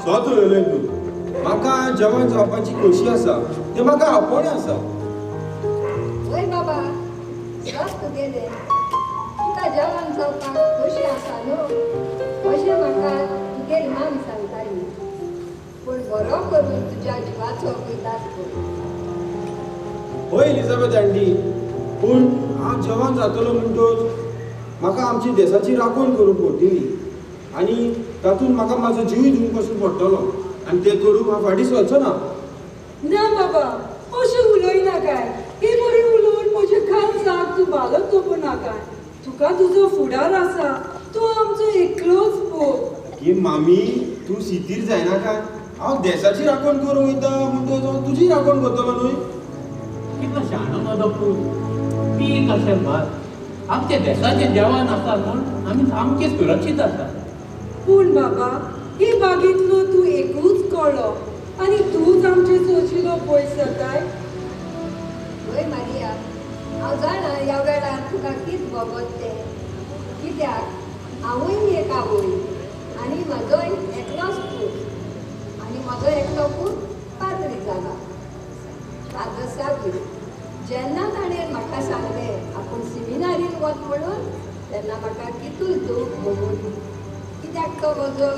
सत उलयलें तूं. म्हाका जवान जावपाची खोशी आसा, तें म्हाका आपोवणें आसा. वय बाबा, सत तुगेलें, तुका जवान जावपाक खोशी आसा न्हू, अशें म्हाका तुगेली मामी सांगताली. पूण बरो करून तुज्या जिवाचो कुयदाद कर. हय एलिझाबेथ आंटी, पूण हांव जवान जातलो म्हणटोच म्हाका आमची देसाची राखण करूंक पडटली आनी तातूंत म्हाका म्हाजो जीव दिवंक पसून पडटलो आनी तें करूंक हांव फाटीं सरचो ना. ना बाबा, अशें उलयनाकाय. हे बरें उलोवन म्हज्या काळजाक तूं बालक तोपूं नाकाय. तुका तुजो फुडार आसा, तूं आमचो एकलोच पूत. गे मामी, तूं सितीर जायनाका. हांव देसाची राखण करूंक वयता म्हणटकच हांव तुजी राखण करतलो न्हय. कितलो शाणो म्हजो पूत, पीक अशें भात. आमच्या देसाचे जवान आसा म्हूण आमी सामके सुरक्षीत आसा. पूण बाबा, हे बागेंतलो तूं एकूच कळ्ळो आनी तूंच आमचे सोशिलो पयस जाताय. वय मारिया, हांव जाणा ह्या वेळार तुका कित भोगत तें, कित्याक हांवूय एक आवय आनी म्हजोय एकलोच पूत आनी म्हजो एकलो पूत पाद्री जाला, फादर सावीर. जेन्ना ताणें म्हाका सांगलें आपूण सिमिनारीन वच म्हणून, तेन्ना म्हाका कितूच दूख भोगून, कित्याक तो म्हजो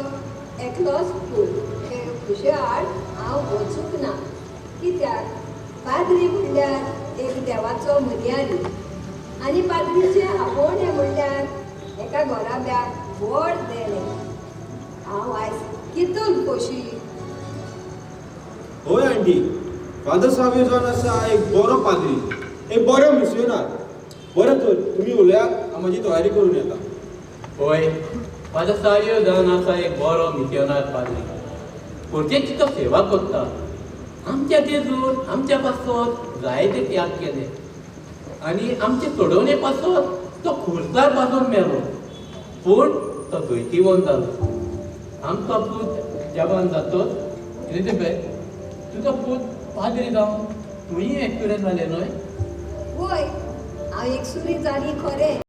एकलोच पूत. हे खुशे आड हांव वचूंक ना, कित्याक पाद्री म्हणल्यार एक देवाचो मर्यादी आनी पाद्रीचें आपोवणें म्हणल्यार एका घराब्याक व्हड देणें. हांव आयज कितून खोशी. हय आंटी, फादर सावीर जावन आसा एक बरो पाद्री, एक बरो मिसियोनार. बरें तर तुमी उलयात, हांव म्हाजी तयारी करून येता. हय, फादर सावीर जावन आसा एक बरो मिसियोनार पाद्री, पुर्जेची तो सेवा करता. आमच्या जेजून आमच्या पासत जायते त्याग केले आनी आमचे सोडोवणे पासत तो खुर्सार पासून मेलो, पूण तो जैतिवंत जालो. आमचो पूत जवान जातोच. एलिझाबेथ, तुजो पूत पाद्री जावन तूंय एकसुरें जालें न्हय? वय, हांव एकसुरी जाली खरें.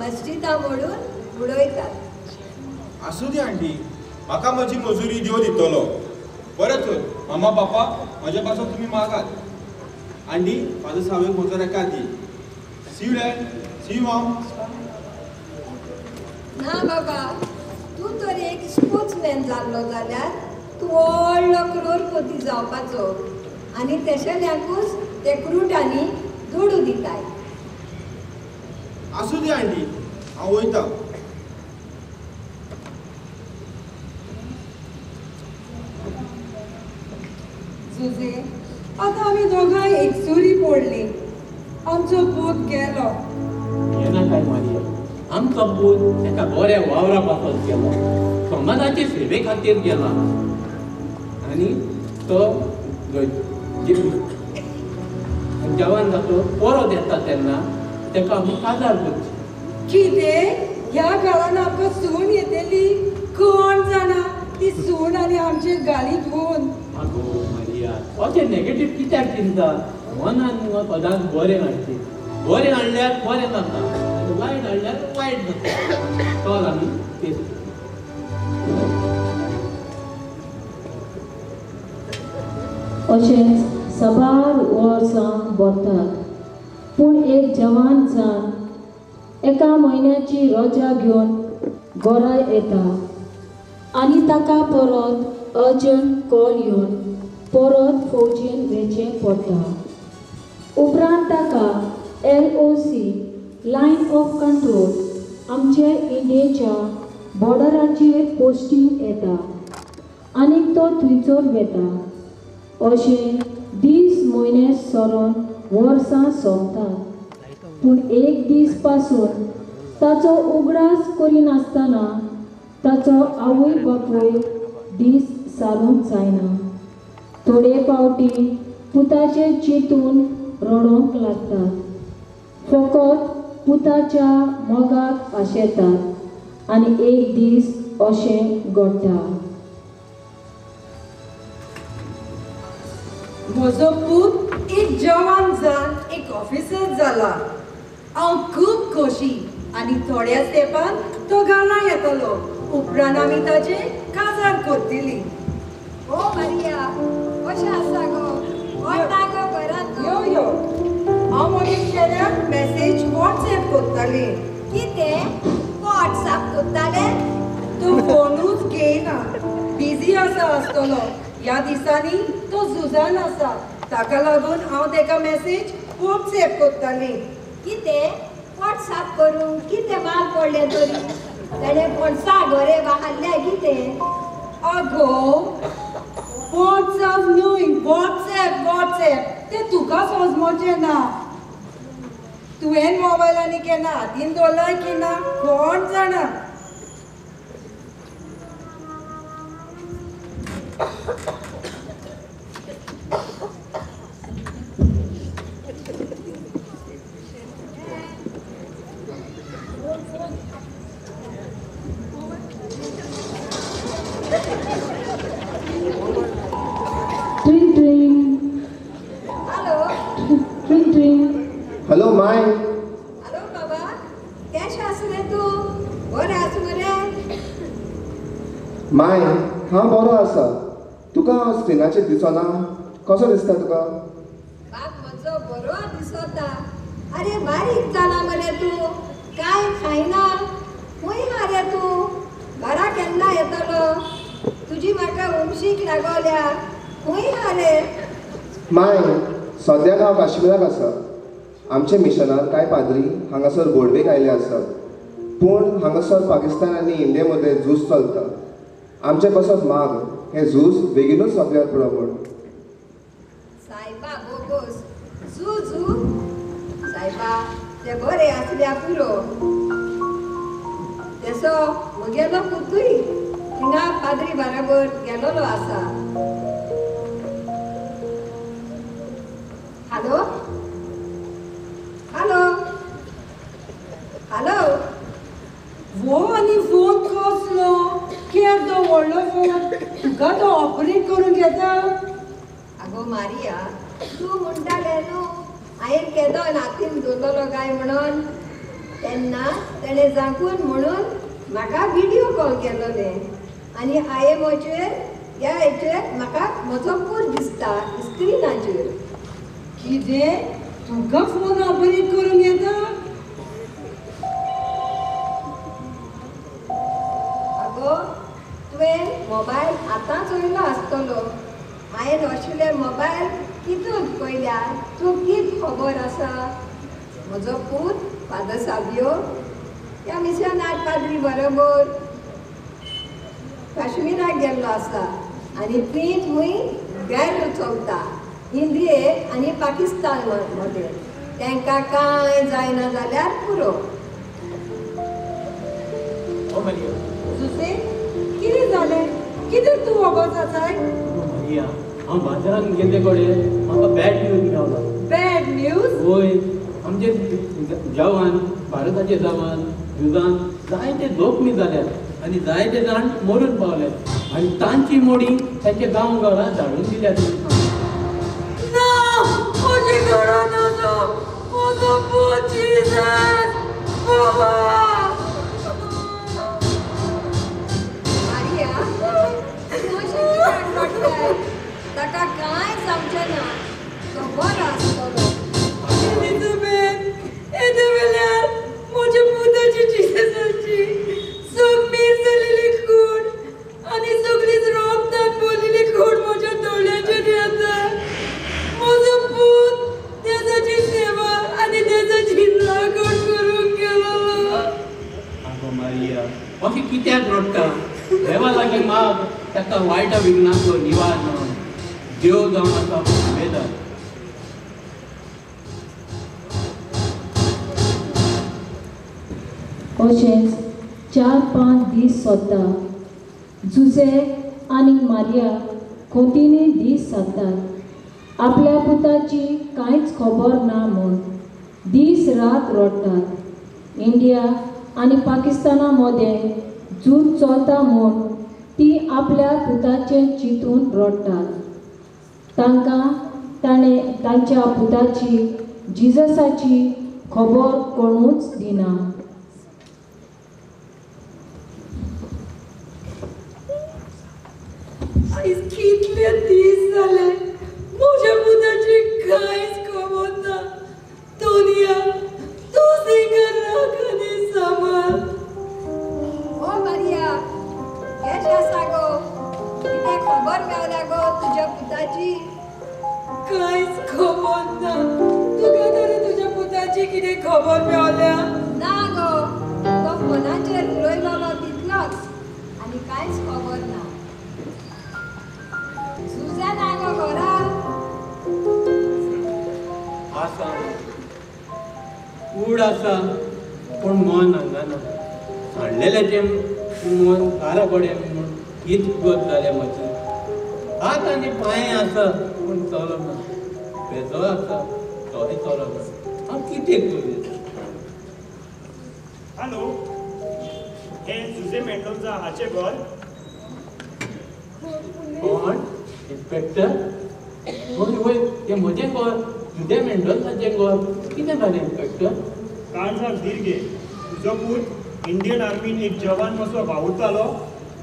मस्जिदा मोडून उडयतात. आसूं दी आंटी, म्हाका म्हजी मजुरी देव दितलो. बरें तर मामा पापा, म्हज्या पासून तुमी मागात. आंटी, म्हाजो सावेक म्हजो रेका दी. See you dad, see you mom. ना बाबा, तूं तर एक स्पोर्ट्समॅन जाल्लो जाल्यार तूं व्हडलो करोडपती जावपाचो आनी तेशेल्यांकूच ते क्रुटांनी दुडू दिताय. आसूं दी आंटी, हांव वयता. जुजे, आतां आमी दोगांय एकसुरी पडली. आमचो पूत गेलो. येना काय मारिया, आमचो पूत एका बऱ्या वावरा पासत गेलो, समाजाचे सेवे खातीर गेला आनी तो जवान जातो परत येता तेन्ना ताका आमी काजार करची. कितें ह्या घरान आमकां सून येतली? कोण जाणा ती सून आनी आमचे गाली घेवन. आगो मारिया, अशें नेगेटीव कित्याक चिंता? मनान सदांच बरें हाडचें. बरें हाडल्यार बरें जाता आनी वायट हाडल्यार वायट जाता. चल आमी तेच. अशेंच साबार वर्सां भरतात. पूण एक जवान जावन एका म्हयन्याची रजा घेवन घरा येता आनी ताका परत अर्जंट कॉल येवन परत फौजेन वेचें पडटा. उपरांत ताका LOC line of control आमचे इंडियेच्या बॉर्डराचेर पोस्टींग येता आनी तो थंयसर वेता. अशें दीस म्हयने सरोन वर्सां सोंपतात. पूण एक दीस पासून ताचो उगडास करिनासतना ताचो आवय बापूय दीस सारूंक जायना. थोडे फावटी पुताचें चिंतून रडोंक लागतात. फकत पुताच्या मोगाक आशेतात आनी एक दीस अशें घडटा. म्हजो पूत एक जवान जावन एक ऑफिसर जाला. हांव खूब खोशी आनी थोड्या तेंपान तो घरा येतलो. उपरांत आमी ताचें काजार करतली. ओ मारिया, कशें आसा गो? कोण ना गो घरांत? यो यो, हांव म्हज्या चेड्याक मॅसेज वॉट्सएप करतालें. कितें वॉट्सएप करतालें? तूं फोनूच घेयना, बिजी आसा आसतलो. ह्या दिसांनी तो झुजान आसा, ताका लागून हांव ताका मॅसेज वॉट्सएप करतालें. कितें वॉट्सएप करूंक कितें माल पडलें तरी? ताणें पणसा घरे बाहारल्या कितें? आगो, वॉट्सएप न्हय, वॉट्सएप वॉट्सएप तें तुका समजचें ना. तुवें मोबायल आनी केन्ना हातीन दवरलाय की ना कोण जाणा. ट्रिंग ट्रिंग. हॅलो. ट्रिंग ट्रिंग. Hello my. Hello बाबा, केशें आसा रे तूं? बरें आसा मरे? माय, हांव बरो आसा. तुका हांव स्क्रिनाचेर दिसना, कसो दिसता तुका? बाब म्हजो बरो दिसता. अरे बारीक जाला मरे तूं, कांय खायना. खंय हा रे तूं? घरा केन्ना येतलो? तुजी म्हाका उमशीक लागोल्या. खंय हा रे? माय, सद्याक हांव काश्मीराक आसा. आमच्या मिशनार कांय पाद्री हांगासर बोडवेक आयले आसात. पूण हांगासर पाकिस्तान आनी इंडिये मदें झूज चलता. आमचें पासत माग हें झूज बेगीनूच सोंपल्यार पुरो म्हूण. सायबा बोगोस झू झू. सायबा ते बरे आसल्या पुरो. तेसो म्हगेलो पुतूय थिंगा पाद्री बराबर गेलोलो आसा. Hello hello hello. वो आनी फोन कसलो? कित्याक तो व्हडलो फोन तुका तो ऑपरेट करूंक येता? आगो मारिया, तूं म्हणटालें न्हू हांवें केदो नातीन दवरलेलो काय म्हणून. तेन्ना तेणें झांकून म्हणून म्हाका विडियो कॉल केलोलें आनी आयएमओचेर ह्या हेचेर म्हाका म्हजो पूत दिसता स्क्रिनाचेर. कितें तुका फोन ऑपरेट करूंक येता? आगो तुवें मोबायल आतांच वयलो आसतलो. हांवें असले मोबायल कितून पळयल्यार तूं कित खबर आसा? म्हजो पूत फादर सावियो ह्या मिशनार पाद्री बरोबर काश्मीराक गेल्लो आसा आनी थंय थंय गैर चलता इंडिये आनी पाकिस्तान मदें. तांकां कांय जायना जाल्यार पुरो. जुसे कितें जालें? कितें तूं वोगोत आसाय? मारिया, हांव बाजारांत गेल्ले कडेन म्हाका बॅड न्यूज मेवलो. Bad news? वय, आमचे जवान, भारताचे जवान झुजान जायते जोखमी जाल्यात आनी जायते जाण मरून पावले आनी तांची मोडी तांच्या गांव घरां धाडून दिल्या. ना, म्हजे घरान वचो, म्हजो पूत जिजस बाबा. मारिया, तूं अशें कित्याक रडटाय? ताका कांय जावचें ना, तो बरो आसतलो. एलिझाबेथ, येदे वेल्यार म्हज्या पुताची जिजसाची सगळी जालेली खूण आनी सगळीच रोगतान भरलेली खूण म्हज्या दोळ्यांचेर येता. म्हजो पूत देशाची सेवा आनी देशाची राखण करूंक गेलो. आगो मारिया, अशें कित्याक रडटा? देवा लागीं माग, ताका वायटा विघ्नांचो निवार म्हणून. देव जावन आसा उमेदार. अशेंच 4-5 दीस सोदता. जुजे आनी मारिया खोतींनी दीस सादतात. आपल्या पुताची कांयच खबर ना म्हूण दीस रात रडटात. इंडिया आनी पाकिस्ताना मदें झूज चलता म्हूण ती आपल्या पुताचें चिंतून रडटात. तांकां ताणें तांच्या पुताची जिजसाची खबर कोणूच दिना. आयज कितले दीस जाले म्हज्या पुताची कांयच खबर ना. तोनिया, तूं सिंगर राख आनी सांबाळ. ओ मारिया, केशें आसा गो? कितें खबर मेवल्या गो तुज्या पुताची? कांयच खबर ना. तुका तरी तुज्या पुताची कितें खबर मेवल्या? ना गो, तो फोनाचेर उलयलो तितलोच आनी कांयच खबर ना. सुझान ना गो घरा? आसा, कूड आसा, पूण मन हांगा ना. सांडलेल्याचें मन घरा कडेन म्हूण हीच गत जाल्या म्हजी. हात आनी पांय आसा पूण चलना, बेजो आसा तोय चलना. हांव कितें करूं? हॅलो, हें जुजे मेंडोन्सा हाचें घर? कोण? इन्स्पेक्टर? वय वय, तें म्हजें घर, जुजे मेंडोन्साचें घर. कितें जालें इन्स्पेक्टर? काळजाक धीर घे. तुजो पूत इंडियन आर्मीन एक जवान कसो वावुरतालो.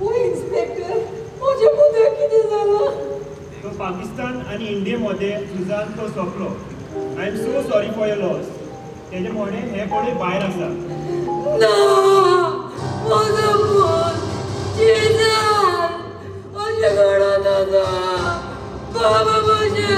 वय इन्स्पेक्टर, म्हज्या पुताक कितें जालां? तो पाकिस्तान आनी इंडिये मदें झुजान तो सोंपलो. I am so sorry for your loss. तेजें मोडें हें पळय भायर आसा. ना, म्हजो पूत जिजस अशें घडोन आसा. बाबा म्हज्या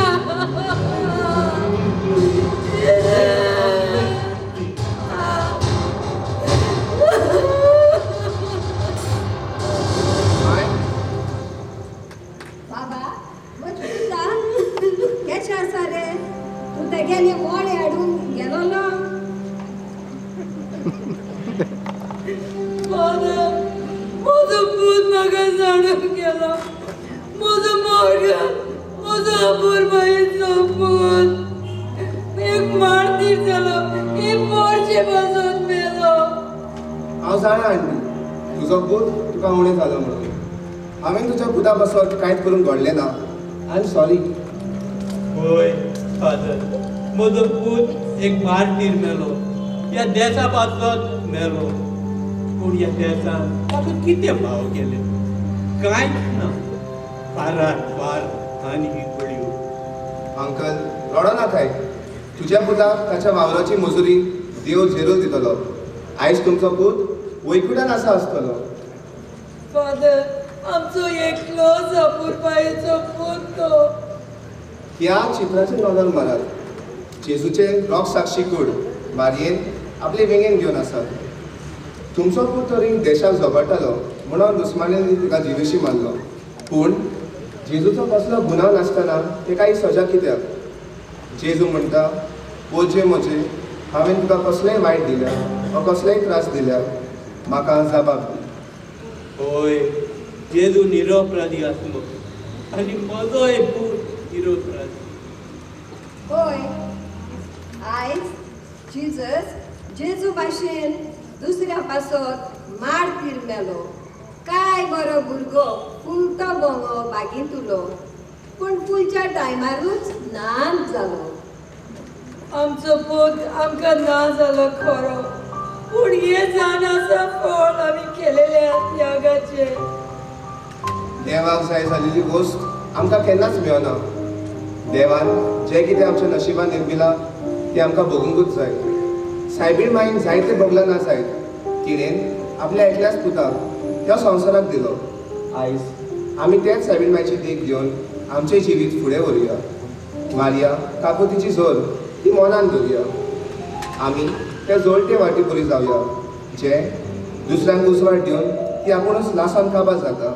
बाबा, म्हज्या पुता केशें आसा रे? तूं तेगेले मोडे हाडूंक गेलोलो? फादर, म्हजो पूत म्हाका सांडून गेलो. म्हजो मोर्गान, म्हजो अपुरबायेचो पूत एक मार्तीर जालो, एक मोर्चे पासून मेलो. हांव जाणा आंटी, तुजो पूत तुका उणें जालो म्हणून. हांवें तुज्या पुता पासत कांयच करूंक घडलें ना. I am sorry. वय फादर, म्हजो पूत एक मार्तीर मेलो. ह्या देसा पासत मेलो. पूण ह्या देसान ताका कितें भाव केलें? कांयच ना. फारार फार आनी गुळयो. अंकल रडो नाकाय. तुज्या पुताक ताच्या वावराची मजुरी देव झेरून दितलो. आयज तुमचो पूत वैकुटान आसा आसतलो. फादर, आमचो एकलोच अपुरबायेचो पूत तो. ह्या चित्राचेर नदर मारात. जेजूचे रोग साक्षी कूड मारयेन आपले वेंगेन घेवन आसात. तुमचो पूत तरी देशाक झगडटालो म्हणून दुस्मानांनी तिका जिवेशी मारलो. पूण जेजूचो कसलो गुन्यांव नासतना ताका ही सजा कित्याक? जेजू म्हणटा, ओजे म्हजे, हांवें तुका कसलेंय वायट दिल्या वा कसलेय त्रास दिल्या, म्हाका जबाब दी. हय, जेजू निरपराधी आसलो आनी म्हजोय पूत निरपराधी. हय, आयज जिजस जेजू भाशेन दुसऱ्या पासत मार तीर मेलो. काय बरो भुरगो फुलतो बोंगो बागींतुलो, पूण फुलच्या टायमारूच नाच जालो. आमचो पूत आमकां ना जालो खरो, पूण हे जाण आसा फळ आमी केलेल्या त्यागाचें. देवाक जाय जालेली गोश्ट आमकां केन्नाच मेळना. देवान जें कितें आमच्या नशिबान निर्मिलां तें आमकां भोगूंकूच जाय. सायबीण माईन जायते भोगलां ना जायत, तिणेन आपल्या एकल्याच पुताक ह्या संवसाराक दिलो. आयज आमी त्याच सायबीण मायची देख घेवन आमचें जिवीत फुडें व्हरुया. मारया काकुतीची जोर ती मनान धरुया. आमी त्या जोळटे वाटी बरी जावया, जे दुसऱ्यांक उजवाड दिवन ती आपुणूच लासान काबार जाता.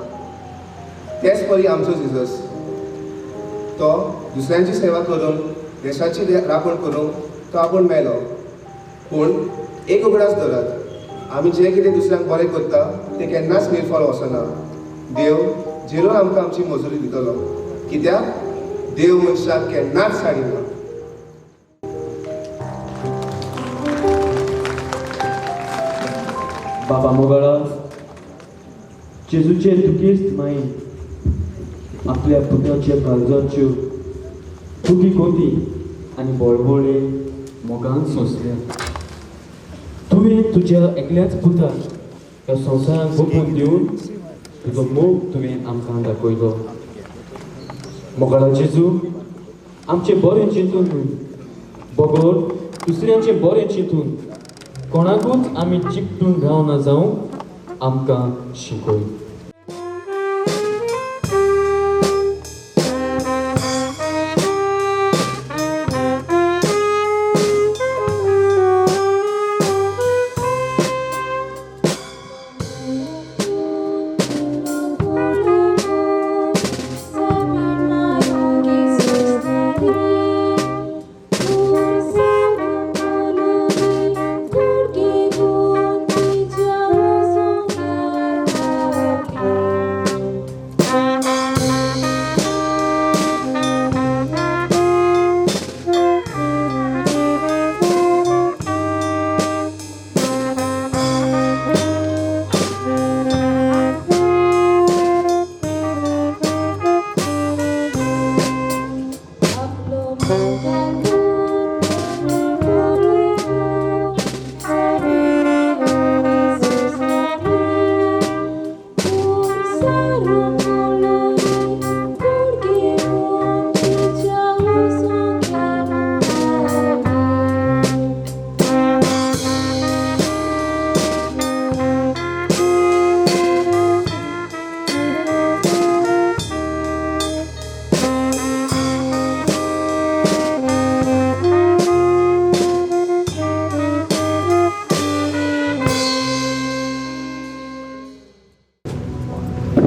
तेच परी आमचो जिजस, तो दुसऱ्यांची सेवा करून देशाची राखण करूंक तो आपूण मेलो. पूण एक उगडास धरात, आमी जें कितें दुसऱ्यांक बरें करता तें केन्नाच निर्फळ वचना. देव झेरून आमकां आमची मजुरी दितलो, कित्याक देव मनशाक केन्नाच साडिना. बाबा मोगाळा, जेजूचे दुखेस्त मायेन आपल्या पुताच्या काळजाच्यो दुखी कोती आनी बळबळे मोगान सोंसल्या. तुवें तुज्या एकल्याच पुताक ह्या संवसाराक गोपून दिवन तुजो मोग तुवें आमकां दाखयलो. मोगाळा जेजू, आमचें बरें चिंतून न्हय बगर दुसऱ्यांचें बरें चिंतून कोणाकूच आमी चिकटून रावना जावंक आमकां शिकय.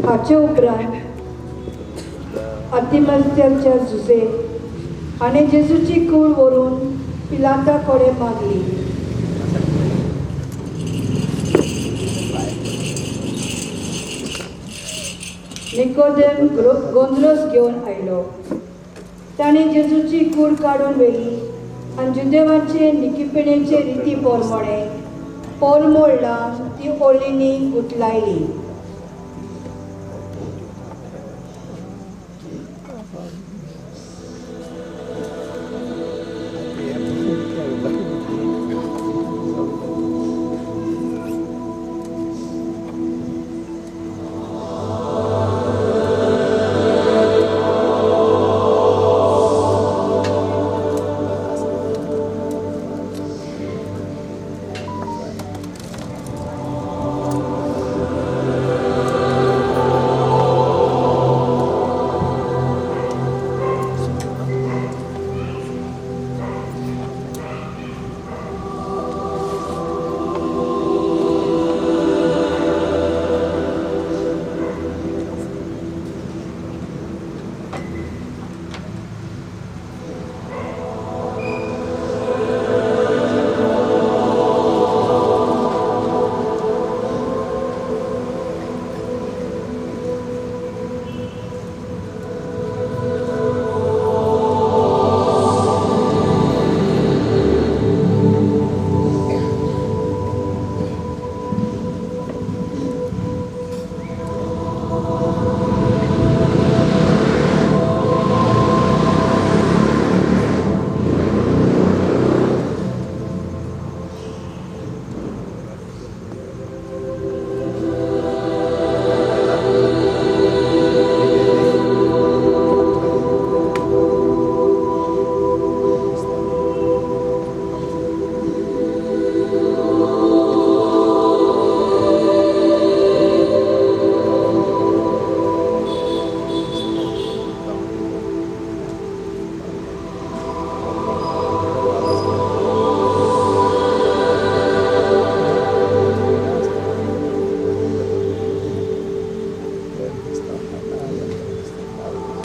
हाचे उपरांत अतिमस्त्याच्या जुजे हाणें जेजूची कूड व्हरून पिलाता कडेन मागली. निकोदेम गोंद्रस घेवन आयलो. ताणें जेजूची कूड काडून व्हेली आनी जुदेवाचे निकीपिणेचे रिती प्रमाणे पोरमोळ लावन ती ओलींनी गुठलायली.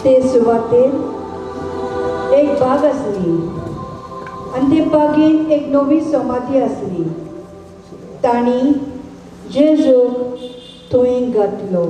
ते सुवातेर एक बाग आसली आनी ते बागेंत एक नवी समाधी आसली. तांणी जेजूक थंय घातलो.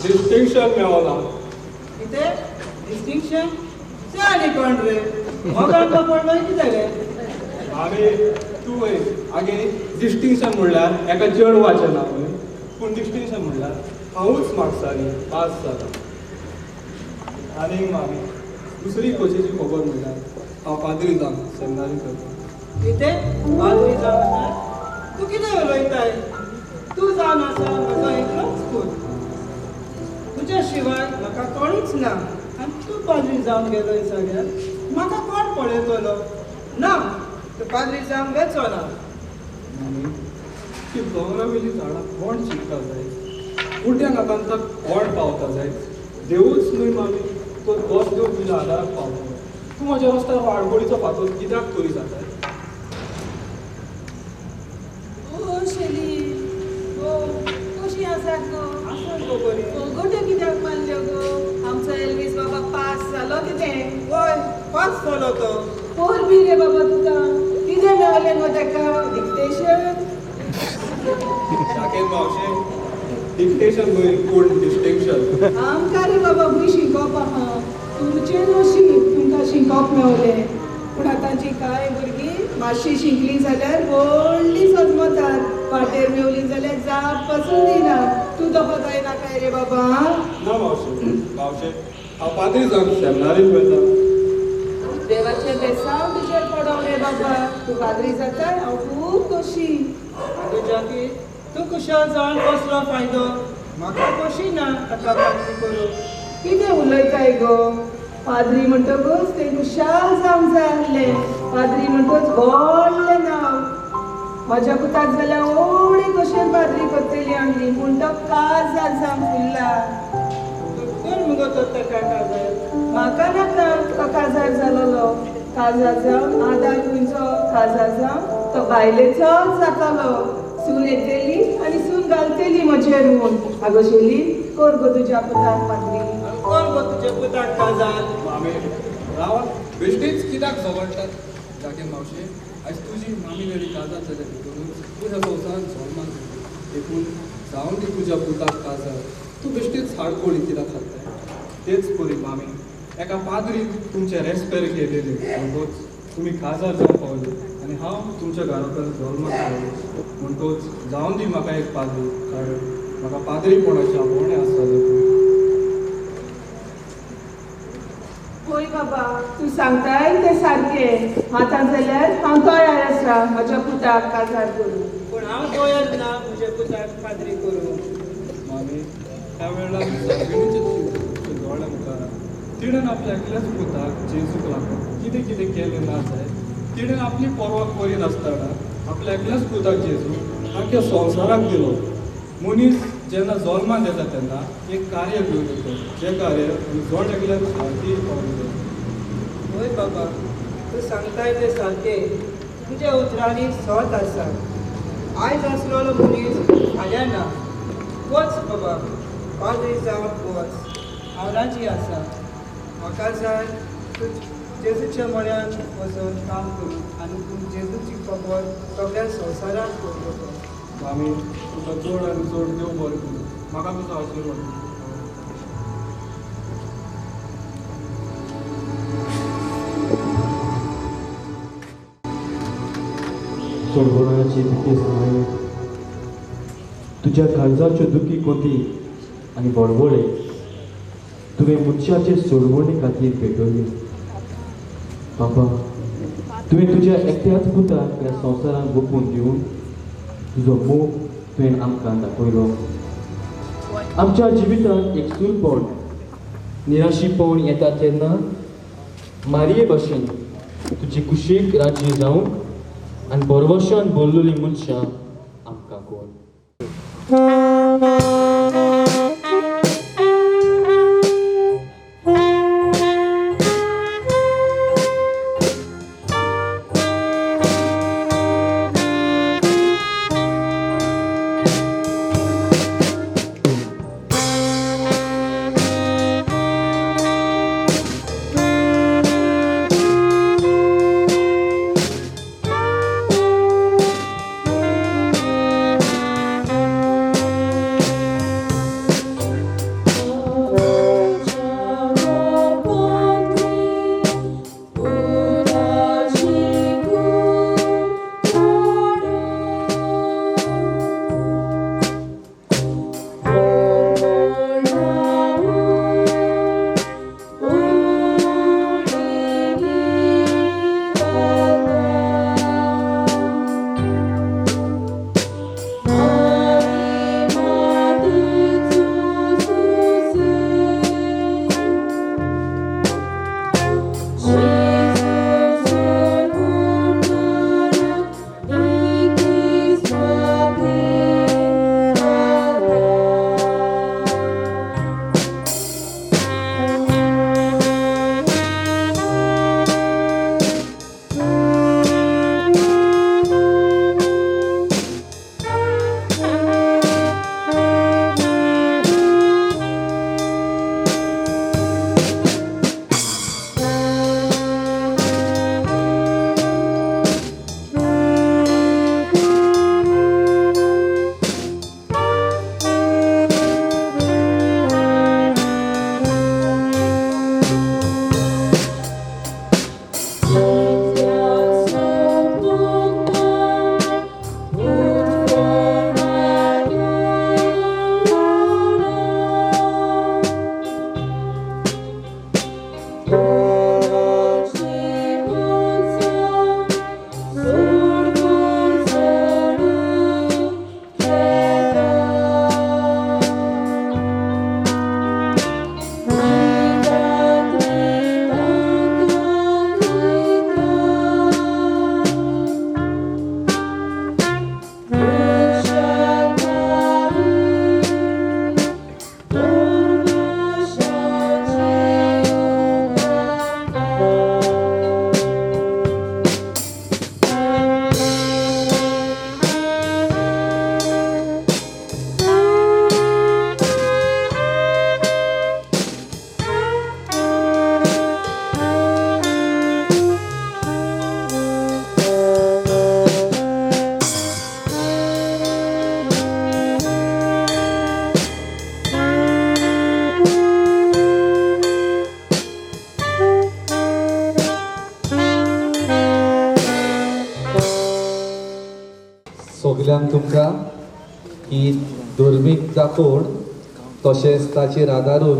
डिस्टिंक्शन मेवला. कितें डिस्टिंक्शन? ते आनी कोण रे? मोगान पडलो कितें रे? मामी तूं आगे डिस्टिंक्शन म्हणल्यार एका चेडवाचें नांव न्हय, पूण डिस्टिंक्शन म्हणल्यार हांवूच मार्क्सांनी पास जाला. आनीक मामी दुसरी खोशयेची खबर म्हणल्यार हांव पाद्री जावन सेमिनारी करता. कितें पाद्री जावन? तूं कितें उलयताय? तूं जावन आसा म्हजो एकलोच पूत. तुज्या शिवाय म्हाका कोणूच ना आनी तूं पाद्री जावन गेलोय जाल्यार म्हाका कोण पळयतलो? ना, तूं पाद्री जावन वेचो ना. ती दोंगरा वयलीं झाडां कोण शिकता जाय, उड्या नाकांत कोण पावता जाय, देवूच न्हय मामी तो तोच देव तुज्या आदाराक पावतलो. तूं म्हज्या रस्त्यार आडखळीचो फातर कित्याक तरी जाता? ओ शेली, ओ कशी आसा गो? आसा गो बरी. फोगोट्यो कित्याक मारल्यो गो? आमचो एल्वीस बाबा पास जालो कितें? वय पास जालो तो. पोरबी रे बाबा तुका कितें मेळलें गो तेका? डिक्टेशन? शाकेल मावशे डिक्टेशन न्हय पूण डिस्टिंक्शन. आमकां रे बाबा भूंय शिकोवप आहा, तुमचें नशीब तुमकां शिकोवप मेवलें. पूण आतांची कांय भुरगीं मातशी शिकलीं जाल्यार व्हडली सजमतात, वाटेर मेवली जाल्यार जाप पासून दिना. तूं तसो जायना काय रे बाबा? ना मावशे, मावशे हांव पाद्री जावन सेमिनारीक वयता. देवाचें बेसांव तुजेर पडों रे बाबा, तूं पाद्री जाता हांव खूब खोशी. आगो जाकी, तूं खुशाल जावन कसलो फायदो? म्हाका खोशी ना ताका पाद्री करूं. कितें उलयताय गो? पाद्री म्हणटकूच तें खुशाल जावंक जाय आसलें. पाद्री म्हणटकूच व्हडलें नांव. म्हज्या पुताक जाल्यार व्हडली खोशयेन पाद्री करतली आसली, पूण तो काजार जावन फुल्ला. कोण मुगो तो ताका काजार? म्हाका नाका तो काजार जालोलो. काजार जावन आदार खंयचो? काजार जावन तो बायलेचो जातालो. सून येतली आनी सून घालतली म्हजेर म्हूण. आगो शेली, कर गो तुज्या पुताक पाद्री. कोण गो तुज्या पुताक काजार? मामी रावा, बेश्टीच कित्याक झगडटात? जाके मावशे, आयज तुजी मामी डॅडी काजार जाल्या भितरूच तूं ह्या संवसारांत जल्माक येयली, देखून जावन दी तुज्या पुताक काजार. तूं बेश्टीच हाडकोळी कित्याक खाताय? तेच परी मामी, एका पाद्रीन तुमचे रेस्पेर केलेले म्हणटोच तुमी काजार जावन पावले आनी हांव तुमच्या घरा कडेन जल्माक पावलो. म्हणटोच जावन दी म्हाका एक पाद्री, कारण म्हाका पाद्रीपणाचें आपोवणें आसा. देखून पळय बाबा, तूं सांगताय तें सारकें. आतां जाल्यार हांव तयार आसा म्हज्या पुताक काजार करूं. पूण हांव तयार ना म्हज्या पुताक पाद्री करूं. मामी, ह्या वेळार सागणीचें दोळ्या मुखार तिणें आपल्या एकल्याच पुताक जेजूक लागून कितें कितें केलें ना जायत. तिणें आपली पर्वा करिनासतना आपल्या एकल्याच पुताक जेजूक आख्या संवसाराक दिलो. मनीस जेन्ना जल्माक येता तेन्ना एक कार्य घेवन येता, जें कार्य जण एकल्यान सारकी पावूंक जाय. हय बाबा, तूं सांगताय तें सारकें. तुज्या उतरांनी सत आसा. आयज आसलेलो मनीस फाल्यां ना. वच बाबा, पाद्री जावन वच. हांव राजी आसा. म्हाका जाय तूं जेजूच्या म्हऱ्यान वचून काम करूं आनी तूं जेजूची खबर सगळ्या संवसारांत पळोवचो. मामी, तुका चड आनी चड देव बरें करूं. म्हाका तुजो आशिर्वाद. सोडवणाची दुखी तुज्या काळजाच्यो दुखी कोती आनी बळवळे तुवें मनशाचे सोडवणे खातीर पेटवली. बाबा, तुवें तुज्या एकट्याच पुताक ह्या संवसारांत वोपून दिवन तुजो मोग तुवें आमकां दाखयलो. आमच्या जिवितांत एक सुरपण निराशीपण येता तेन्ना मारये भशेन तुजी कुशीक राजी जावंक आनी बरवशान बोल्लोली मनशां आमकां कोण. सगल्यांक तुमकां ही धर्मीक दाखोवण तशेंच ताचेर आदारून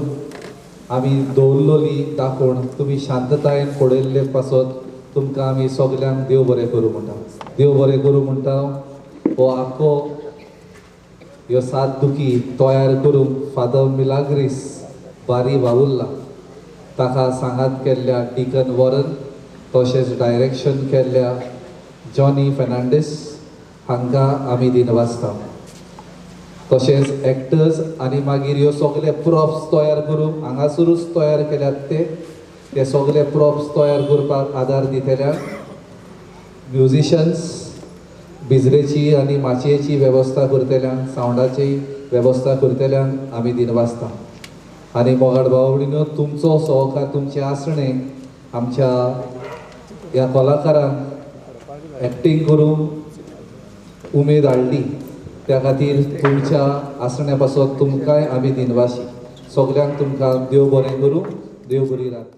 आमी दवरलोली दाखोवण तुमी शांततायेन पळयल्ले पासत तुमकां आमी सगल्यांक देव बरें करूं म्हणटा. देव बरें करूं म्हणटा. हो आख्खो ह्यो सात दुखी तयार करूंक फादर मिलाग्रीस बारी वावुरला. ताका सांगात केल्ल्या डिकन वॉरन तशेंच डायरेक्शन केल्ल्या जॉनी फेर्नांडीस हांकां आमी दिनवासता. तशेंच एक्टर्स आनी मागीर ह्यो सगळे प्रॉप्स तयार करूंक हांगासरूच तयार केल्यात ते सगळे प्रॉप्स तयार करपाक आदार दितल्या म्युजिशन्स बिजरेची आनी माचयेची वेवस्था करतल्यांक, सावंडाची वेवस्था करतल्यांक आमी दिनवासता. आनी मोगाळ भाव भयणीनो, तुमचो सहकार, तुमचें आसणें आमच्या ह्या कलाकारांक एक्टींग करूंक उमेद हाडली, त्या खातीर तुमच्या आसण्या पासत तुमकांय आमी दिनवासी. सगल्यांक तुमकां देव बरें करूं, देव बरी रात.